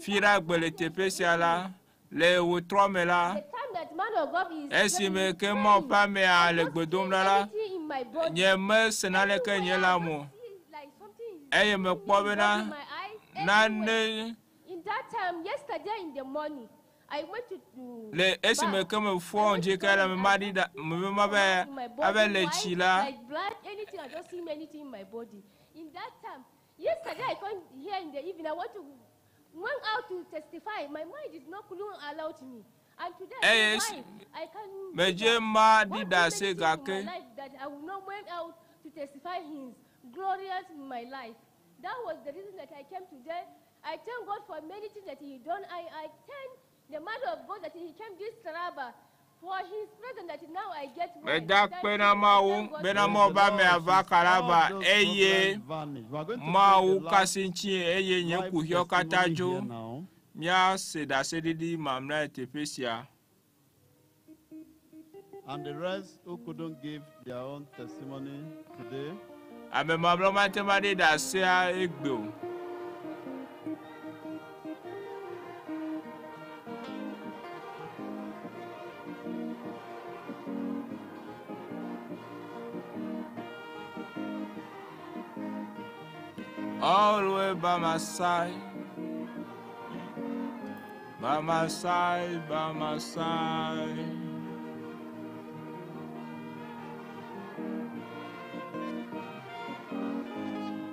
fi ɖe agbe le teƒe sia la le wetrɔ me la The time that man of God is esime ke Mawu ƒe amea le gbe dom ɖa la everything in my body, nye mesena leke nye la mo like something is eye mekpɔ bena in my eyes. nane In that time, yesterday in the morning, I went to le esime ke mefɔ ŋdzi ke la me ma ɖi ɖa me ma be in my body, abe le white, tsi la like blood, anything. I don't see anything in my body. In that time, yesterday I come here in the evening. I want to went out to testify. My mind did not couldn't allow to me. And today, Eye I esi say, why I can't. medze ma ɖi ɖase in my gake life that I will not went out to testify His glorious in my life. That was the reason that I came today. I thank God for many things that He done. I thank the man of God that He came this Taraba for His presence that now I get well. meda Thank kpe you. na Mawu Thank God bena for Mawu ƒe amea va Taraba All those eye problems vanish. We are going to take Mawu the last kasi ŋuti eye nye live kuxiwo katã testimony dzo. here now. Míase ɖaseɖiɖi mamlɛ le teƒe sia. And the rest who couldn't give their own testimony today, Ame mamlɛwo mate ŋu aɖi ɖasea egbe o. Always by my side, by my side, by my side.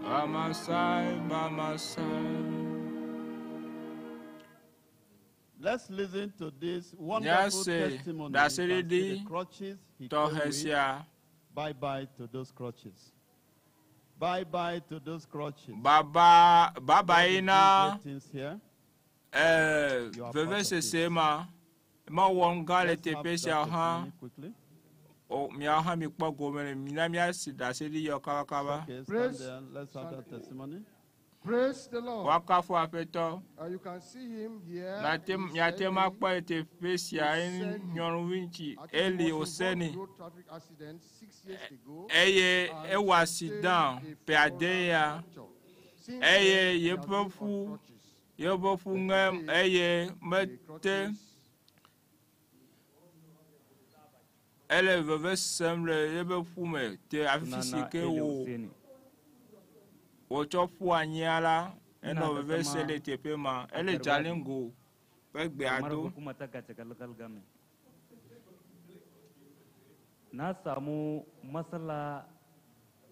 By my side, by my side. let's listen to this wonderful Míase testimony. You can see ɖaseɖiɖi the crutches he came tɔxɛ with. sia. Bye bye to those crutches. Bye bye to those crutches. Baba, baba God yi is doing na great things here. eh, You are part of vevesese ma mewɔ nu gã le Let's have teƒe that sia hã. testimony quickly. O, miawo hã mikpɔ gome le mina míase ɖaseɖiɖi yɔ kabakaba. Okay, stand Praise- there. Let's have that testimony. Praise the Lord. Woakafu Aƒetɔ. You can see him here. Nate He's miate ŋu Eli akpɔ le teƒe sia ye nyɔnuvi ŋutsi I think he Eli was involved Oseni in road traffic accident 6 years ago eye and ewɔ sustained accident a ƒe ade ya fracture. Since eye then, he has yeƒe been on ƒu crutches. yeƒe ƒu ŋe eye mete ele veve sem le yeƒe ƒu me te afi si Sunana ke Eli wo Oseni. wotsɔ ƒu anyia la enɔ Ina veve ta sem zama le teƒe ma ele a Garbaji. Jalingo ƒe gbea Kamar do. hukumar ta Kachaka Local Government. Na samu matsala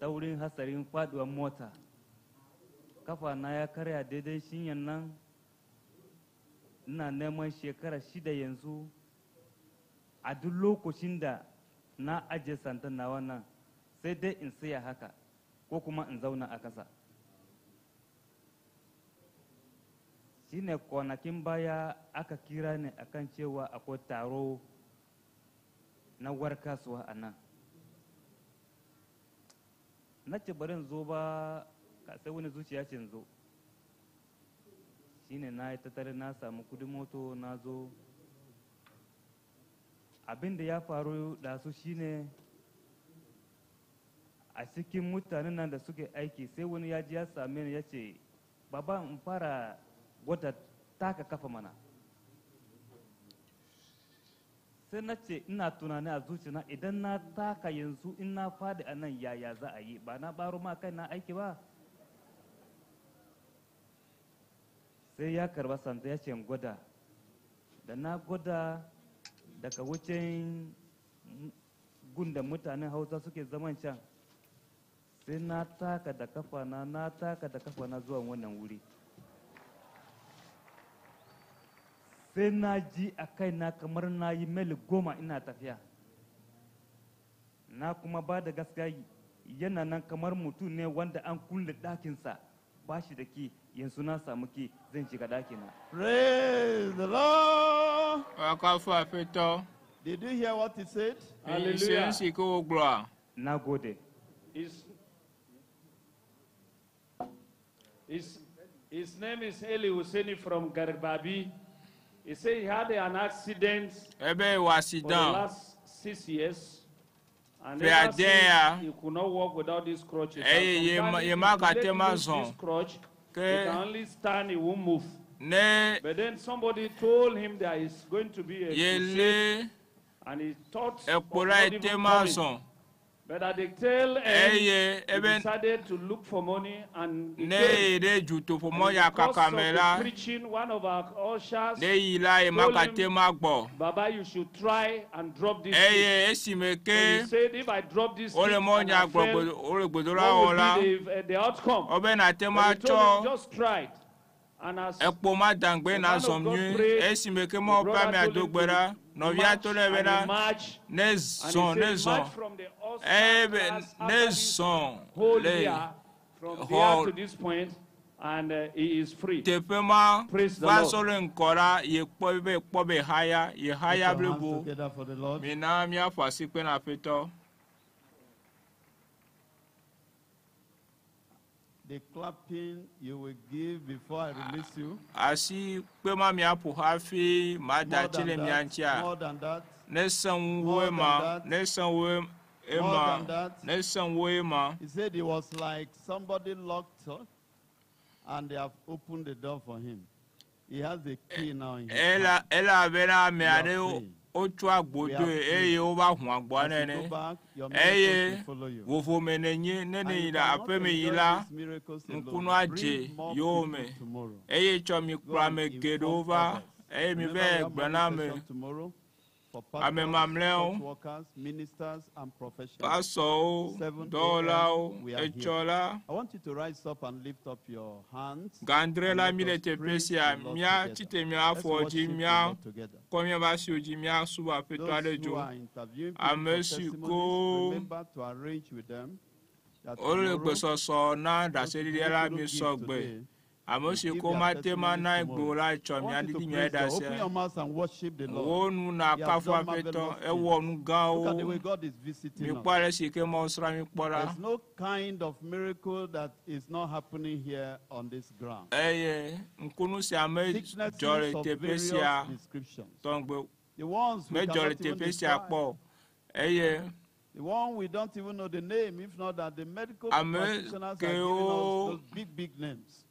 ta wurin hatsarin faduwar mota. Kafa na ya karya daidai shinyan nan ina neman shekara 6 yanzu a duk lokacin da na ajiye sandan nawa nan sai dai in saya haka. ko kuma in zauna a kasa. Shine kwanakin baya aka kira ni akan cewa akwai taro na warkaswa a nan. Na ce bari in zo ba ka sai wani zuciya ce in zo. Shine na yi tattali na samu kudin moto na zo. Abin da ya faru da su shine a cikin mutanen nan da suke aiki sai wani ya ji ya same ni ya ce, "Baba, in fara gwada taka kafa mana." Sai na ce ina tunani a zuciya idan na taka yanzu in na fadi a nan yaya za a yi, ba na baro ma kai na aiki ba. Sai ya karba sanda ya ce in gwada. Da na gwada daga wucin gunda mutanen Hausa suke zaman can, sai na taka da kafa na, na taka da kafa na zuwa wannan wuri. Sai na ji a kaina kamar na yi mil 10 ina tafiya. Na kuma ba da gaskiya yana nan kamar mutum ne wanda an kulle ɗakinsa ba shi da ki, yanzu na samu ki zan shiga ɗakina. Praise the Lord. Woakafu Aƒetɔ. Did you hear what he said? Mise nu si ke wogblɔa. Na gode. His name is Eli Husseini from Garbabi. He said he had an accident Ebe wɔ for the accident. last 6 years. And Pe ever ade since, ya. he could not walk without these crutches. Eye And ye ma- sometimes ye if ma you ka let te ma loose zɔn. this crutch, Ke he can only stand, he won't move. ne But then somebody told him there is going to be a ye crusade, lé and he thought of ekpo la not ye even te ma coming. zɔn. But at the tail end, Eye he ebe decided to look for money and he ne came. yi ɖe dutoƒo And mɔ in the ya course kaka of me the la, preaching, one of our ushers ne yi la ye ma told ka him, te ma gbɔ. "Baba, you should try and drop this Eye stick." esime So ke he said, "If I drop this wole stick mɔ and nya I gblɔ fail, gbedo wole gbedola what wɔ would la, be the outcome?" wobe na te But ma he told him, tsɔ "Just try it." And as ekpo ma dangbe the na man of zɔm God nyuie. prayed, Esime ke the Mawu ƒe brother amea told do him gbe ɖa, to nɔvia march, to ɖe and bena he marched. ne And he zɔn ne said, zɔn "March from the Ulster eye be class ne after this zɔn whole le year, from there xɔ to this point, and he is free." teƒe ma Praise the va Lord. sɔ ɖe ŋkɔ la, ye kpɔ be kpɔ be haya ye haya Put your hands blibo. together for the Lord. Mina míaƒo asikpe na Aƒetɔ. The clapping you will give before I release you. Asikpe ma miaƒo hafi mada More tsi le than mia that. ŋutia. More than that. Ne sẽ ŋu More woe than ma, that. ne sẽ woe More ema, than that. ne sẽ woe ma. He said he was like somebody locked up and they have opened the door for him. He has the key now in his Ela hand. elabena ame We are aɖewo free. wotsɔ agbo We are doe free. eye wova hu agboa As nɛ you ne. go back, your miracles Eye will follow you. vovome nenye ne And ne you yi le cannot aƒeme yi enjoy la, these miracles alone. ŋkunua Bring dze more yewo people me. tomorrow. Eye tsɔ mi Go kplɔ and ame inform geɖewo va others. eye mi Remember, va we have gblɔ morning na ame. session tomorrow for Ame pastors, mamlɛwo, church workers, ministers, and professionals. pasɔwo, 7 a.m. dɔwɔlawo, we are here. etsɔ la, I want you to rise up and lift up your hands. gãdre and la let mi le us teƒe praise sia, the Lord mía together. tsite mía Let's afɔ dzi, worship the mía Lord together. kɔ míaƒe asiwo dzi, mía subɔ Aƒetɔ aɖe Those who dzo. are interviewing people Ame for si testimonies, ko remember to arrange with them that wole tomorrow, gbesɔsɔ na those ɖaseɖiɖia people la who mi couldn't sɔ give gbe. today, Ame will si give ko their mate ma testimonies na tomorrow. egbe o la tsɔ I mía want you ɖiɖi to mía praise God. Open ɖase. your mouth and worship the Lord. Wo nu na He has kafu done Aƒetɔ, marvelous ewɔ things. nu Look at the gãwo. way God is visiting Mikpɔ us. ale si ke Mawu srã mi kpɔ ɖa. There's no kind of miracle that is not happening here on this ground. Eye ŋkunu sia medzɔ Sicknesses le of teƒe various sia descriptions. tɔgbe The ones we medzɔ le cannot even teƒe sia describe. kpɔ o. Eye The one we don't even know the name, if not that the medical ame practitioners are giving us kewo those big, big names.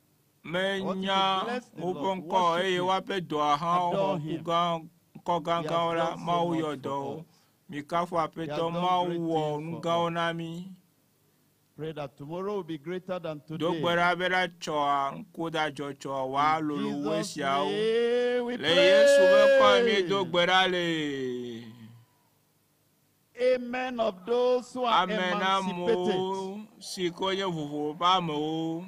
I want you to menya bless the woƒe Lord, ŋkɔ worship eye Him, woaƒe dɔa hã adore xɔ ŋku Him. gã ŋkɔ He gãgãwo has la done so Mawu yɔ much for dɔ wo. us. Mikafu He has Aƒetɔ done Mawu great wɔ things nu for gãwo us. na mí. Pray that tomorrow will be greater than Do today. gbe ɖa be ɖa tsɔa ŋkuɖadzɔ tsɔa wòa In lolo wu Jesus' esiawo. name we Le Yesu ƒe ŋkɔ me míedo pray. gbe ɖa le. Amen of those who are Ame na emancipated. amewo si ke wonye vovo ƒe amewo.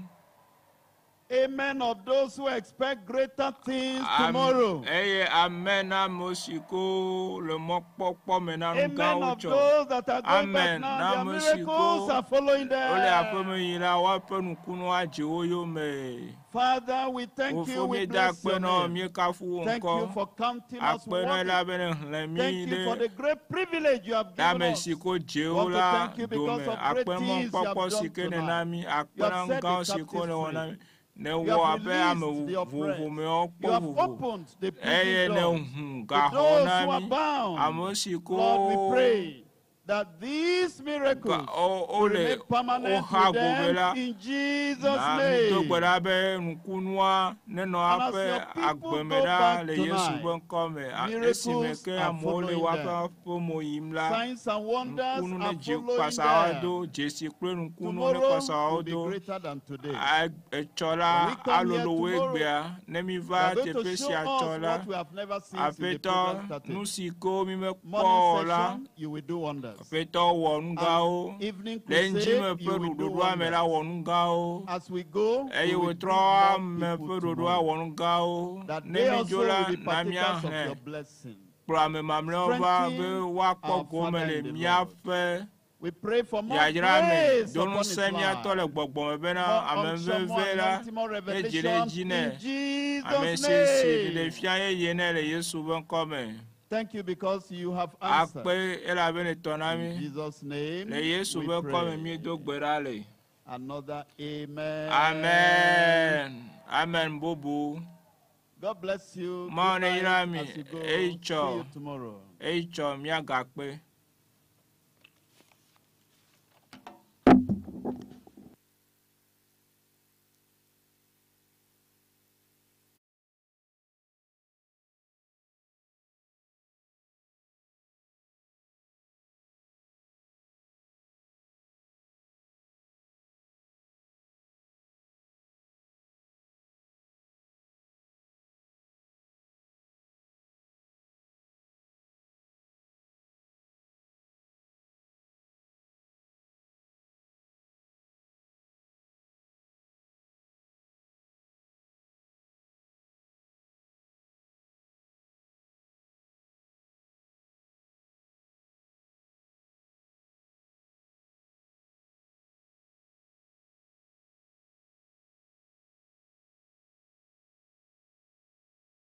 Amen of those who expect greater things tomorrow. Eye amen na ame si ko le mɔkpɔkpɔ me na nu Amen gãwo of tsɔ. those that are going back Amen now. na Their ame si miracles ko are following wole them. aƒeme yi la woaƒe nukunu adze wo yome. Father, we thank you. Fofo We míeda bless akpe your na wò, name. míekafu wò Thank you ŋkɔ. for counting us Akpe na worthy. elabena xlẽ mí Thank you for ɖe the great privilege you have given ame us. si ko dzewo Want to la thank you because dome. of great Akpe things you have mɔkpɔkpɔ si done ke nena tonight. mí, You akpe have na set the nu gãwo si ko captives newɔ na free. mí. Ne You wɔ have abe ame released the oppressed. vovovomewo You kpɔ have vovo opened the eye prison ne doors. hu To gaxɔ those na who are mí bound, ame si ko Lord, we pray that these miracles ga- wo- will wole remain permanent woxa with gome them la in Jesus' na mído gbe name. ɖa be nukunua nenɔ And as aƒe your people agbeme go ɖa back le Yesu tonight, ƒe ŋkɔ me. A- Esime miracles ke are amewo le following woaƒe them. aƒeme yim la, Signs and wonders nukunu are ne dze following kpasawo them. do, dzesi kple nukunu ne Tomorrow kpasawo will be do. greater than today. A- Etsɔ When la we come here alolo woe tomorrow, gbea. Ne mi they va are going to teƒe show sia us tsɔ la, what we have never seen since the Aƒetɔ, program started. nu si ko mi mekpɔ Morning o la, session, you will do wonders. Aƒetɔ wɔ nu gãwo. And evening Le ŋdzime crusade, ƒe you will do ɖoɖoa me la wonders. wɔ nu gãwo. As we go, Eye we will wòtrɔ bring more ame people ƒe ɖoɖoa tomorrow. wɔ nu gãwo. That Ne they mi also dzo la, will be na partakers of míahlẽ your blessing. kplɔ ame mamlɛawo va be Strengthen woakpɔ our gome Father le in the Lord. míaƒe We pray for more yayra me. grace Do upon his ŋusẽ míatɔ life. le gbɔgbɔ me bena More ame unction, more veve la anointing, more nedzi ɖe revelation edzi in nɛ. Ame Jesus' si si name. ɖeɖefia yeye nɛ le Yesu ƒe ŋkɔ me. Thank you because you have answered. Akpe elabena etɔ na In mí. Jesus' name, Le Yesu we ƒe ŋkɔ me pray. míedo gbe ɖa le. Another amen. Amen. Amen bubu. God bless you. Mawu Good ne yra night mi. as you go. Eyi See tsɔ. you tomorrow. Eyi tsɔ míagakpe.